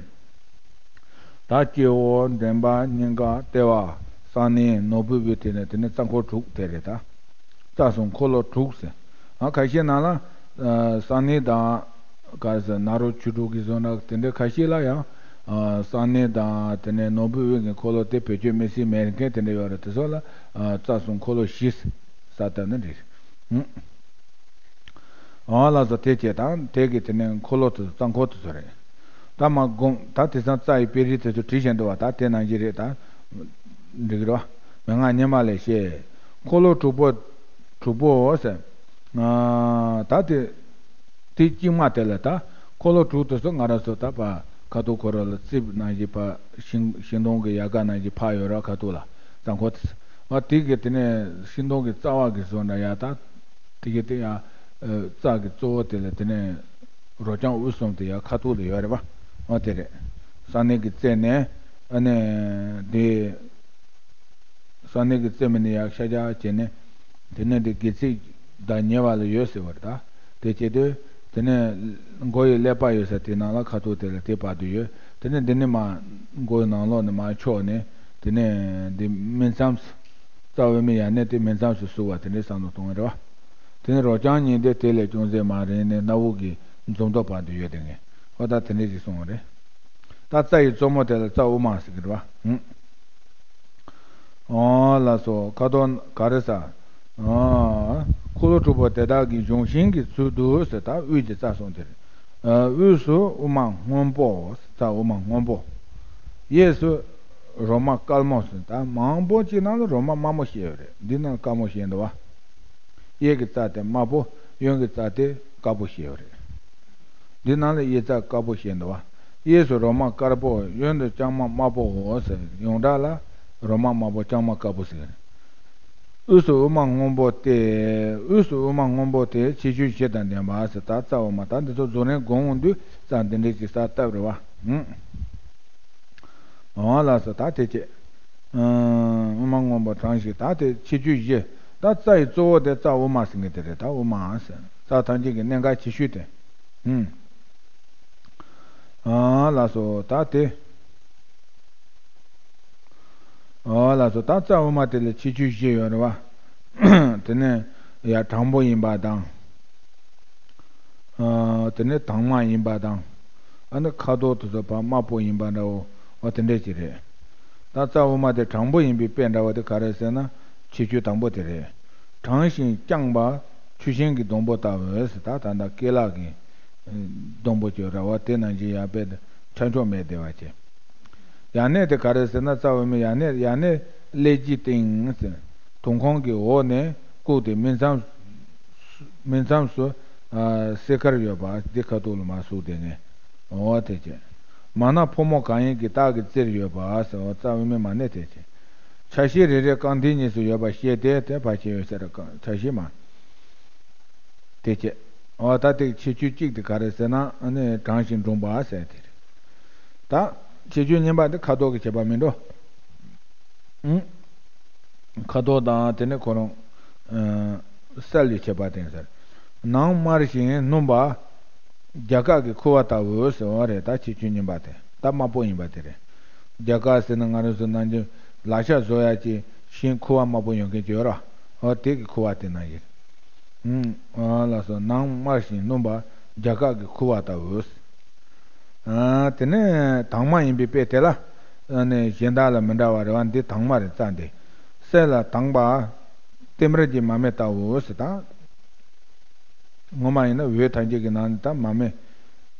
ད་སྤྱི་བོ། འདྲེན་པ། སྙིང་ག། ལྟེ་བ། གསང་གནས། ནོར་བུ་དབུས། དེ་ནས་དེ་ནས་རྩ་འཁོར་དྲུག་དེ་རེད་ད། རྩ་གསུམ་འཁོར་ལོ་དྲུག་ཟེར། ཨ་ཁ་ཤས་ནང་ལ་གསང་གནས་དང་ག་ཟེར་ནཱ་རོ་ཆོས་དྲུག་གི་བཟོ་འདྲ་དེ་འདྲ་ཁ་ཤས་ལ་ཡང་གསང་གནས་དང་དེ་ནས་ནོར་བུ་དབུས་ཀྱི་འཁོར་ལོ་དེ་བེད་སྤྱོད་མི་སྲིད་མེད་མཁན་དེ་འདྲ་ཡོད་རེད། དེ་ཚོ་ལ་རྩ་གསུམ་འཁོར་ལོ་བཞི་ཟེར་བཏགས་ན་འགྲིག་རེད། འོ་ལགས་སོ། དེ་བྱས་དང་དེ་གི་དེ་ནས་འཁོར་ལོ་དེ་ཚོ་རྩ་འཁོར་དེ་ཚོ་རེད། ད་མ་སྒོམ་ད་དེང་སང་རྩ་ཡི་དཔེ་རིས་དེ་ཚོ་བྲིས་བཞིན་འདུག་བ། ད་དེ་ནང་བཞིན་རེད། ད་འགྲིག་གི་རེད་བ། མན་ངག་སྙེ་མ་ལས་བཤད། འཁོར་ལོ་དྲུག་པོ། དྲུག་པོ་ཟེར། ད་དེ། དེ་གཅིག་མ་དེ་ལ་ད། འཁོར་ལོ་དྲུག་དེ་ཚོ་ང་རང་ཚོ་ད་ཕར་ཁ་ཐུག་ཁོ་རང་ལ་རྩིབས་ནང་བཞིན་ཕར་ཤིང་ཤིང་སྡོང་གི་ཡལ་ག་ནང་བཞིན་ཕར་ཡོད་ར། ཁ་ཐུག་ལ་རྩ་འཁོར་དེ། ཨ་དེ་གི་དེ་ནས་ཤིང་སྡོང་གི་རྩ་བ་གི་བཟོ་འདྲ་ཡ་ད། དེ་གི་དེ་ཡ། རྩ་གི་གཙོ་བོ་དེ་ལ་དེ་ནས། རོ་རྐྱང་དབུས་གསུམ་དེ་ཡ་ཁ་ཐུག་ལ་ཡོད་རེད་བ། ཨ་དེ་རེད། གསང་གནས་ཀྱི་རྩེ་ནས། ཨ་ནས་དེ། གསང་གནས་ཀྱི་རྩེ་མོ་ནས་ཡར་ཤར་རྒྱག་བྱས་ནས། དེ་ནས་དེ་དགེ་ཚིག་དང་ཉེ་བ་ལ་ཡོད་ཟེར་བ་རེད་ད། དེ་བྱེད་དུས། དེ་ནས་མགོ་ཡི་ཀླད་པ་ཡོད་ས་དེ་ནང་ལ་ཁ་ཐུག་དེ་ལ་དེ་བར་དུ་ཡོད། དེ་ནས་འདི་ནས་མར་མགོ་ཡི་ནང་ལོགས་ནས་མར་ཕྱོགས་ནས། དེ་ནས་འདི་སྨིན་མཚམས། རྩ་དབུ་མའི་ཡ་གནས་དེ་སྨིན་མཚམས་སུ་ཟུག་པ་དེ་འདྲའི་བསམ་བློ་གཏོང་གི་རེད་བ། དེ་ནས་རོ་རྐྱང་གཉིས་དེ་དེ་ལས་ཅུང་ཟད་མར་རིང་ནས་སྣ་བུག་གི་འཛུམ་མདོག་བར་དུ་ཡོད་དེ་ངས་ཨོ་ད་དེ་འདྲས་ཞིག་གསུངས་པ་རེད། ད་རྩ་ཡི་གཙོ་མོ་དེ་ལ་རྩ་དབུ་མ་ཟེར་གི་རེད་བ། ཨང་། ཨོ་ལགས་སོ། ཁ་དོག་ག་རེ་ཟ། ཨང་། འཁོར་ལོ་དྲུག་པོ་དེ་དག་གི་གཞུང་ཤིང་གི་ཚུལ་དུ་ཟེར། ད་དབུས་ཀྱི་རྩ་གསུངས་དེ་རེད། ཨ་དབུས་སུ་དབུ་མ་སྔོན་པོ། རྩ་དབུ་མ་སྔོན་པོ། གཡས་སུ་རོ་མ་དཀར་མོ་ཟེར། ད་མང་པོ་ཅིག་ནང་ལ་རོ་མ་དམར་མོ་བཤད་ཡོད་རེད། འདི་ནང་དཀར་མོ་བཤད་འདུག་བ། གཡས་ཀྱི་རྩ་དེ་དམར་པོ། གཡོན་གྱི་རྩ་དེ་དཀར་པོ་བཤད་ཡོད་རེད། འདི་ནང་ལ་གཡས་རྩ་དཀར་པོ་བཤད་འདུག་བ། གཡས་སུ་རོ་མ་དཀར་པོ། གཡོན་དུ་ལྕང་མ་དམར་པོའོ་ཟེར། ཡོངས་གྲགས་ལ་རོ་མ་དམར་པོ་ལྕང་མ་དཀར་པོ་ཟེར། དབུས་སུ་དབུ་མ་སྔོན་པོ་སྟེ། དབུས་སུ་དབུ་མ་སྔོན་པོ་སྟེ་ཁྱད་ཆོས་བཞི་དང་ལྡན་པ་ཟེར། ད་རྩ་དབུ་མ་ད་འདི་ཚོ་རྫོགས་རིམ་སྒོམ་འོང་དུས་རྩ་འདི་འདྲས་ཀྱི་ས་བཏབ་རེད་བ། ཨང་། ཨང་ལགས་སོ། ད་དེ་བྱས། ཨང་། དབུ་མ་སྔོན་པོ་དྲངས་ཤིག་ད་དེ་ཁྱད་ཆོས་བཞི། ད་རྩ་ཡི་གཙོ་བོ་དེ་རྩ་དབུ་མ་ཟེར་མཁན་དེ་རེད། ད་དབུ་མ་ཟེར། རྩ་ཐམས་ཅད་ཀྱི་གནད་འགག་ཆེ་ཤོས་དེ། ཨང་། ཨང་ལགས་སོ། ད་དེ། ཨོ་ལགས་སོ། ད་རྩ་དབུ་མ་དེ་ལ་ཁྱད་ཆོས་བཞི་ཡོད་རེད་བ། དེ་ནས་ཡར་དྲང་པོ་ཡིན་པ་དང་། ཨ་དེ་ནས་དྭངས་མ་ཡིན་པ་དང་། ཨ་ནི་ཁ་དོག་དེ་ཚོ་ཕར་དམར་པོ་ཡིན་པ་འདྲ་བོ། འོ་དེ་འདྲས་ཅིག་རེད། ད་རྩ་དབུ་མ་དེ་དྲང་པོ་ཡིན་པའི་དཔེ་འདྲ་བ་དེ་ག་རེ་ཟེར་ན། ཁྱད་ཆོས་དང་པོ་དེ་རེད། དྲང་ཞིང་བརྐྱངས་པ་ཆུ་ཤིང་གི་སྡོང་པོ་ལྟ་བུ་ཟེར། ད་ད་ལྟ་ཀེ་ལ་གི་སྡོང་པོ་ཅིག་ར་བ་དེ་ནང་བཞིན་ཡར་ཕེབས་ཏེ་ཁྱབ་འཇུག་མེད་བསྡད་པ་བྱས། ཡ་གནས་དེ་ག་རེ་ཟེར་ན། རྩ་དབུ་མའི་ཡ་གནས། ཡ་གནས་ཀླད་ཀྱི་སྟེང་ཟེར། དོང་ཁོང་གི་འོག་ནས་བཀུག་སྟེ་སྨིན་མཚམས། སྨིན་མཚམས་སུ་ཨ་སེར་དཀར་ཡོད་པ་འདི་ཁ་ཐུག་ལ་མར་ཟུག་བསྡད་མཁན། འོ་དེ་བྱས། མ་ན་ཕོ་མོ་གང་ཡིན་གྱི་རྟགས་ཀྱིས་བཙིར་ཡོད་པ་ཟེར། འོ་རྩ་དབུ་མའི་མ་གནས་དེ་བྱས། ཆ་ཤས་རེ་རེ་རྐང་མཐིལ་གཉིས་སུ་ཡོད་པ་ཤེས་ཏེ། དེ་ཕར་ཕྱིན་ཡོད་ཟེར། ཆ་ཤས་མ། དེ་བྱས། འོ་ད་དེ་ཁྱད་ཆོས་གཅིག་དེ་ག་རེ་ཟེར་ན། ཨ་ནི་དྲང་ཞིང་སྒྲུང་པ་ཟེར་དེ་རེད། ད་ཁྱད་ཆོས་གཉིས་པ་དེ་ཁ་དོག་གི་ཁྱད་པར་མིན་འགྲོ། ཨང་། ཁ་དོག་དང་དེ་ནས་ཁོ་རང་ཨ་གསལ་བའི་ཁྱད་པར་དེ་ཟེར། ནང་དམར་ཞིང་སྣུམ་པ། རྒྱ་སྐག་གི་ཁུ་བ་ལྟ་བུ་ཟེར་བ་རེད། ད་ཁྱད་ཆོས་གཉིས་པ་དེ་ད་དམར་པོ་ཡིན་པ་དེ་རེད། རྒྱ་སྐག་ཟེར་ན་ང་རང་ཚོ་ནང་ཆོས་ལག་ཆ་བཟོ་ཡག་གི་ཤིང་ཁུ་བ་དམར་པོ་ཡོང་མཁན་ཅིག་ཡོད་ར། འོ་དེ་གི་ཁུ་བ་དེ་ནང་བཞིན། ཨང་། ཨ་ལགས་སོ། ནང་དམར་ཞིང་སྣུམ་པ་རྒྱ་སྐག་གི་ཁུ་བ་ལྟ་བུ། ཨ་དེ་ནས་དྭངས་མ་ཡིན་པའི་དཔེ་དེ་ལ། ཨ་ནི་གཞན་དག་ལ་མི་འདྲ་བ་རེད་བ། འདི་དྭངས་མ་རེད། རྩ་འདི་གསེར་ལ་དྭངས་པ། ཏིལ་མར་གྱི་མར་མེ་ལྟ་བུ་ཟེར་ད། ངོ་མ་ཡིན་ན་འོད་ཐམས་ཅད་ཀྱི་ནང་ནས་ད་མར་མེ།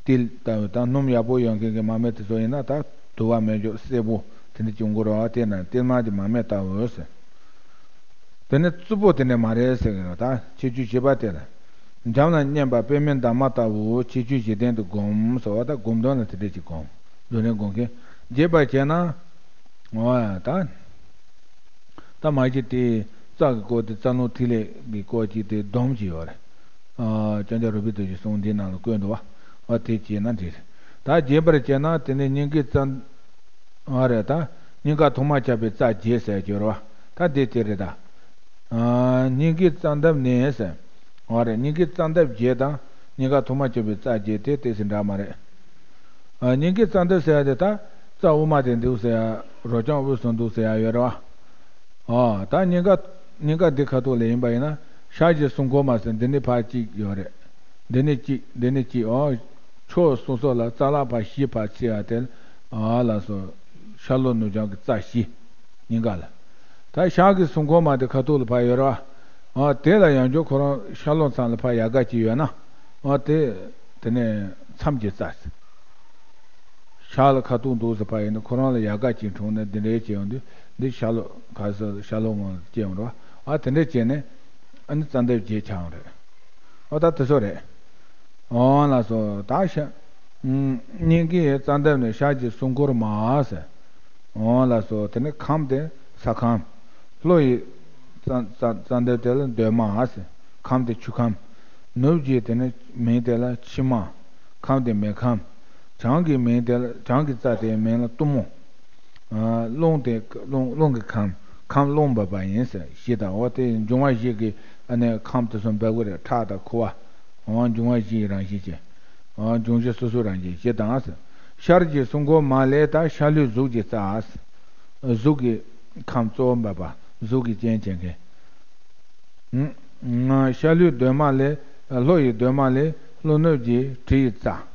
ཏིལ་ལྟ་བུ་ད་སྣུམ་ཡག་པོ་ཡོད་མཁན་གྱི་མར་མེ་དེ་ཚོ་ཡིན་ན་ད་དུ་བ་མེད་འཇོག་སེར་པོ་དེ་འདྲ་བྱུང་དགོས་རེད་བ། དེ་ན་ཏིལ་མར་གྱི་མར་མེ་ལྟ་བུ་ཟེར། དེ་ནི་རྩུབ་པོ་དེ་འདྲ་མ་རེད་ཟེར་གི་རེད། ད་ཁྱད་ཆོས་བཞི་པ་དེ་ལ། འཇམ་ལ་མཉེན་པ་པདྨའི་འདབ་མ་ལྟ་བུ་ཁྱད་ཆོས་བཞི་ལྡན་དུ་བསྒོམ་ཟེར་བ། ད་སྒོམ་དོན་ལ་དེ་འདྲ་ཅིག་བསྒོམ། རྫོགས་རིམ་སྒོམ་མཁན། རྒྱས་པར་བྱས་ན། འོ་ད། ད་མ་གཞི་དེ་རྩ་གི་སྐོར་དེ་རྩ་རླུང་ཐིག་ལེ་གི་སྐོར་གྱི་དེ་སྡོམ་གྱི་ཡོད་རེད། ཨ་ལྕང་སྐྱ་རོལ་པའི་རྡོ་རྗེའི་གསུང་འདིའི་ནང་ལ་བཀོད་འདུག་བ། འོ་དེ་བྱས་ན་འགྲིག་རེད། ད་རྒྱས་པར་བྱས་ན་དེ་ནི་སྙིང་གའི་རྩ། འོ་རེད། ད་སྙིང་ག་ཐོག་མ་ཁྱབ་པའི་རྩ་བརྒྱད་ཟེར་གྱི་ཡོད་རེད་བ། ད་དེ་དེ་རེད་ད། ཨ་སྙིང་གའི་རྩ་འདབ་ནས་ཟེར། འོ་རེད། སྙིང་གའི་རྩ་འདབ་བརྒྱད་དང་སྙིང་ག་ཐོག་མ་ཁྱབ་པའི་རྩ་བརྒྱད་དེ་ཏོག་ཙམ་འདྲ་མ་རེད། ཨ་སྙིང་གའི་རྩ་འདབ་ཟེར་ཡ་དེ་ད་རྩ་དབུ་མ་དེ་འདུག་ཟེར་ཡ། རོ་རྐྱང་དབུས་སུ་འདུག་ཟེར་ཡ་ཡོད་རེད་བ། ཨ་ད་སྙིང་ག་སྙིང་ག་འདི་ཁ་ཐུག་ལ་ཡིན་པ་ཡིན་ན་ཤར་གྱི་སྲུང་འཁོར་མ་ཟེར་འདི་ནས་ཕར་གཅིག་ཡོད་རེད། འདི་ནས་གཅིག་འདི་ནས་གཅིག་ཨོ། ཕྱོགས་སོ་སོ་ལ་རྩ་ལག་ཕར་བཞི་ཕར་ཕྱེ་ཡ་དེ། ཨ་ལགས་སོ། ཤར་ལྷོ་ནུབ་བྱང་གི་རྩ་བཞི། སྙིང་ག་ལ། ད་ཤར་གྱི་སྲུང་འཁོར་མ་དེ་ཁ་ཐུག་ལ་ཕར་ཡོད་རེད་བ། ཨ་དེ་ལ་ཡང་བསྐྱར་ཁོ་རང་ཤར་ལྷོ་མཚམས་ལ་ཕར་ཡལ་ག་གཅིག་ཡོད་ན། ཨ་དེ། དེ་ནས་མཚམས་ཀྱི་རྩ། ཤར་ལ་ཁ་ཐུག་འདུག་ཟེར་བ་ཡིན་ན་ཁོ་རང་ལ་ཡལ་ག་ཅིག་འཁྲུངས་ནས་འདི་འདྲའི་བྱས་ཡོང་དུས་འདི་ཤར་ལྷོ་ག་ས་ཤར་ལྷོ་ངོས་སྐྱེ་ཡོང་རེད་བ། ཨ་དེ་འདྲ་བྱས་ནས་ཨ་ནི་རྩ་འདབ་བརྒྱད་ཆགས་ཡོང་རེད། ཨོ་ད་དེ་ཚོ་རེད། འོང་ལགས་སོ། ད་ཤ། སྙིང་གའི་རྩ་འདབ་ནས་ཤར་གྱི་སྲུང་འཁོར་མ་ཟེར། འོང་ལགས་སོ། དེ་ནས་ཁམས་དེ་ས་ཁམས། ལྷོ་ཡི་རྩ་རྩ་རྩ་འདབ་དེ་ལ་འདོད་མ་ཟེར། ཁམས་དེ་ཆུ་ཁམས། ནུབ་ཀྱི་དེ་ནས་མིང་དེ་ལ་ཕྱི་མ། ཁམས་དེ་མེ་ཁམས། བྱང་གི་མིང་དེ་ལ་བྱང་གི་རྩ་དེའི་མིང་ལ་གཏུམ་མོ། ཨ་རླུང་དེ་རླུང་རླུང་གི་ཁམས། ཁམས་རླུང་འབབ་པ་ཡིན་ཟེར་བཞི་དང་། འོ་དེ་འབྱུང་བ་བཞི་གི་ཨ་ནི་ཁམས་དེ་ཚོ་འབབ་གི་རེད། ཁྲག་དང་ཁུ་བ། འོ་འབྱུང་བ་བཞི་ཡི་རང་བཞིན་གྱི། འོ་འབྱུང་བཞི་སོ་སོའི་རང་བཞིན་བཞི་དང་ཟེར། ཤར་གྱི་སྲུང་འཁོར་མ་ལས་ད་ཤར་ལྷོའི་གཟུགས་ཀྱི་རྩ། གཟུགས་ཀྱི་ཁམས་གཙོ་བོ་འབབ་པ། གཟུགས་ཀྱི་རྐྱེན་བྱེད་མཁན། ཤར་ལྷོའི་འདོད་མ་ལས། ལྷོ་ཡི་འདོད་མ་ལས་ལྷོ་ནུབ་ཀྱི་དྲི་ཡི་རྩ།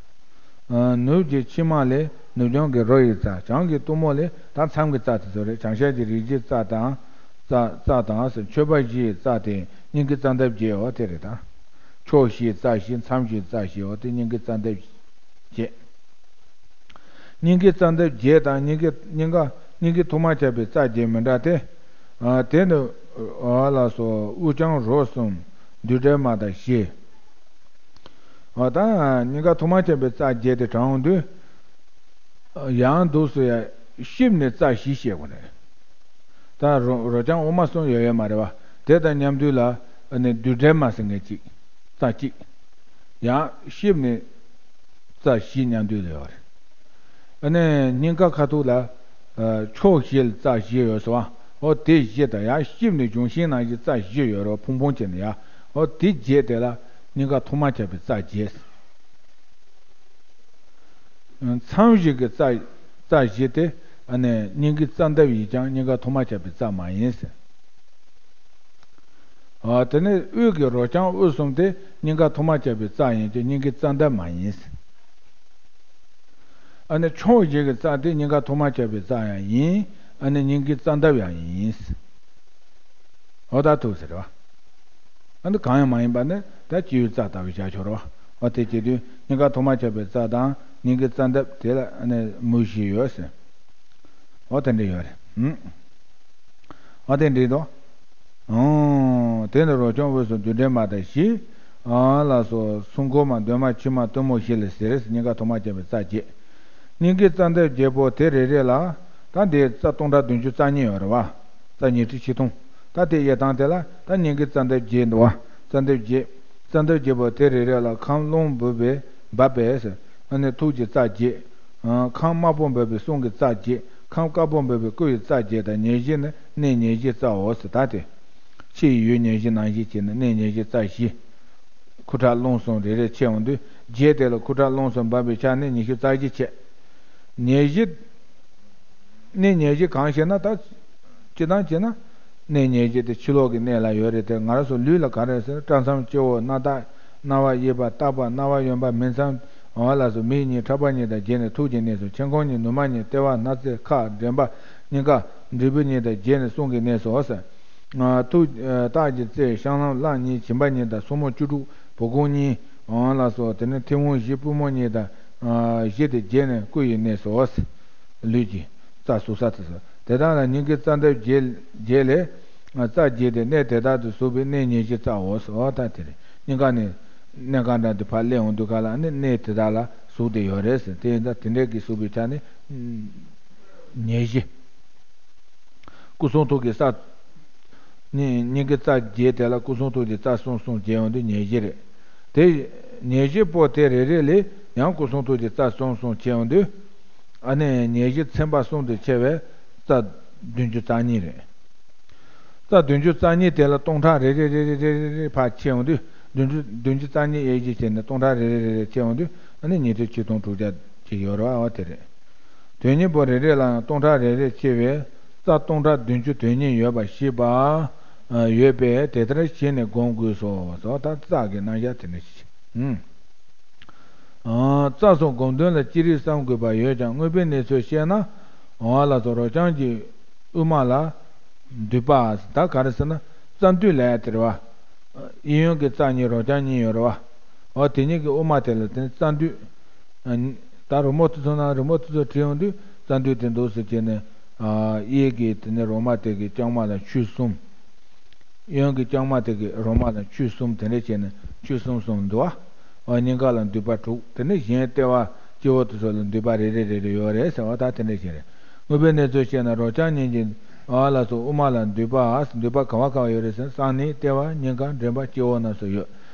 ནུབ་ཀྱི་ཕྱི་མ་ལས་ནུབ་བྱང་གི་རོ་ཡི་རྩ། བྱང་གི་གཏུམ་མོ་ལས་ད་མཚམས་ཀྱི་རྩ་དེ་ཚོ་རེད། བྱང་ཤར་གྱི་རིགས་བཞིའི་རྩ་དང་། རྩ་རྩ་དང་ཟེར། མཆོད་པ་བཞི་ཡི་རྩ་དེ་སྙིང་གའི་རྩ་འདབ་བརྒྱད། འོ་དེ་རེད་ད། ཕྱོགས་བཞིའི་རྩ་བཞི། མཚམས་བཞིའི་རྩ་བཞི། འོ་དེ་སྙིང་གའི་རྩ་འདབ་བརྒྱད། སྙིང་གའི་རྩ་འདབ་བརྒྱད་དང་སྙིང་གའི་སྙིང་ག་སྙིང་གའི་ཐོག་མ་ཁྱབ་པའི་རྩ་བརྒྱད་མི་འདྲ་སྟེ། ཨ་དེ་ནི་ཨ་ལགས་སོ། དབུ་རྐྱང་རོ་གསུམ། མདུད་འདྲེ་མ་དང་བཞི། ཨ་ད་སྙིང་ག་ཐོག་མ་ཁྱབ་པའི་རྩ་བརྒྱད་དེ་དྲངས་དུས། ཡང་འདུག་སེ་ཡ་གཤིབས་ནས་རྩ་བཞི་བཤད་དགོས་ནས། ད་རོ་རོ་རྐྱང་དབུ་མ་གསུམ་ཡོད་ཡོད་མ་རེད་བ། དེ་དང་མཉམ་དུ་ལ་ཨ་ནི་མདུད་འདྲེ་མ་ཟེར་མཁན་གཅིག་རྩ་གཅིག་ཡང་གཤིབས་ནས་རྩ་བཞི་མཉམ་དུ་ལ་ཡོད་རེད། ཨ་ནི་སྙིང་ག་ཁ་ཐུག་ལ་ཕྱོགས་བཞི་ལ་རྩ་བཞི་ཡོད་སོ། འོ་དེ་བཞི་དང་ཡང་གཤིབས་ནས་གཞུང་ཤིང་ནང་བཞིན་རྩ་བཞི་ཡོད་རེད་བ། ཕུང་ཕུང་བྱས་ནས་ཡ། འོ་དེ་བརྒྱད་དེ་ལ་སྙིང་ག་ཐོག་མ་ཁྱབ་པའི་རྩ་བརྒྱད། མཚམས་བཞི་གི་རྩ་རྩ་བཞི་དེ་ཨ་ནི་སྙིང་གའི་རྩ་འདབ་ཡིན་ཀྱང་སྙིང་ག་ཐོག་མ་ཁྱབ་པའི་རྩ་མ་ཡིན་ཟེར། ཨ་དེ་ནས་དབུས་ཀྱི་རོ་རྐྱང་དབུ་གསུམ་དེ་སྙིང་ག་ཐོག་མ་ཁྱབ་པའི་རྩ་ཡིན་ཀྱང་སྙིང་གའི་རྩ་འདབ་མ་ཡིན་ཟེར། ཨ་ནི་ཕྱོགས་བཞི་གི་རྩ་དེ་སྙིང་ག་ཐོག་མ་ཁྱབ་པའི་རྩ་ཡང་ཡིན། ཨ་ནི་སྙིང་གའི་རྩ་འདབ་ཡང་ཡིན་ཟེར། འོ་ད་ཐུག་ཟེར་བ། ཨ་ནི་གང་ཡང་མ་ཡིན་པ་ནི་ད་སྤྱི་ཡུལ་རྩ་ལྟ་བུའི་བྱ་ཆོག་རོ། འོ་དེ་བྱེད་དུས་སྙིང་ག་ཐོག་མ་ཁྱབ་པའི་རྩ་དང་སྙིང་གའི་རྩ་འདབ་དེ་ལ་ཨ་ནི་མུ་བཞི་ཡོད་ཟེར། འོ་དེ་འདྲ་ཡོད་རེད། ཨ་དེ་འདྲ་དོ། ཨོ། དེ་ནི་རོ་རྐྱང་དབུས་སུ་མདུད་འདྲེ་མ་དང་བཞི། ཨ་ལགས་སོ། སྲུང་འཁོར་མ་འདོད་མ་ཕྱི་མ་གཏུམ་མོ་བཞི་ལ་ཟེར། སྙིང་ག་ཐོག་མ་ཁྱབ་པའི་རྩ་བརྒྱད། སྙིང་གའི་རྩ་འདབ་བརྒྱད་པོ་དེ་རེ་རེ་ལ་ད་འདི་རྩ་སྟོང་ཕྲག་བདུན་ཅུ་རྩ་གཉིས་ཡོད་རེད་བ། རྩ་ཉི་ཁྲི་ཆིག་སྟོང་། ད་དེ་དབྱེ་སྟངས་དེ་ལ་ད་སྙིང་གའི་རྩ་འདབ་བརྒྱད་འདུག་བ། རྩ་འདབ་བརྒྱད། རྩ་འདབ་བརྒྱད་པོ་དེ་རེ་རེ་ལ་ཁམས་རླུང་འབབ་པའི་འབབ་པས་ཟེར། ཨ་ནི་ཐུགས་ཀྱི་རྩ་བརྒྱད། ཁམས་དམར་པོ་འབབ་པའི་གསུང་གི་རྩ་བརྒྱད། ཁམས་དཀར་པོ་འབབ་པའི་སྐུ་ཡི་རྩ་བརྒྱད་དང་ཉེར་བཞི་ནི་གནས་ཉེར་བཞི་རྩའོ་ཟེར། ད་དེ། ཕྱི་ཡི་ཡུལ་ཉེར་བཞི་ནང་བཞིན་བྱས་ནས་གནས་ཉེར་བཞི་རྩ་བཞི། ཁུ་ཁྲག་རླུང་གསུམ་རེ་རེ་ཕྱེ་འོང་དུས་བརྒྱད་དེ་ལ་ཁུ་ཁྲག་རླུང་གསུམ་འབབ་པའི་ཆ་ནས་ཉི་ཤུ་རྩ་བཞི་བྱས། ཉེར་བཞི། གནས་ཉེར་བཞི་གང་ཞེ་ན་ད། སྤྱིར་བཏང་བྱས་ན། གནས་ཉེར་བཞི་དེ་ཕྱི་ལོགས་ཀྱི་གནས་ལ་ཡོད་རེད་དེ། ང་རང་ཚོ་ལུས་ལ་ག་རེ་ཟེར། སྐྲ་མཚམས་སྤྱི་བོ་སྣ་ཐག་སྣ་བ་གཡས་པ་ལྟག་པ་རྣ་བ་གཡོན་པ་མིག་མཚམས། འོ་ལགས་སོ། མིག་གཉིས་ཕྲག་པ་གཉིས་དང་བརྒྱད་ནས་ཐུགས་ཀྱི་གནས་སུ། མཆན་ཁུང་གཉིས་ནུ་མ་གཉིས་ལྟེ་བ་སྣ་རྩེ་ཁ་འདྲེན་པ་སྙིང་ག་འབྲས་བུ་གཉིས་དང་བརྒྱད་ནས་གསུང་གི་གནས་སུ་ཟེར། ཐུགས་ལྟག་གི་རྩེ་བཤང་ལམ་གླང་གཉིས་བྱིན་པ་གཉིས་དང་སོར་མོ་བཅུ་དྲུག་བོ་ཁུང་གཉིས། འོ་ལགས་སོ། དེ་ནས་མཐེ་བོང་བཞི་པུས་མོ་གཉིས་དང་བཞི་དེ་བརྒྱད་ནས་སྐུ་ཡི་གནས་སུ་ཟེར། ལུས་ཀྱི་རྩ་ཟུག་ས་དེ་ཚོ། དེ་དག་ལ་སྙིང་གའི་རྩ་འདབ་བརྒྱད་བརྒྱད་ལས། རྩ་བརྒྱད་དེ་གནས་དེ་དག་ཏུ་ཟུག་པའི་གནས་ཉེར་བཞི་རྩའོ་ཟེར། འོ་ད་དེ་རེད། སྙིང་ག་ནས་གནས་གང་འདྲ་དེ་ཕར་སླེབས་འོང་དུས་ག་ལ་ནི་གནས་དེ་དག་ལ་ཟུག་སྟེ་ཡོད་རེད་ཟེར། དེ་ཡིན་ད་དེ་འདྲའི་གི་ཟུག་པའི་ཆ་ནས་ཉེར་བཞི། སྐུ་གསུང་ཐུགས་ཀྱི་ས། སྙིང་སྙིང་གའི་རྩ་བརྒྱད་དེ་ལ་སྐུ་གསུང་ཐུགས་ཀྱི་རྩ་གསུམ་གསུམ་བརྒྱད་ཡོང་དུས་ཉེར་བཞི་རེད། དེ་ཉེར་བཞི་པོ་དེ་རེ་རེ་ལས་ཡང་སྐུ་གསུང་ཐུགས་ཀྱི་རྩ་གསུམ་གསུམ་ཕྱེ་ཡོང་དུས། ཨ་ནི་ཉེར་བཞི་ཚན་པ་གསུམ་དུ་ཕྱེ་བས་རྩ་བདུན་ཅུ་རྩ་གཉིས་རེད། རྩ་བདུན་ཅུ་རྩ་གཉིས་དེ་ལ་སྟོང་ཕྲག་རེ་རེ་རེ་རེ་རེ་རེ་ཕར་ཕྱེ་ཡོང་དུས། བདུན་ཅུ་བདུན་ཅུ་རྩ་གཉིས་དབྱེ་གཞི་བྱས་ནས་སྟོང་ཕྲག་རེ་རེ་རེ་རེ་ཕྱེ་ཡོང་དུས་ཨ་ནི་ཉི་ཁྲི་ཆིག་སྟོང་དྲུག་བརྒྱ་ཅིག་ཡོད་རེད་བ། དེ་རེད། དོན་གཉིས་པོ་རེ་རེ་ལ་ཡང་སྟོང་ཕྲག་རེ་རེ་ཕྱེ་བས་རྩ་སྟོང་ཕྲག་བདུན་ཅུ་དོན་གཉིས་ཡོད་པ་ཤེས་པ། ཡོད་པས་དེ་ལྟར་ཞེས་ནས་སྒོམ་དགོས་སོ། ཟོ་ད་རྩ་གི་རྣམ་གཞག་དེ་འདྲ་ཞིག་ཨང་། རྩ་སོགས་སྒོམ་དོན་ལ་ཅི་རིགས་བསམ་དགོས་པ་ཡོད་ཀྱང་དངོས་པོའི་གནས་ཚུལ་བཤད་ན། འོ་ལགས་སོ། རོ་རྐྱང་གི་དབུས་མ་ལ་མདུད་པ། ད་ག་རེ་ཟེར་ན་རྩ་མདུད་ལབ་ཡ་དེ་རེད་བ། གཡས་གཡོན་གྱི་རྩ་གཉིས་རོ་རྐྱང་གཉིས་ཡོད་རེད་བ། འོ་དེ་གཉིས་ཀྱི་དབུས་མ་དེ་ལ་དེ་རྩ་མདུད། ད་རི་མོ་དེ་ཚོ་ན་རི་མོ་དེ་ཚོ་བྲིས་ཡོང་དུས་རྩ་མདུད་དེ་འདུག་ཟེར་བྱས་ནས། ཨ་གཡས་ཀྱི་དེ་ནས་རོ་མ་དེ་གི་རྐྱང་མ་ལ་ཆོས་གསུམ། གཡོན་གྱི་རྐྱང་མ་དེ་གི་རོ་མ་ལ་ཆོས་གསུམ། དེ་འདྲ་བྱས་ནས་ཆོས་གསུམ་གསུམ་འདུག་བ། ཨ་སྙིང་ག་ལ་མདུད་པ་དྲུག། དེ་ནས་གཞན་ལྟེ་བ་སྤྱི་བོ་དེ་ཚོ་ལ་མདུད་པ་རེ་རེ་རེ་རེ་ཡོད་རེད་ཟེར་བ། ད་དེ་འདྲ་ཞིག་རེད། དངོས་པོའི་གནས་ཚུལ་བཤད་ན་རོ་རྐྱང་གཉིས་ཀྱི་ཨ་ལ་སོགས་དབུ་མ་ལ་མདུད་པ། མདུད་པ་ག་བ་ག་བ་ཡོད་རེད་ཟེར་ན། གསང་གནས། ལྟེ་བ། སྙིང་ག། མགྲིན་པ། སྤྱི་བོ་རྣམས་སུ་ཡོད།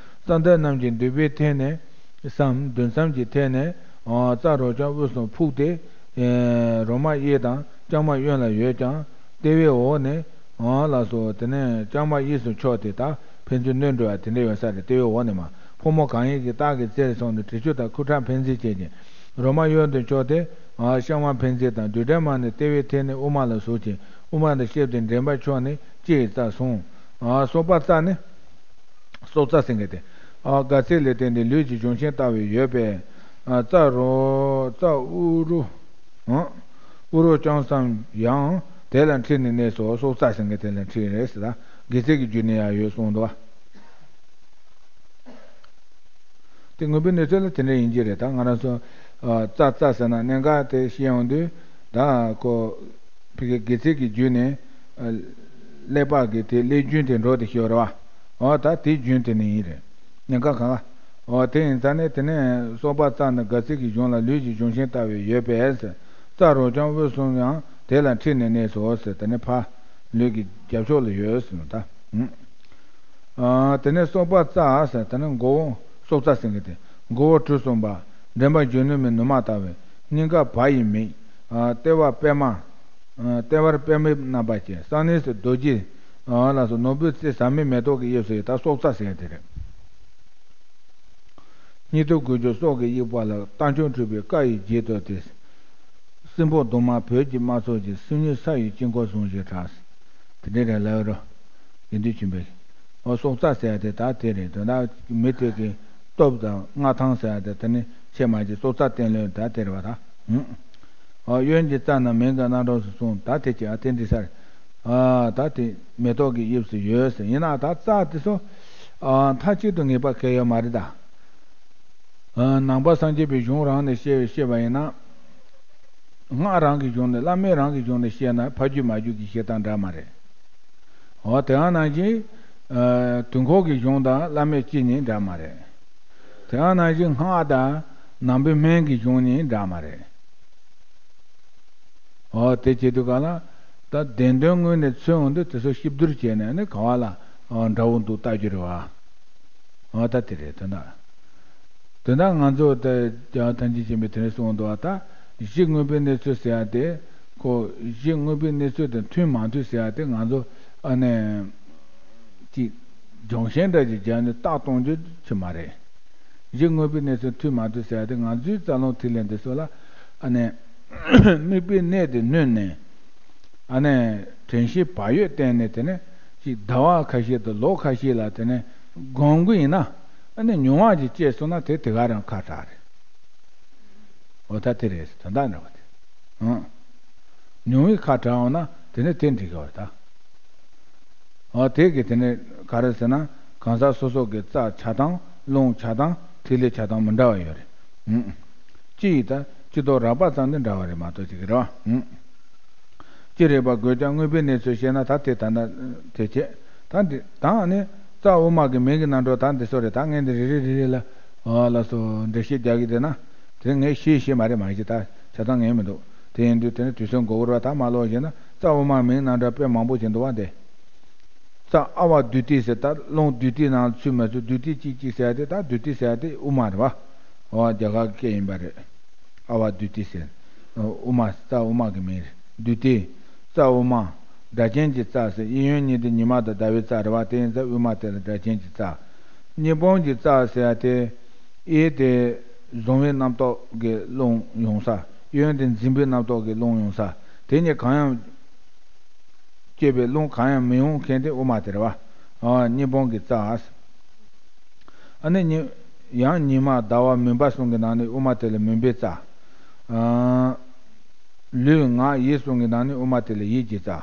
བསམ་གཏན་རྣམས་ཀྱི་མདུད་པའི་སྟེང་ནས་སམ། མདུན་མཚམས་ཀྱི་ཐད་ནས། ཨ་རྩ་རོ་རྐྱང་དབུས་སུ་ཕུག་སྟེ། ཨེ་རོ་མ་གཡས་དང་རྐྱང་མ་གཡོན་ལ་ཡོད་ཀྱང་། ལྟེ་བའི་འོག་ནས་ཨ་ལ་སོགས། དེ་ནས་རྐྱང་མ་གཡས་སུ་ཕྱོགས་ཏེ། ད་ཕན་ཚུན་གནོན་འགྲོ་བ་དེ་འདྲ་ཡོད་ས་རེད། ལྟེ་བའི་འོག་ནས་མར་ཕོ་མོ་གང་ཡིན་གྱི་རྟགས་ཀྱི་རྩེར་སོང་ནས་དྲི་ཆུ་དང་ཁུ་ཁྲག་འཕེན་རྩེད་བྱེད་ཅིང་། རོ་མ་གཡོན་དུ་ཕྱོགས་ཏེ། ཨ་བཤང་བ་འཕེན་རྩེད་དང་། རྡུལ་ཕྲན་མ་ནི་ལྟེ་བའི་ཐད་ནས་དབུ་མ་ལ་ཟུག་ཅིང་། དབུ་མ་དང་ཕྱེད་དེ་མགྲིན་པ་ཕྱོགས་ནས་ལྕེ་ཡི་རྩ་གསུམ། ཨ་སོགས་པ་རྩ་ནི། སྲོག་རྩ་ཟེར་མཁན་དེ། ཨ་དགའ་ཚིགས་ལས་བརྟེན་ཏེ་ལུས་ཀྱི་གཞུང་ཤིང་ལྟ་བུ་ཡོད་པས། ཨ་རྩ་རོ་རྩ་དབུ་རུ། ཨ་དབུ་རུ་རྐྱང་སམ་ཡང་དེ་ལ་འཁྲིལ་ནས་གནས་སོ། སྲོག་རྩ་ཟེར་མཁན་དེ་ལ་འཁྲིལ་རེད་ཟེར། ད་དགེ་ཚིག་གི་རྒྱུད་ནས་ཡང་ཡོད་གསུངས་འདུག་བ། དེ་དངོས་པོའི་གནས་ཚུལ་ལ་དེ་འདྲ་ཡིན་གྱི་རེད། ད་ང་རང་ཚོ་ཨ་རྩ་རྩ་ཟེར་ན་གནད་འགག་དེ་ཤེས་ཡོང་དུས། ད་ཁོ་ཕ་གི་དགེ་ཚིག་གི་རྒྱུད་ནས་ཨ་ཀླད་པ་གི་དེ་ཀླད་རྒྱུན་དེ་འགྲོ་དེ་ཤེས་རེད་བ། འོ་ད་དེའི་རྒྱུན་དེ་ནས་ཡིན་རེད། གནད་འགག་གང་ག་འོ་དེ་ཡིན་ཙང་ནས། དེ་ནས་སྲོག་པ་རྩ་ནི་དགའ་ཚིགས་ཀྱི་གཞུང་ལ་ལུས་ཀྱི་གཞུང་ཤིང་ལྟ་བུ་ཡོད་པས། རྩ་རོ་རྐྱང་དབུས་སུ་ཡང་དེ་ལ་འཁྲིལ་ནས་གནས་སོ་ཟེར། དེ་ནས་ཕ་ལུས་ཀྱི་རྒྱབ་ཕྱོགས་ལ་ཡོད་ཟེར་ནོ་ད། ཨ་དེ་ནས་སྲོག་པ་རྩ་ཟེར། དེ་ནས་མགོ་བོ། སྲོག་རྩ་ཟེར་མཁན་དེ། མགོ་བོ་གྲུ་གསུམ་པ། མགྲིན་པ་རྒྱུ་ནོར་བུའི་ནུ་མ་ལྟ་བུ། སྙིང་ག་བ་ཡི་མིག། ཨ་ལྟེ་བ་པད་མ། ཨ་ལྟེ་བར་པདྨའི་རྣམ་པ་ཅན། གསང་གནས་སུ་རྡོ་རྗེ་ཨ་ལ་སོགས་ནོར་བུའི་རྩེ་ཟབ་མོའི་མེ་ཏོག་གི་དབྱིབས་སུ་ཡོད། ད་སྲོག་རྩ་ཟེར་དེ་རེད། སྙིགས་དུས་དགུ་བཅུ་སྲོག་གི་དབྱུག་པ་ལ། རྟ་མཆོག་འཁྲིགས་པའི་བཀའ་ཡི་བརྗིད་དོ་སྟེ། སྲིན་པོ་གདོང་དམར་བོད་ཀྱི་དམར་ཚོགས་ཀྱི། སེམས་ཉིད་ས་ཡི་དཀྱིལ་འཁོར་ཟུང་བཞིན་གྲགས། དེ་འདྲའི་རེད་ལབ་རོ། དགེ་འདུན་ཆོས་འཕེལ། འོ་སྲོག་རྩ་ཟེར་ཡ་དེ་ད་དེ་རེད། དོན་དག་མི་དེ་གི་སྟོབས་དང་མངའ་ཐང་ཟེར་ཡ་དེ་དེ་ནི་ཆེ་མ་ཅིག་སྲོག་རྩ་བརྟན་ལོས་ད་དེ་རེད་བ་ད། ཨ་གཡོན་གྱི་རྩ་རྣམས་མིང་གི་རྣམ་གྲངས་སུ་གསུངས། ད་དེ་ཅི་ཨ་དེ་འདྲི་ས་རེད། ཨ་ད་དེ་མེ་ཏོག་གི་དབྱིབས་སུ་ཡོད་ཟེར། ཡིན་ན་ད་རྩ་དེ་ཚོ་ཨ་མཐའ་གཅིག་ཏུ་ངེས་པ་གལ་ཡོད་མ་རེད་ད། ཨ་ནང་པ་སངས་རྒྱས་པའི་གཞུང་རང་ནས་བཤད་བཤད་པ་ཡིན་ན། སྔགས་རང་གི་གཞུང་ནས། བླ་མེད་རང་གི་གཞུང་ནས་བཤད་ན་ཕ་རྒྱུད་མ་རྒྱུད་ཀྱི་བཤད་སྟངས་འདྲ་མ་རེད། འོ་དེ་ཡང་ནང་བཞིན་ཨ་དུས་འཁོར་གྱི་གཞུང་དང་བླ་མེད་སྤྱི་གཉིས་འདྲ་མ་རེད། དེ་ཡང་ནང་བཞིན་སྔགས་དང་ནང་པའི་སྨན་གྱི་གཞུང་གཉིས་འདྲ་མ་རེད། འོ་དེ་བྱེད་དུས་ག་ལ། ད་བདེན་དོན་དངོས་གནས་མཚོན་འོང་དུས་དེ་ཚོ་གཤིབ་བསྡུར་བྱས་ནས་ནི་ག་བ་ལ་ཨ་འདྲ་བོ་འདུག་ལྟ་རྒྱུ་རེད་བ། འོ་ད་དེ་རེད། དོན་དག་དོན་དག་ང་ཚོ་ད་རྒྱལ་བ་ཐམས་ཅད་མཁྱེན་པས་དེ་རིང་གསུངས་འདུག་བ། ད་གཞི་དངོས་པོའི་གནས་ཚུལ་ཟེར་ཡ་དེ། ཁོ་གཞི་དངོས་པོའི་གནས་ཚུལ་དང་མཐུན་མ་མཐུན་ཟེར་ཡ་དེ་ང་ཚོ་ཨ་ནི་ཅིག་སྦྱོང་བྱེད་འདྲ་ཅིག་བརྒྱབ་ནས་བརྟག་གཏོང་རྒྱུ་ཅིག་མ་རེད། གཞི་དངོས་པོའི་གནས་ཚུལ་མཐུན་མ་མཐུན་ཟེར་ཡ་དེ་ང་ཚོའི་རྩ་རླུང་ཐིག་ལེ་འདི་ཚོ་ལ་ཨ་ནི་དམིགས་པའི་གནད་དེ་བསྣུན་ནས། ཨ་ནི་དྲན་ཤེས་བག་ཡོད་བསྟེན་ནས། དེ་ནས་ཅིག་ཟླ་བ་ཁ་ཤས་དང་ལོ་ཁ་ཤས་ལ་དེ་ནས་སྒོམ་གྱི་ཡིན་ན། ཨ་ནི་མྱོང་བ་ཅིག་སྐྱེས་སོང་ན་དེ་དེ་ག་རང་ཁ་གྲག་རེད། འོ་ད་དེ་རེད། དོན་དག་འདྲ་བ་དེ། ཨང་། མྱོང་བའི་ཁ་གྲག་འོང་ན་དེ་ནས་དེ་འགྲིག་གི་བ་ད། འོ་དེ་གི་དེ་ནས་ག་རེ་ཟེར་ན། གང་ཟག་སོ་སོ་གི་རྩ་ཆགས་སྟངས། རླུང་ཆགས་སྟངས། ཐིག་ལེ་ཆགས་སྟངས་མི་འདྲ་བ་ཡོད་རེད། ཨང་། སྤྱི་ཡི་ད་སྤྱི་ལྡོག་རགས་པ་ཙམ་དེ་འདྲ་བ་རེད་མ་གཏོགས་ཅིག་གི་རེད་བ། ཨང་། སྤྱི་རེད་པ་དགོས་ཀྱང་དངོས་པོའི་གནས་ཚུལ་བཤད་ན་ད་དེ་ད་ལྟ་དེ་བྱེད། ད་འདི་ད་ནི་རྩ་དབུ་མ་གི་མིང་གི་རྣམ་གྲངས་ད་འདི་ཚོ་རེད། ད་ངས་འདི་རེ་རེ་རེ་རེ་ལ་ཨ་ལ་སོ་འགྲེལ་བཤད་རྒྱག་གི་བསྡད་ན། དེ་ངས་ཤེས་ཤེས་མ་རེད། མ་གཞི་ད་ཆ་ཚང་ངས་མི་འདུག་དེ་ཡིན་དུས་དེ་ནི་དུས་ཚོད་འགོར་བ་ད་མ་ལོག་བྱས་ན། རྩ་དབུ་མ་མིང་རྣམ་གྲངས་དཔེ་མང་པོ་ཞིག་འདུག་བ། འདི་རྩ་ཨ་བ་བདུད་རྩི་ཟེར། ད་རླུང་བདུད་རྩིའི་ནང་ཚུད་མ་ཚུད། བདུད་རྩི་གཅིག་གཅིག་ཟེར་ཡ་དེ། ད་བདུད་རྩི་ཟེར་ཡ་དེ་དབུ་མ་རེད་བ། འོ་རྒྱ་གར་གྱི་སྐད་ཡིན་པ་རེད། ཨ་བ་བདུད་རྩི་ཟེར། དབུ་མ། རྩ་དབུ་མ་གི་མིང་རེད། བདུད་རྩི། རྩ་དབུ་མ། སྒྲ་གཅན་གྱི་རྩ་ཟེར། གཡས་གཡོན་གཉིས་དེ་ཉི་མ་དང་ཟླ་བའི་རྩ་རེད་བ། དེ་ཡིན་ཙང་དབུ་མ་དེ་ལ་སྒྲ་གཅན་གྱི་རྩ། གཉིས་སྤུངས་ཀྱི་རྩ་ཟེར་ཡ་དེ། གཡས་དེ་གཟུང་བའི་རྣམ་རྟོག་གི་རླུང་ཡོང་ས། གཡོན་དེ་འཛིན་པའི་རྣམ་རྟོག་གི་རླུང་ཡོང་ས། དེ་གཉིས་གང་ཡང་སྐྱེས་པའི་རླུང་གང་ཡང་མི་ཡོང་མཁན་དེ་དབུ་མ་དེ་རེད་བ། ཨ་གཉིས་སྤུངས་ཀྱི་རྩ། ཨ་ནི་ཉི་ཡང་ཉི་མ་ཟླ་བ་མུན་པ་གསུམ་གྱི་ནང་ནས་དབུ་མ་དེ་ལ་མུན་པའི་རྩ། ཨ་ལུས་ངག་ཡིད་གསུམ་གྱི་ནང་ནས་དབུ་མ་དེ་ལ་ཡིད་ཀྱི་རྩ།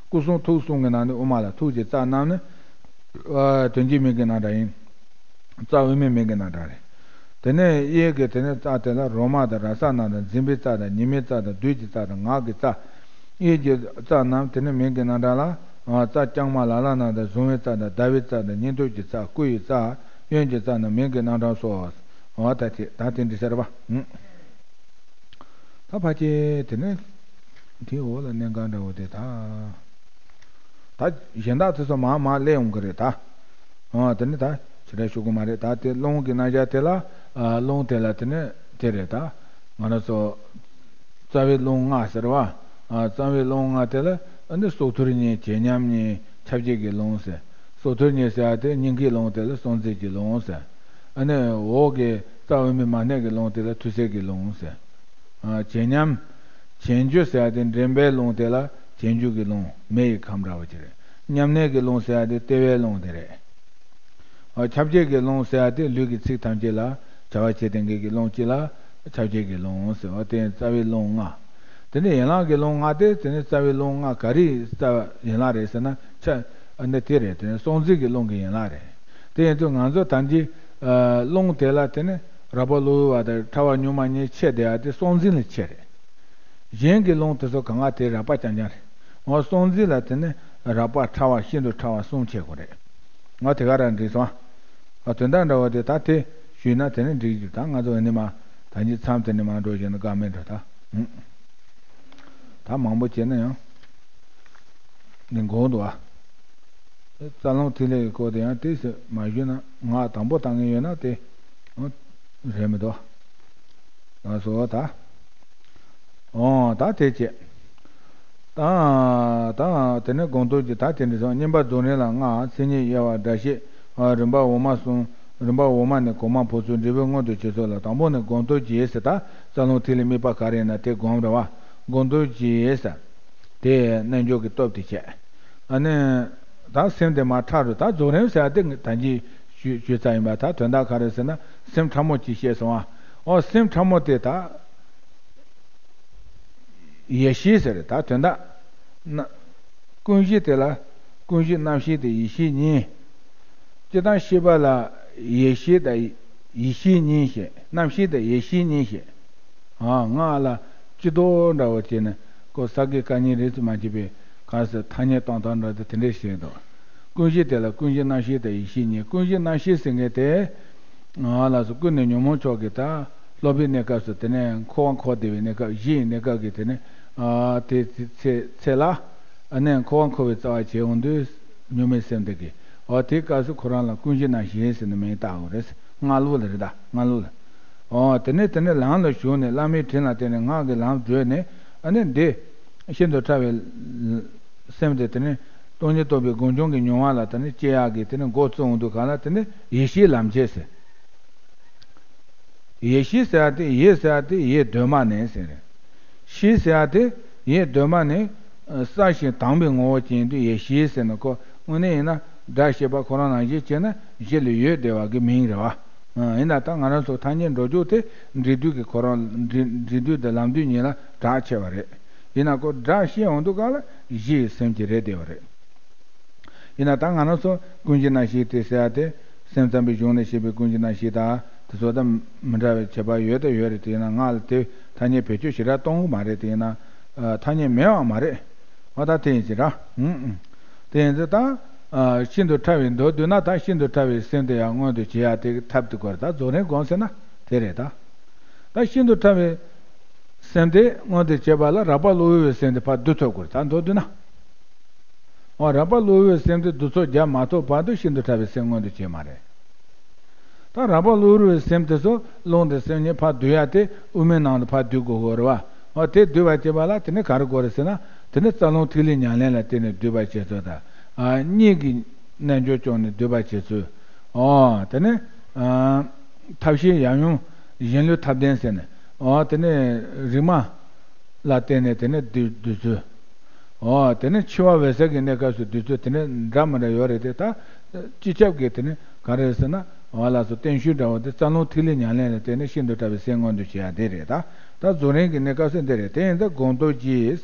སྐུ་གསུང་ཐུགས་གསུམ་གྱི་ནང་ནས་དབུ་མ་ལ་ཐུགས་ཀྱི་རྩ་རྣམས་ནི་ཨ་དོན་གྱི་མིང་གི་རྣམ་གྲངས་ཡིན། རྩ་དབུ་མའི་མིང་གི་རྣམ་གྲངས་རེད། དེ་ནས་གཡས་ཀྱི་དེ་ནས་རྩ་དེ་ལ་རོ་མ་དང་ར་ས་ན་དང་འཛིན་པའི་རྩ་དང་ཉི་མའི་རྩ་དང་རྡུལ་གྱི་རྩ་དང་ངག་གི་རྩ། གཡས་ཀྱི་རྩ་རྣམས་དེ་ནས་མིང་གི་རྣམ་གྲངས་ལ། ཨ། རྩ་རྐྱང་མ་ལ་ལ་ན་དང་གཟུང་བའི་རྩ་དང་ཟླ་བའི་རྩ་དང་ཉན་ཐོས་ཀྱི་རྩ། སྐུ་ཡི་རྩ། གཡོན་གྱི་རྩ་རྣམས་མིང་གི་རྣམ་གྲངས་སོ། འོ་ད་དེ་ད་དེ་འདྲི་ཟེར་བ། ད་ཕལ་ཆེར་དེ་ནས་དེའི་འོག་ལ་གནད་འགག་འདྲ་བོ་དེ་ད། ད་གཞན་དག་དེ་ཚོ་མར་མར་སླེབས་ཡོང་གི་རེད་ད། ཨ། དེ་ནི་ད་ཕྱི་དྲག་ཞུ་གི་མ་རེད། ད་དེ་རླུང་གི་རྣམ་གཞག་དེ་ལ། ཨ། རླུང་དེ་ལ་དེ་ནི་དེ་རེད་ད། ང་རང་ཚོ་རྩ་བའི་རླུང་ལྔ་ཟེར་བ། ཨ། རྩ་བའི་རླུང་ལྔ་དེ་ལ་ཨ་ནི་སྲོག་ཐུར་གཉིས། བྱེད་མཉམ་གཉིས། ཁྱབ་བྱེད་ཀྱི་རླུང་ཟེར། སྲོག་ཐུར་གཉིས་ཟེར་བ་དེ་སྙིང་གའི་རླུང་དེ་ལ་གསང་རྫས་ཀྱི་རླུང་ཟེར། ཨ་ནི་འོག་གི་རྩ་དབུ་མའི་མ་ཧཎ་གྱི་རླུང་དེ་ལ་ཐུར་སེལ་གྱི་རླུང་ཟེར། ཨ། བྱེད་མཉམ། བྱེད་འགྱུར་ཟེར་ཡ་དེ་འདྲེན་པའི་རླུང་དེ་ལ་བྱེད་འགྱུར་གྱི་རླུང་། མེ་ཡི་ཁམས་འདྲ་བོ་ཅིག་རེད། མཉམ་གནས་ཀྱི་རླུང་ཟེར་ཡ་དེ་ལྟེ་བའི་རླུང་དེ་རེད། ཨ། ཁྱབ་བྱེད་ཀྱི་རླུང་ཟེར་ཡ་དེ་ལུས་ཀྱི་ཚིགས་ཐམས་ཅད་ལ་བྱ་བ་བྱེད་བསྡད་མཁན་གྱི་རླུང་གཅིག་ལ་ཁྱབ་བྱེད་ཀྱི་རླུང་ཟེར་བ་དེ་རྩ་བའི་རླུང་ལྔ། དེ་ནས་ཡན་ལག་གི་རླུང་ལྔ་དེ་དེ་ནས་རྩ་བའི་རླུང་ལྔ་ག་རེའི་རྩ་བའི་ཡན་ལག་རེད་ཟེར་ན། ཆ། ཨ། འདི་དེ་རེད། དེ་ནས་གསང་རྫས་ཀྱི་རླུང་གི་ཡན་ལག་རེད། དེ་ཡིན་དུས་ང་ཚོ་ད་འདི། ཨ། རླུང་དེ་ལ་དེ་ནི་རགས་པ་གློ་བུར་བ་དང་ཕྲ་བ་གཉུག་མ་གཉིས་ཕྱེ་བསྡད་ཡ་དེ་གསང་རྫས་ལ་ཕྱེ་རེད། གཞན་གྱི་རླུང་དེ་ཚོ་གང་ག་དེ་རགས་པ་རྐྱང་རྐྱང་རེད། འོ་གསང་རྫས་ལ་དེ་ནི་རགས་པ་ཕྲ་བ་ཤིན་ཏུ་ཕྲ་བ་གསུམ་ཕྱེ་དགོས་རེད། འོ་དེ་ག་རང་འགྲིག་སོང་། ཨ། དོན་དག་འདྲ་བོ་དེ་ད་དེ་ཞུས་ན་དེ་ནི་འགྲིག་རྒྱུ། ད་ང་ཚོ་འདི་ནས་མར་ད་འདི་མཚམས་དེ་ནས་མར་འགྲོ་བཞིན་དུ་དགའ་མེད་འགྲོ་ད། ཨུ། ད་མང་པོ་བྱས་ན་ཡང་འདི་འགོར་འདུག་ཨ། རྩ་རླུང་ཐིག་ལེ་ཡི་སྐོར་དེ་ཡང་ཏོག་ཙམ་མ་ཞུས་ན། ངག་དང་པོ་བཏང་མཁན་ཡོད་ན་དེ། ཨོ། རེད་མི་འདུག་ལགས་སོ། ད། ཨོ། ད་དེ་བྱས། ད། ད་དེ་ནས་སྒོམ་སྟོབས་ཀྱི་ད་དེ་འདྲ་སོང་། བསྙེན་པ་རྫོགས་རིམ་ལ་ལྔ། མཚན་ཉིད་དབྱེ་བ། སྒྲ་ཤེས། ཨ། རིམ་པ་འོག་མ་གསུམ། རིམ་པ་འོག་མ་ནས་གོང་མ་བར་ཚུལ་འབྲས་བུ་མངོན་དུ་བྱེད་ཚུལ་ལ། དང་པོ་ནས་སྒོམ་སྟོབས་ཀྱི་ཟེར། ད་རྩ་རླུང་ཐིག་ལེ་དམིགས་པ་ག་རེ་ཡིན་ན་དེ་སྒོམ་རེད་བ། སྒོམ་སྟོབས་ཀྱི་ཟེར། དེ་རྣལ་འབྱོར་གྱི་སྟོབས་དེ་བྱས། ཨ་ནི། ད་སེམས་དེ་མར་ཕྲ་རུ། ད་རྫོགས་རིམ་ཟེར་ཡ་དེ་ད་གིན་ཞུས་ཞུས་ཚར་ཡིན་པ། ད་དོན་དག་ག་རེ་ཟེར་ན། སེམས་ཕྲ་མོ་གཅིག་བཤད་སོང་ཨ། ཨོ་སེམས་ཕྲ་མོ་དེ་ད་ཡེ་ཤེས་ཟེར། ད་དོན་དག་ན། ཀུན་གཞི་དེ་ལ་ཀུན་གཞི་རྣམ་ཤེས་དེ་ཡེ་ཤེས་གཉིས། སྤྱིར་བཏང་ཤེས་པ་ལ་ཡེ་ཤེས་དང་ཡེ་ཤེས་གཉིས་བཤད། རྣམ་ཤེས་དང་ཡེ་ཤེས་གཉིས་བཤད། ཨ། ང་ལ་སྤྱི་ལྡོག་འདྲ་བོ་བྱས་ནས་ཁོ་ས་དགེ་བཀའ་རྙིང་རིས་སུ་མ་ཆད་པའི་ག་ས་ཐ་སྙད་གཏོང་སྟངས་འདྲ་དེ་དེ་འདྲས་བཤད་འདུག་ཀུན་གཞི་དེ་ལ་ཀུན་གཞི་རྣམ་ཤེས་དང་ཡེ་ཤེས་གཉིས། ཀུན་གཞི་རྣམ་ཤེས་ཟེར་མཁན་དེ། ང་ལ་སོ་ཀུན་ནས་ཉོན་མོངས་ཕྱོགས་ཀྱི་ད་སློབ་པའི་གནས་སྐབས་སུ་དེ་ནས་འཁོར་བ་འཁོར་བསྡད་པའི་གནས་སྐབས། གཞི་ཡི་གནས་སྐབས་ཀྱི་དེ་ནས། ཨ། དེ་ཚེ་ཚེ་ལ། ཨ་ནི་འཁོར་བ་འཁོར་བའི་རྩ་བ་བྱས་ཡོང་དུས་གཉུག་མའི་སེམས་དེ་གི། འོ་དེའི་སྐབས་སུ་ཁོ་རང་ལ་ཀུན་གཞི་རྣམ་ཤེས་ཟེར་ནས་མིང་བཏགས་པ་རེད། སྔ་ལུགས་ལ་རེད་ད། སྔ་ལུགས་ལ། འོ་དེ་ནས་དེ་ནས་ལམ་ལ་ཞུགས་ནས་བླ་མའི་དྲིན་ལ་བརྟེན་ནས་སྔགས་ཀྱི་ལམ་བགྲོད་ནས། ཨ་ནི་འདི་ཤིན་ཏུ་ཕྲ་བའི་སེམས་དེ་དེ་ནས་སྟོང་ཉིད་རྟོགས་པའི་སྒོམ་བྱུང་གི་མྱོང་བ་ལ་དེ་ནས་སྐྱེ་ཡག་གི་དེ་ནས་འགོ་བཙུགས་འོང་དུས་ག་ལ་དེ་ནས་ཡེ་ཤེས་ལམ་བྱེད་ཟེར། ཡེ་ཤེས་ཟེར་ཡ་དེ། ཡེ་ཟེར་ཡ་དེ་ཡེ་གདོད་མ་ནས་ཟེར། ཤེས་ཟེར་ཡ་དེ་ཡེ་གདོད་མ་ནས་གསལ་ཞིང་དྭངས་པའི་ངོ་བོ་ཅན་དེ་ཡེ་ཤེས་ཟེར་ནས། ཁོ་དངོས་གནས་ཡིན་ན་སྒྲ་ཤེས་པ་ཁོ་རང་ནང་བཞིན་བྱས་ན་གཞི་ལ་ཡོད་བསྡད་པ་གི་མིང་རེད་བ། ཡིན་ན་ད་ང་རང་ཚོ་ཐ་སྙད་འགྲོ་རྒྱུ་དེ་འབྲི་དུས་ཀྱི་ཁོ་རང་འབྲི་འབྲི་དུས་དང་ལམ་དུས་གཉིས་ལ་གྲགས་ཆེ་བ་རེད། ཡིན་ན་ཁོ་སྒྲ་ཤེས་འོང་དུས་ག་ལ་གཞི་ཡི་སེམས་ཀྱི་རེད་བསྡད་པ་རེད། ཡིན་ན་ད་ང་རང་ཚོ་ཀུན་གཞི་རྣམ་ཤེས་དེ་ཟེར་ཡ་དེ། སེམས་ཙམ་པའི་གཞུང་ནས་བཤད་པའི་ཀུན་གཞི་རྣམ་ཤེས་དང་དེ་ཚོ་དང་མི་འདྲ་བའི་ཁྱད་པར་ཡོད་དང་ཡོད་རེད། དེ་ཡིན་ན་ང་ལ་དེ་ཐ་སྙད་བེད་སྤྱོད་ཞེ་དྲག་གཏོང་གི་མ་རེད། དེ་ཡིན་ན་ཨ་ཐ་སྙད་མེད་པ་མ་རེད། འོ་ད་དེ་ཡིན་ཟེར་ར། ཨུང་ཨུང་། དེ་ཡིན་ཚེ་ད་ཨ་ཤིན་ཏུ་ཕྲ་བའི་མདོར་བསྡུས་ན། ད་ཤིན་ཏུ་ཕྲ་བའི་སེམས་དེ་ཡང་མངོན་དུ་བྱེད་ཡ་དེ་ཐབས་དེ་དགོས་རེད། ད་རྫོགས་རིམ་སྒོམ་ཟེར་ན་དེ་རེད་ད། ད་ཤིན་ཏུ་ཕྲ་བའི་སེམས་དེ་མངོན་དུ་བྱེད་པ་ལ་རགས་པ་གློ་བུར་བའི་སེམས་དེ་ཕར་བསྡུ་ཐུབ་དགོས་རེད། ད་མདོར་བསྡུས་ན། འོ་རགས་པ་གློ་བུར་བའི་སེམས་དེ་བསྡུ་ཚུགས་རྒྱག་མ་ཐུབ་བར་དུ་ཤིན་ཏུ་ཕྲ་བའི་སེམས་མངོན་དུ་བྱེད་མ་རེད། ད་རགས་པ་གློ་བུར་བའི་སེམས་དེ་ཚོ་རླུང་དང་སེམས་གཉིས་ཕར་བསྡུ་ཡ་དེ་དབུ་མའི་ནང་དུ་ཕར་བསྡུ་དགོས་ཀྱི་རེད་བ། འོ་དེ་བསྡུ་བར་བྱེད་པ་ལ་དེ་ནི་ག་རེ་དགོས་རེད་ཟེར་ན། དེ་ནི་རྩ་རླུང་ཐིག་ལེ་ཉམས་ལེན་ལ་བརྟེན་ནས་བསྡུ་བར་བྱེད་ཚུལ་དང་། ཨ་གཉིད་ཀྱི་རྣལ་འབྱོར་བཅོས་ནས་བསྡུ་བར་བྱེད་ཚུལ། འོ་དེ་ནི་ཨ་ཐབས་ཤེས་ཡབ་ཡུམ་གཞན་ལུས་ཐབས་ལྡན་ཟེར་ནས། འོ་དེ་ནི་རིག་མ་ལ་བརྟེན་ནས་དེ་ནི་བསྡུ་བསྡུ་ཚུལ། འོ་དེ་ནི་འཆི་བ་འོད་གསལ་གྱི་གནས་སྐབས་སུ་བསྡུ་ཚུལ། དེ་ནི་འདྲ་མི་འདྲ་ཡོད་རེད་དེ། ད་སྤྱི་ཁྱབ་ཀྱི་དེ་ནི་ག་རེ་ཟེར་ན། འོ་ལགས་སོ། བརྟན་བཞུགས་འདྲ་བོ་དེ་རྩ་རླུང་ཐིག་ལེ་ཉམས་ལེན་ལ་བརྟེན་ནས་ཤིན་ཏུ་ཕྲ་བའི་སེམས་མངོན་དུ་བྱེད་ཡ་དེ་རེད་ད། ད་རྫོགས་རིམ་གྱི་གནས་སྐབས་སུ་འདི་རེད། དེ་ཡིན་ཙང་སྒོམ་སྟོབས་ཀྱིས་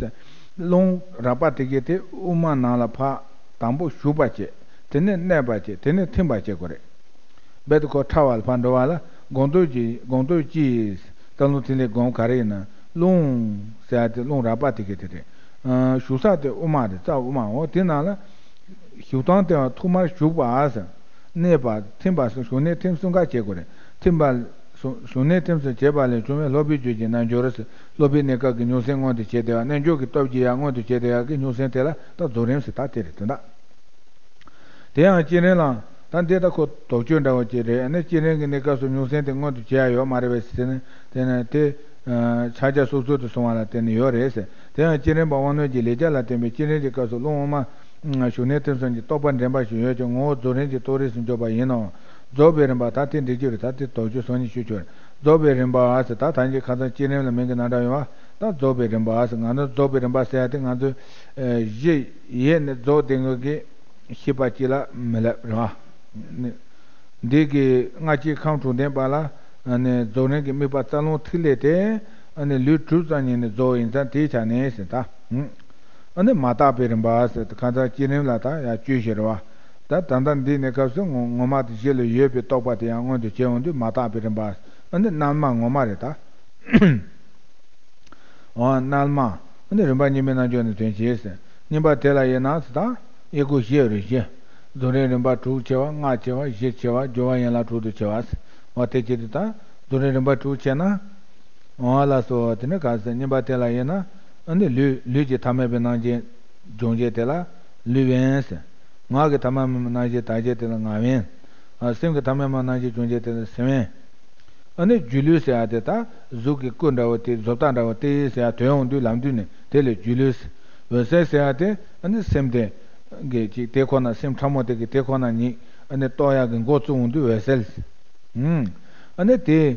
རླུང་རགས་པ་དེ་གས་དེ་དབུ་མ་ནང་ལ་ཕར་དང་པོ་ཞུགས་པར་བྱེད། དེ་ནས་གནས་པར་བྱེད། དེ་ནས་ཐིམ་པར་བྱེད་དགོས་རེད། རྦད་དེ་ཁོ་ཕྲ་བ་ལ་ཕར་འགྲོ་བ་ལ། སྒོམ་སྟོབས་ཀྱི་སྒོམ་སྟོབས་ཀྱིས་རྩ་རླུང་ཐིག་ལེ་སྒོམ་ག་རེ་ཡིན་ན་རླུང་ཟེར་ཡ་དེ་རླུང་རགས་པ་དེ་ག་དེ་རེད། ཨ་ཞུགས་ས་དེ་དབུ་མ་རེད། རྩ་དབུ་མ། འོ་དེ་ནང་ལ་ཞུགས་སྟངས་དེ་ཐོག་མར་ཞུགས་པ་ཟེར། གནས་པ་ཐིམ་པ་ཟེར། ཞུགས་གནས་ཐིམ་གསུམ་ཀ་བྱེད་དགོས་རེད། ཐིམ་པ། ཞུགས་གནས་ཐིམ་གསུམ་བྱས་པ་ལས་བྱུང་བའི་སློབ་པའི་རྒྱུད་ཀྱི་རྣལ་འབྱོར་ཟེར། སློབ་པའི་གནས་སྐབས་ཀྱི་རྙོག་ཟིང་མངོན་དུ་བྱས་བསྡད་པ། རྣལ་འབྱོར་གྱི་སྟོབས་ཀྱིས་ཡང་མངོན་དུ་བྱས་བསྡད་ཡག་གི་རྙོག་ཟིང་དེ་ལ་ད་རྫོགས་རིམ་ཟེར། ད་དེ་རེད། དོན་དག་དེ་ཡང་བསྐྱེད་རིམ་ལ། ད་འདི་ད་ཁོ་དོགས་གཅོད་འདྲ་བོ་ཅིག་རེད། ཨ་ནི་བསྐྱེད་རིམ་གྱི་གནས་སྐབས་སུ་རྙོག་ཟིང་དེ་མངོན་དུ་བྱེད་ཡ་ཡོད་མ་རེད་པས་ཟེར་ནས། དེ་ནི་དེ་ཕྱག་རྒྱ་སོ་སོ་དུ་སོང་བ་ལ་བརྟེན་ནས་ཡོད་རེད་ཟེར། དེ་ཡང་བསྐྱེད་རིམ་པ་དབང་རྣོན་གྱི་ལས་རྒྱ་ལ་བརྟེན་པའི་བསྐྱེད་རིམ་གྱི་སྐབས་སུ་རླུང་དབུ་མ་ཞུགས་གནས་ཐིམ་གསུམ་གྱི་རྟོགས་པ་འདྲེན་པ་ཞིག་ཡོད་ཀྱང་ངོ་བོ་རྫོགས་རིམ་གྱི་རྟོགས་རིགས་སུ་འཇོག་པ་ཡིན་ནོ། རྫོགས་པའི་རིམ་པ། ད་དེ་འགྲིག་གི་རེད། ད་དེ་དོགས་གཅོད་སང་ཉིན་ཞུ་ཆོག་རེད། རྫོགས་པའི་རིམ་པ་ཟེར། ད་ད་གིན་ཁ་སང་བསྐྱེད་རིམ་ལ་མིང་གི་རྣམ་གྲངས་ཡོད་པ། ད་རྫོགས་པའི་རིམ་པ་ཟེར། ང་ཚོ་རྫོགས་པའི་རིམ་པ་ཟེར་ཡ་དེ་ང་ཚོ་གཞི་ཡེ་ནས་རྫོགས་བསྡད་མཁན་གྱི་ཤེས་པ་གཅིག་ལ་མི་སླེབས་རེད་བ། འདི་གི་སྔ་ཕྱི་ཁམས་དྲུག་ལྡན་པ་ལ་ནི་རྫོགས་རིམ་གྱི་དམིགས་པ་རྩ་རླུང་ཐིག་ལེ་དེ་ནི་ལུས་གྲུབ་ཙམ་ཉིད་ནས་རྫོགས་ཡིན་ཙང་དེའི་ཆ་ནས་ཟེར། ད་ནི་མ་དག་པའི་རིམ་པ་ཟེར། ཁ་སང་བསྐྱེད་རིམ་ལ་ད་ཡར་བཅོས་བཞག་རེད་བ། ད་ད་ལྟ་འདིའི་གནས་སྐབས་སུ་ངོ་ངོ་མ་དེ་གཞི་ལ་ཡོད་པའི་རྟོགས་པ་དེ་ཡང་མངོན་དུ་བྱེད་འོང་དུས་མ་དག་པའི་རིམ་པ། ནི་རྣལ་མ་ངོ་མ་རེད་ད། འོ་རྣལ་མ། འདི་རིམ་པ་གཉིས་པའི་རྣལ་འབྱོར་ནི་དོན་བྱེད་ཟེར། གཉིས་པ་དེ་ལ་དབྱེ་ན་ཟེར། ད་དབྱེ་སྒོ་བཞི་ཡོད་རེད། བཞི། རྫོགས་རིམ་རིམ་པ་དྲུག་ཕྱེ་བ། ལྔ་ཕྱེ་བ། བཞི་ཕྱེ་བ། སྦྱོར་བ་ཡན་ལག་དྲུག་ཏུ་ཕྱེ་བ་ཟེར། འོ་དེ་བྱེད་དུས་ད་རྫོགས་རིམ་རིམ་པ་དྲུག་ཕྱེ་ན། འོ་ལགས་སོ། དེ་ནི་ག་ཟེར། གཉིས་པ་དེ་ལ་དབྱེ་ན། འདི་ལུས་ལུས་ཀྱི་ཐ་མལ་པའི་སྣང་ཆེན་སྦྱོང་བྱེད་དེ་ལ་ལུས་དབེན་ཟེར། ངག་གི་ཐ་མལ་པའི་སྣང་ཆེན་དག་བྱེད་དེ་ལ་ངག་དབེན། སེམས་ཀྱི་ཐ་མལ་པའི་སྣང་ཆེན་སྦྱོང་བྱེད་དེ་ལ་སེམས་དབེན། ཨ་ནི་སྒྱུ་ལུས་ཟེར་ཡ་དེ་ད་གཟུགས་ཀྱི་སྐུ་འདྲ་བོ་དེ། བཟོ་ལྟ་འདྲ་བོ་དེ་ཟེར་ཡ་དོན་འོང་དུས་ལམ་དུས་ནས་དེ་ལས་སྒྱུ་ལུས། འོད་གསལ་ཟེར་ཡ་དེ་ཨ་ནི་སེམས་དེ་གི་ཅིག་དེ་ཁོ་ན། སེམས་ཕྲ་མོ་དེ་གི་དེ་ཁོ་ན་ཉིད་ཨ་ནི་རྟོགས་ཡ་གི་འགོ་བཙུགས་འོང་དུས་འོད་གསལ། ཨུམ། ཨ་ནི་དེ་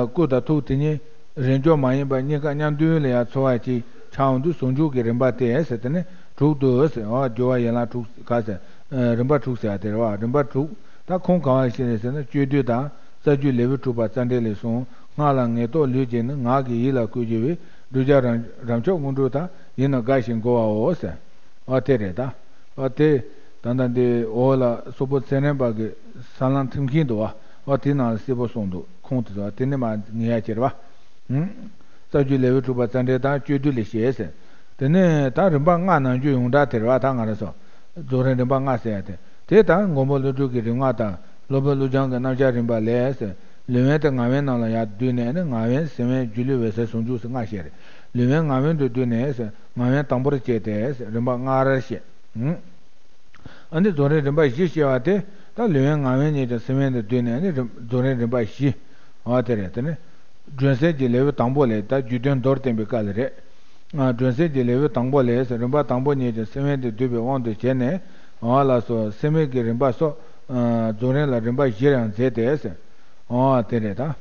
སྐུ་དང་ཐུགས་དེ་གཉིས་རེས་འཇོག་མ་ཡིན་པར་གཉིས་ཀ་མཉམ་དུ་ལ་ཡ་ཚོར་བ་ཅིག་ཆགས་འོང་དུས་ཟུང་འཇུག་གི་རིམ་པ་དེ་ཟེར། དེ་ནི་དྲུག་ཏུ་ཟེར། འོ་སྦྱོར་བ་ཡན་ལག་དྲུག་ག་ཟེར། རིམ་པ་དྲུག་ཟེར་ཡ་དེ་རེད་བ། རིམ་པ་དྲུག་ད་ཁུངས་ག་བ་ཞིག་རེད་ཟེར་ན། སྤྱོད་བསྡུས་དང་རྩ་རྒྱུད་ལེའུ་དྲུག་པ་རྩ་འགྲེལ་ལས་གསུངས། སྔགས་ལ་ངེས་རྟོགས་ལུས་ཀྱིས་ནི། ངག་གིས་ཡིད་ལ་བསྐུལ་གྱུར་པའི། བསྒྲུབ་བྱ་རབ་རབ་མཆོག་དངོས་གྲུབ་དང་། ཡིད་རྣམས་དགའ་ཞིང་མགུ་བའོ་ཟེར། འོ་དེ་རེད་ད། འོ་དེ་ད་ལྟ་འདི་འོག་ལ་སོག་པོ་ཚེ་རིང་པ་གི་ས་ལམ་ཐིམ་མཁན་འདུག་བ། འོ་དེ་ནང་ལ་གསལ་པོ་གསུངས་འདུག་ཁུངས་དེ་ཚོ་དེ་ནས་མར་ངེས་ཡ་ཁྱེར་བ། ཨུམ། རྩ་རྒྱུད་ལེའུ་དྲུག་པ་རྩ་འགྲེལ་དང་སྤྱོད་བསྡུས་ལས་བཤད་ཟེར། དེ་ནས་ད་རིམ་པ་ལྔ་ནང་རྒྱུད་ཡོངས་གྲགས་དེ་རེད་བ། ད་ང་རང་ཚོ་རྫོགས་རིམ་རིམ་པ་ལྔ་ཟེར་ཡ་དེ། དེ་ལྟར་མགོན་པོ་ཀླུ་སྒྲུབ་ཀྱི་རིམ་ལྔ་དང་། སློབ་དཔོན་ཀླུ་བྱང་གི་རྣམ་གཞག་རིམ་པ་ལས་ཟེར། ལུས་དབེན་དེ་ངག་དབེན་ནང་ལ་ཡར་བསྡུས་ནས་ནི། ངག་དབེན་སེམས་དབེན་སྒྱུ་ལུས་འོད་གསལ་ཟུང་འཇུག་ཟེར་ལྔ་བཤད་རེད། ལུས་དབེན་ངག་དབེན་དུ་བསྡུས་ནས་ཟེར། ངག་དབེན་དང་པོར་བྱས་ཏེ་ཟེར། རིམ་པ་ལྔར་བཤད། ཨ་ནི་རྫོགས་རིམ་རིམ་པ་བཞི་བཤད་པ་དེ་ད་ལུས་དབེན་ངག་དབེན་གཉིས་ཀྱང་སེམས་དབེན་དུ་བསྡུས་ནས་ནི་རིམ་རྫོགས་རིམ་རིམ་པ་བཞི། འོ་དེ་རེད། དེ་ནི་སྒྲོན་གསལ་གྱི་ལེའུ་དང་པོ་ལས། ད་རྒྱུད་དོན་མདོར་བསྟན་པའི་སྐབས་ལ་རེད། ཨ་སྒྲོན་གསལ་གྱི་ལེའུ་དང་པོ་ལས་ཟེར། རིམ་པ་དང་པོ་གཉིས་ཀྱང་སེམས་དབེན་དུ་བསྡུས་པའི་དབང་དུ་བྱས་ནས། འོ་ལགས་སོ། སེམས་དབེན་གྱི་རིམ་པ་སོགས་རྫོགས་རིམ་ལ་རིམ་པ་བཞིར་ཡང་མཛད་དེ་ཟེར། འོ་དེ་རེད་ད།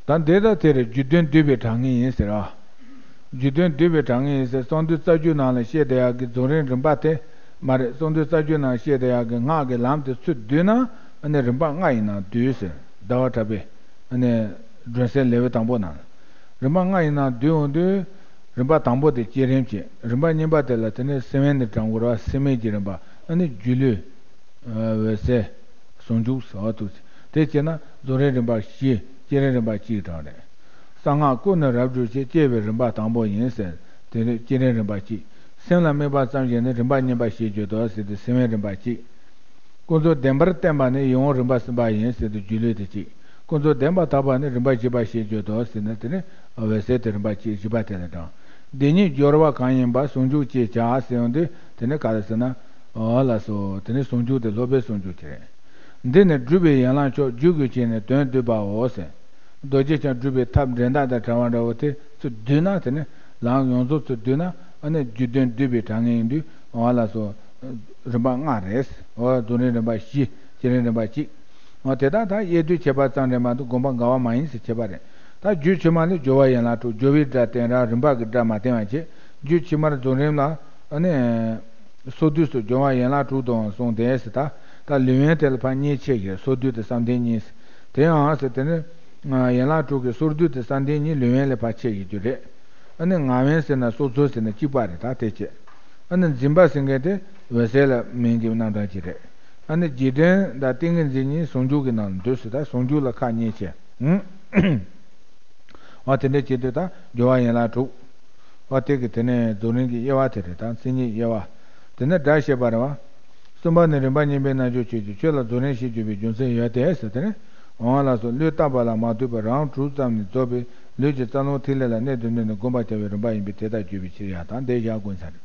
ད་འདི་ད་དེ་རེད། རྒྱུད་དོན་བསྡུས་པའི་གྲངས་ངེས་ཡིན་ཟེར་བ། རྒྱུད་དོན་བསྡུས་པའི་གྲངས་ངེས་ཡིན་ཟེར། གསང་འདུས་རྩ་རྒྱུད་ནང་ལ་བཤད་བསྡད་ཡག་གི་རྫོགས་རིམ་རིམ་པ་དེ་མ་རེད། གསང་འདུས་རྩ་རྒྱུད་ནང་བཤད་བསྡད་ཡག་གི་སྔགས་ཀྱི་ལམ་དེ་ཚུར་བསྡུས་ན་ཨ་ནི་རིམ་པ་ལྔ་ཡི་ནང་འདུས་ཟེར། ཟླ་བ་གྲགས་པའི་ཨ་ནི་སྒྲོན་གསལ་ལེའུ་དང་པོ་ནང་། རིམ་པ་ལྔ་ཡི་ནང་འདུས་འོང་དུས། རིམ་པ་དང་པོ་དེ་བསྐྱེད་རིམ་བྱས། རིམ་པ་གཉིས་པ་དེ་ལ་དེ་ནས་སེམས་དབེན་ནས་དྲངས་དགོས་རེད་བ། སེམས་དབེན་གྱི་རིམ་པ། ཨ་ནི་སྒྱུ་ལུས། འོད་གསལ། ཟུང་འཇུག་ཟེར་བ་འདུག་དེ་བྱས་ན་རྫོགས་རིམ་རིམ་པ་བཞི། བསྐྱེད་རིམ་རིམ་པ་གཅིག་གྲངས་རེད། གསང་སྔགས་ཀུན་ནས་རབ་སྒྱུར་ཕྱིར། སྐྱེ་བའི་རིམ་པ་དང་པོ་ཡིན་ཟེར། དེ་ནི་བསྐྱེད་རིམ་རིམ་པ་གཅིག་སེམས་ལ་དམིགས་པ་ཙམ་ཞིག་ནི་རིམ་པ་གཉིས་པ་ཞེས་བརྗོད་དོ་ཟེར་ཏེ་སེམས་དབེན་རིམ་པ་གཅིག་ཀུན་རྫོབ་བདེན་པར་བསྟན་པ་ནི་ཡིད་འོང་རིམ་པ་གསུམ་པ་ཡིན་ཟེར་ཏེ་སྒྱུ་ལུས་དེ་གཅིག་ཀུན་རྫོབ་བདེན་པར་ཐལ་བ་ནི་རིམ་པ་བཞི་པ་ཞེས་བརྗོད་དོ་ཟེར་ན། དེ་ནི་འོད་གསལ་དེ་རིམ་པ་གཅིག་བཞི་པ་དེ་ལ་དྲངས། འདི་ཉིད་སྦྱོར་བ་གང་ཡིན་པ། ཟུང་འཇུག་ཅེས་བྱ་ཟེར་ཡོང་དུས་དེ་ནི་ག་རེ་ཟེར་ན། འོ་ལགས་སོ། དེ་ནི་ཟུང་འཇུག་དེ་སློབ་པའི་ཟུང་འཇུག་དེ་རེད། འདི་ནི་སྒྲུབ་པའི་ཡན་ལག་མཆོག་རྒྱུད་ཀྱི་ཆོས་ནི་དོན་བསྡུས་པའོ་ཟེར། རྡོ་རྗེ་འཆང་སྒྲུབ་པའི་ཐབས་འགྲན་ཟླ་དང་བྲལ་བ་འདྲ་བོ་དེ་ཚུར་བསྡུས་ན། དེ་ནི་ལམ་ཡོངས་རྫོགས་ཚུར་བསྡུས་ན་ཨ་ནི་རྒྱུད་དོན་བསྡུས་པའི་གྲངས་ངེས་ཡིན་དུས། འོ་ལགས་སོ། རིམ་པ་ལྔ་རེད། འོ་རྫོགས་རིམ་རིམ་པ་བཞི། བསྐྱེད་རིམ་རིམ་པ་གཅིག་འོ་དེ་དག་ད་དབྱེ་བསྡུ་ཁྱད་པར་ཙམ་རེད་མ་གཏོགས་དགོངས་པ་འགལ་བ་མ་ཡིན་ཟེར་ཁྱད་པར་རེད། ད་རྒྱུད་ཕྱི་མ་ལས་སྦྱོར་བ་ཡན་ལག་དྲུག་སྦྱོར་བའི་སྒྲ་བསྟན་རང་རིམ་པ་གི་སྒྲ་མ་བསྟན་པ་བྱས། རྒྱུད་ཕྱི་མར་རྫོགས་རིམ་ལ་ཨ་ནི། སོར་སྡུད་སུ་སྦྱོར་བ་ཡན་ལག་དྲུག་ཏུའང་གསུངས་ཏེ་ཟེར། ད་ད་ལུས་དབེན་དེ་ལ་ཕར་གཉིས་ཕྱེ་བཞག་སོར་སྡུད་དེ་བསམ་གཏན་གཉིས། དེའང་ཟེར་དེ་ནི། ཡན་ལག་དྲུག་གི་སོར་སྡུད་དེ་བསམ་གཏན་གཉིས་ལུས་དབེན་ལ་ཕར་ཕྱེ་བཞག་རྒྱུ་རེད། ཨ་ནི་ངག་དབེན་ཟེར་ན་སོར་ཚུལ་ཟེར་ན་གཅིག་པ་རེད། ད་དེ་བྱས། ཨ་ནི་འཛིན་པ་ཟེར་མཁན་དེ་འོད་གསལ་ལ་མིང་གི་རྣམ་གྲངས་ཅིག་རེད། ཨ་ནི་རྗེས་དྲན་དང་ཏིང་ངེ་འཛིན་གཉིས་ཟུང་འཇུག་གི་ནང་ལ་འདུས་སོ། ད་ཟུང་འཇུག་ལ་ཁག་གཉིས་བྱས། འོ་དེ་འདྲ་བྱེད་དུས་ད་སྦྱོར་བ་ཡན་ལག་དྲུག་འོ་དེ་གི་དེ་ནས་རྫོགས་རིམ་གྱི་དབྱེ་བ་དེ་རེད། ད་མཚན་ཉིད་དབྱེ་བ་དེ་ནས་སྒྲ་བཤད་པ་རེད་བ། གསུམ་པ་ནི་རིམ་པ་གཉིས་པའི་རྣལ་འབྱོར་ཆོས་ཀྱི་ཆོས་ལ་རྫོགས་རིམ་ཞེས་བརྗོད་པའི་རྒྱུ་མཚན་ཡོད་དེ་ཟེར། དེ་ནས་འོང་བ་ལ་སོགས་བློས་བཏགས་པ་ལ་མ་ལྟོས་པར་རང་གྲུབ་ཙམ་ནས་རྫོགས་པའི་ལུས་ཀྱི་རྩ་རླུང་ཐིག་ལེ་ལ་གནད་དུ་བསྣུན་ནས་བསྒོམ་པར་བྱ་བའི་རིམ་པ་ཡིན་པས་དེ་ལྟར་བརྗོད་པའི་ཕྱིར་ཡང་དང་འདི་བཞག་དགོས་ས་རེད།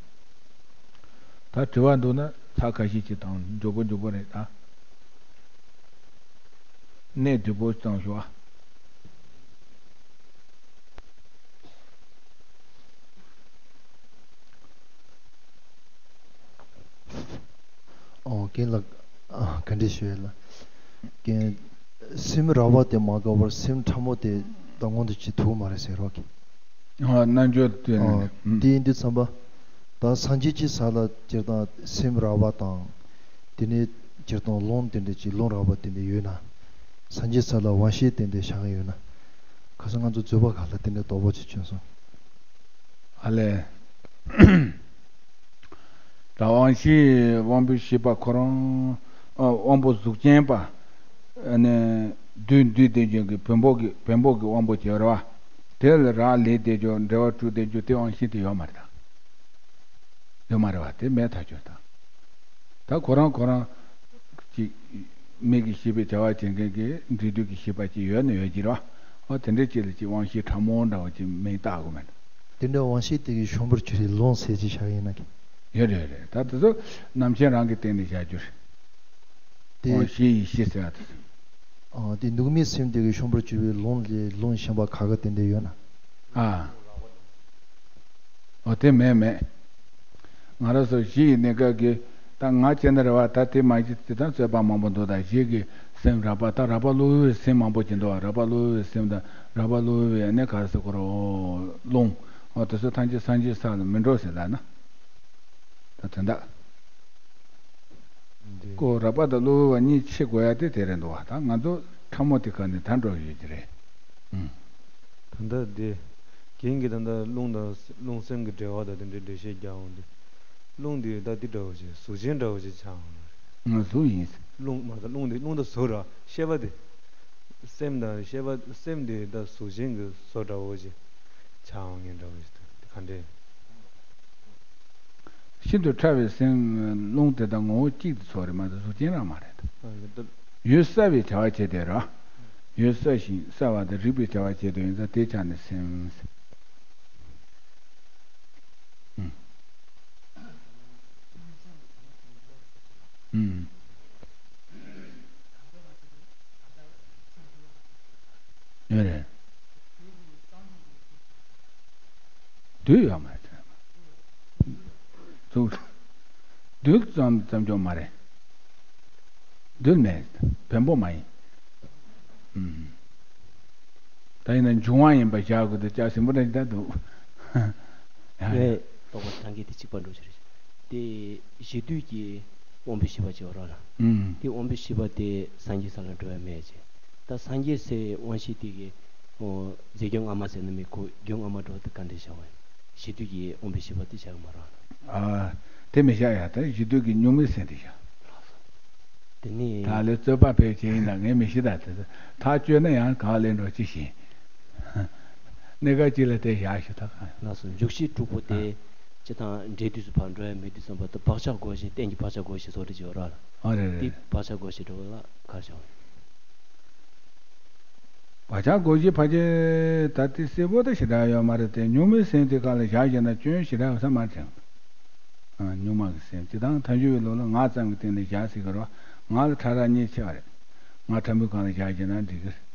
ད་དྲི་བ་འདུག་ན་ཚར་ཁ་ཤས་ཅིག་དང་མགྱོགས་པོ་མགྱོགས་པོ་རེད་ད། གནད་བསྡུས་པོ་གཙང་ཤོག་ཨ། ཨོ་རྒན་ལགས། ཨ་བཀའ་འདྲི་ཞུ་ཡ་ལ། རྒན། སེམས་རགས་པ་དེ་མ་འགགས་པར་སེམས་ཕྲ་མོ་དེ་ད་སྔོན་དུ་བྱེད་ཐུབ་མ་རེད་ཟེར་རོགས་གི། ཨ་རྣལ་འབྱོར་དེ་ཨ་ནི་ཨུམ། དེ་ཡིན་དུས་ཙམ་པ། ད་སངས་རྒྱས་ཀྱི་ས་ལ་སྤྱིར་བཏང་སེམས་རགས་པ་དང་། དེ་ནས་སྤྱིར་བཏང་རླུང་དེ་འདྲ་ཅིག་རླུང་རགས་པ་དེ་འདྲ་ཡོད་ན། སངས་རྒྱས་ས་ལ་དབང་ཤེས་དེ་འདྲ་བཞག་ཡོད་ན། ཁ་སང་ང་ཚོ་རྫོགས་པ་ག་ལ་དེ་འདྲ་དོགས་པ་ཅིག་བྱུང་སོང་། ཨ་ལས། ད་དབང་ཤེས་དབང་པོའི་ཤེས་པ་ཁོ་རང་། ཨ་དབང་པོ་གཟུགས་ཅན་པ། ཨ་ནི་བདུད་འདུལ་བསྟན་བྱོན་གྱི་བོན་པོ་གི་བོན་པོ་གི་དབང་པོ་བྱས་རེད་བ། དེ་ལ་རག་ལས་བསྡད་རྒྱུ་འབྲེལ་བ་དཀྲུགས་བསྡད་རྒྱུ་དེ་དབང་ཤེས་དེ་ཡོད་མ་རེད་ད། ཡོད་མ་རེད་བ་དེ་མེད་ཐག་ཆོད་ད། ད་ཁོ་རང་ཁོ་རང་ཅིག་མིག་གི་ཤེས་པའི་བྱ་བ་བྱེད་མཁན་གྱི་འབྲས་དུས་ཀྱི་ཤེས་པ་ཅིག་ཡོད་ན་ཡོད་ཀྱི་རེད་བ། ཨོ་དེ་འདྲའི་ཅིག་ལ་ཅིག་དབང་ཤེས་ཕྲ་མོ་འདྲ་བོ་ཅིག་མིང་བཏགས་དགོས་མེད། དེ་འདྲ་དབང་ཤེས་དེ་གི་ཤོང་བུར་གྱུར་པའི་རླུང་ཟེར་ཅིག་བཞག་ཡིན་ན་གི། ཡོད་རེད་ཡོད་རེད། ད་དེ་ཚོ་རྣམ་མཁྱེན་རང་གི་སྟེང་ནས་བཞག་རྒྱུ་རེད། དེ་དབང་ཤེས་ཡེ་ཤེས་ཟེར་བ་དེ། ཨ་དེ་གནུག་མའི་སེམས་དེ་གི་ཤོང་བུར་གྱུར་པའི་རླུང་ལས་རླུང་གཞན་པ་ག་ག་དེ་འདྲ་ཡོད་ན། ཨ། ཨོ་དེ་མེད་མེད། ང་རང་ཚོ་གཞི་ཡི་གནས་སྐབས་ཀྱི་ད་ང་བྱས་ན་རེད་བ། ད་དེ་མ་གཞི་དེ་དང་རྩོད་པ་མང་པོ་འདུག་ད་གཞི་གི་སེམས་རགས་པ་ད་རགས་པ་གློ་བུར་བའི་སེམས་མང་པོ་ཅིག་འདུག་བ། རགས་པ་གློ་བུར་བའི་སེམས་དང་རགས་པ་གློ་བུར་བའི་གནས་ག་རེ་ཟེར་དགོས་རེད། རླུང་། ཨོ་དེ་ཚོ་ཐམས་ཅད་སངས་རྒྱས་ས་ལ་མི་འགྲོ་ཟེར་ལབ་ན། ད་དོན་དག་འདི། ཀོ་རགས་པ་དང་གློ་བུར་བ་གཉིས་ཕྱེ་དགོས་ཡ་དེ་དེ་རེད་འདུག་བ། ད་ང་ཚོ་ཕྲ་མོ་དེ་ག་ནས་ད་འགྲོ་ཡོད་ཀྱི་རེད། ཨུམ། ད་ལྟ་འདི། རྒན་གྱིས་ད་ལྟ་རླུང་དང་རླུང་སེམས་ཀྱི་འབྲེལ་བ་དང་དེ་འདྲའི་འགྲེལ་བཤད་རྒྱག་འོང་དུས། རླུང་འདི་ད་འདི་འདྲ་བོ་ཞིག་གཟུགས་ཅན་འདྲ་བོ་ཞིག་ཆགས་འོང་རེད། ང་གཟུགས་ཡིན། རླུང་མ་ད་རླུང་འདི་རླུང་དང་གཟུགས་ར་ཤེས་པ་དེ། སེམས་དང་ཤེས་པ་སེམས་འདི་ད་གཟུགས་ཅན་གྱི་བཟོ་འདྲ་བོ་ཞིག་ཆགས་འོང་མཁན་འདྲ་བོ་ཞིག་འདུག་དེ་ག་འདྲས། ཤིན་ཏུ་ཕྲ་བའི་སེམས་རླུང་དེ་དག་ངོ་བོ་གཅིག་ཏུ་ཚོར་རེད་མ་གཏོགས་གཟུགས་ཅན་རང་མ་རེད། ཨ་ཡོད་ད། ཡུལ་གསལ་བའི་བྱ་བ་བྱེད་དེ་ར། ཡུལ་གསལ་ཞིང་གསལ་བ་དེ་རིག་པའི་བྱ་བ་བྱེད་དོ་ཡིན་ཙང་དེ་ཆ་ནས་སེམས། ཨུམ། ཨུམ། ཡོད་རེད། དུས་ཡོད་མ་རེད། ཚུགས། རྡུལ་ཙམ་ཙམ་ཅོག་མ་རེད། རྡུལ་མེད། བེམ་པོ་མ་ཡིན། ཨུམ། ད་ཡིན་ན་འབྱུང་བ་ཡིན་པ་བཞག་དགོས་འདུག་ཅག་ཟིན་པོ་འདྲ་ཞིག་ད་འདུག་ངས་རྟོགས་པ་ཐང་གི་དེ་གཅིག་པ་འགྲོ་ཆེ་རེད། དེ་གཞི་དུས་ཀྱི་དབང་པོའི་ཤེས་པ་ཅིག་ཡོད་རེད་ལ། ཨུམ། དེ་དབང་པོའི་ཤེས་པ་དེ་སངས་རྒྱས་ས་ལ་འགྲོ་ཡ་མེད་ཅེ། ད་སངས་རྒྱས་སའི་དབང་ཤེས་དེ་གི་ཨོ་རྫས་རྒྱུ་སྔ་མ་ཟེར་ན་མི་གོ་རྒྱུ་སྔ་མ་འགྲོ་བ་དེ་ག་འདྲས་བྱ་བ་ཡིན། གཞི་དུས་ཀྱི་དབང་པོའི་ཤེས་པ་དེ་བྱ་གི་མ་རེད་ལ། ཨ། དེ་མི་བྱ་ཡ་ད་གཞི་དུས་ཀྱི་གཉུག་མའི་སེམས་དེ་བྱ། དེ་ནས། ད་ལས་རྩོད་པ་ཕལ་ཆེར་ཡིན་ན་ངས་མི་ཤེས་ད་དེ་ཐག་གཅོད་ན་ཡང་གང་ལས་འགྲོ་ཅི་ཤེས། གནས་སྐབས་གཅིག་ལ་དེ་བཞག་ཞུ་ད་གང་། ལགས་སོ། འཇུག་ཤེས་དྲུག་པོ་དེ། ཨ། སྤྱི་དང་འབྲས་དུས་སུ་ཕར་འགྲོ་ཡ་མེད་དུས་ཙམ་པ་དུ་བག་ཆགས་བགོ་བཤའ་གཏན་གྱི་བག་ཆགས་བགོ་བཤའ་སོགས་རེ་བྱེད་ར། ཨ་རེ་རེ། དེ་བག་ཆགས་བགོ་བཤའ་འགྲོ་བ་ལ་གར་བྱ་བ་ཡིན། བག་ཆགས་བགོ་བཤའི་ཕ་ཆེ་ད་དེ་གསལ་པོ་ད་ཞེ་དྲག་ཡོད་མ་རེད་དེ་གཉུག་མའི་སེམས་དེ་ག་ལ་བཞག་བཞག་ན་སྐྱོན་ཞེ་དྲག་ཡོད་ས་མ་དྲན། གཉུག་མ་གི་སེམས་སྤྱི་དང་ཐལ་འགྱུར་བའི་ལུགས་ལ་ང་ཙམ་གྱི་སྟེང་ནས་བཞག་སྲིད་ཀྱི་རེད་བ། ང་ལ་ཕྲ་རགས་གཉིས་ཕྱེ་བ་རེད། ང་ཕྲ་མོའི་སྒང་ལ་བཞག་བྱས་ན་འགྲིག་གི་རེད།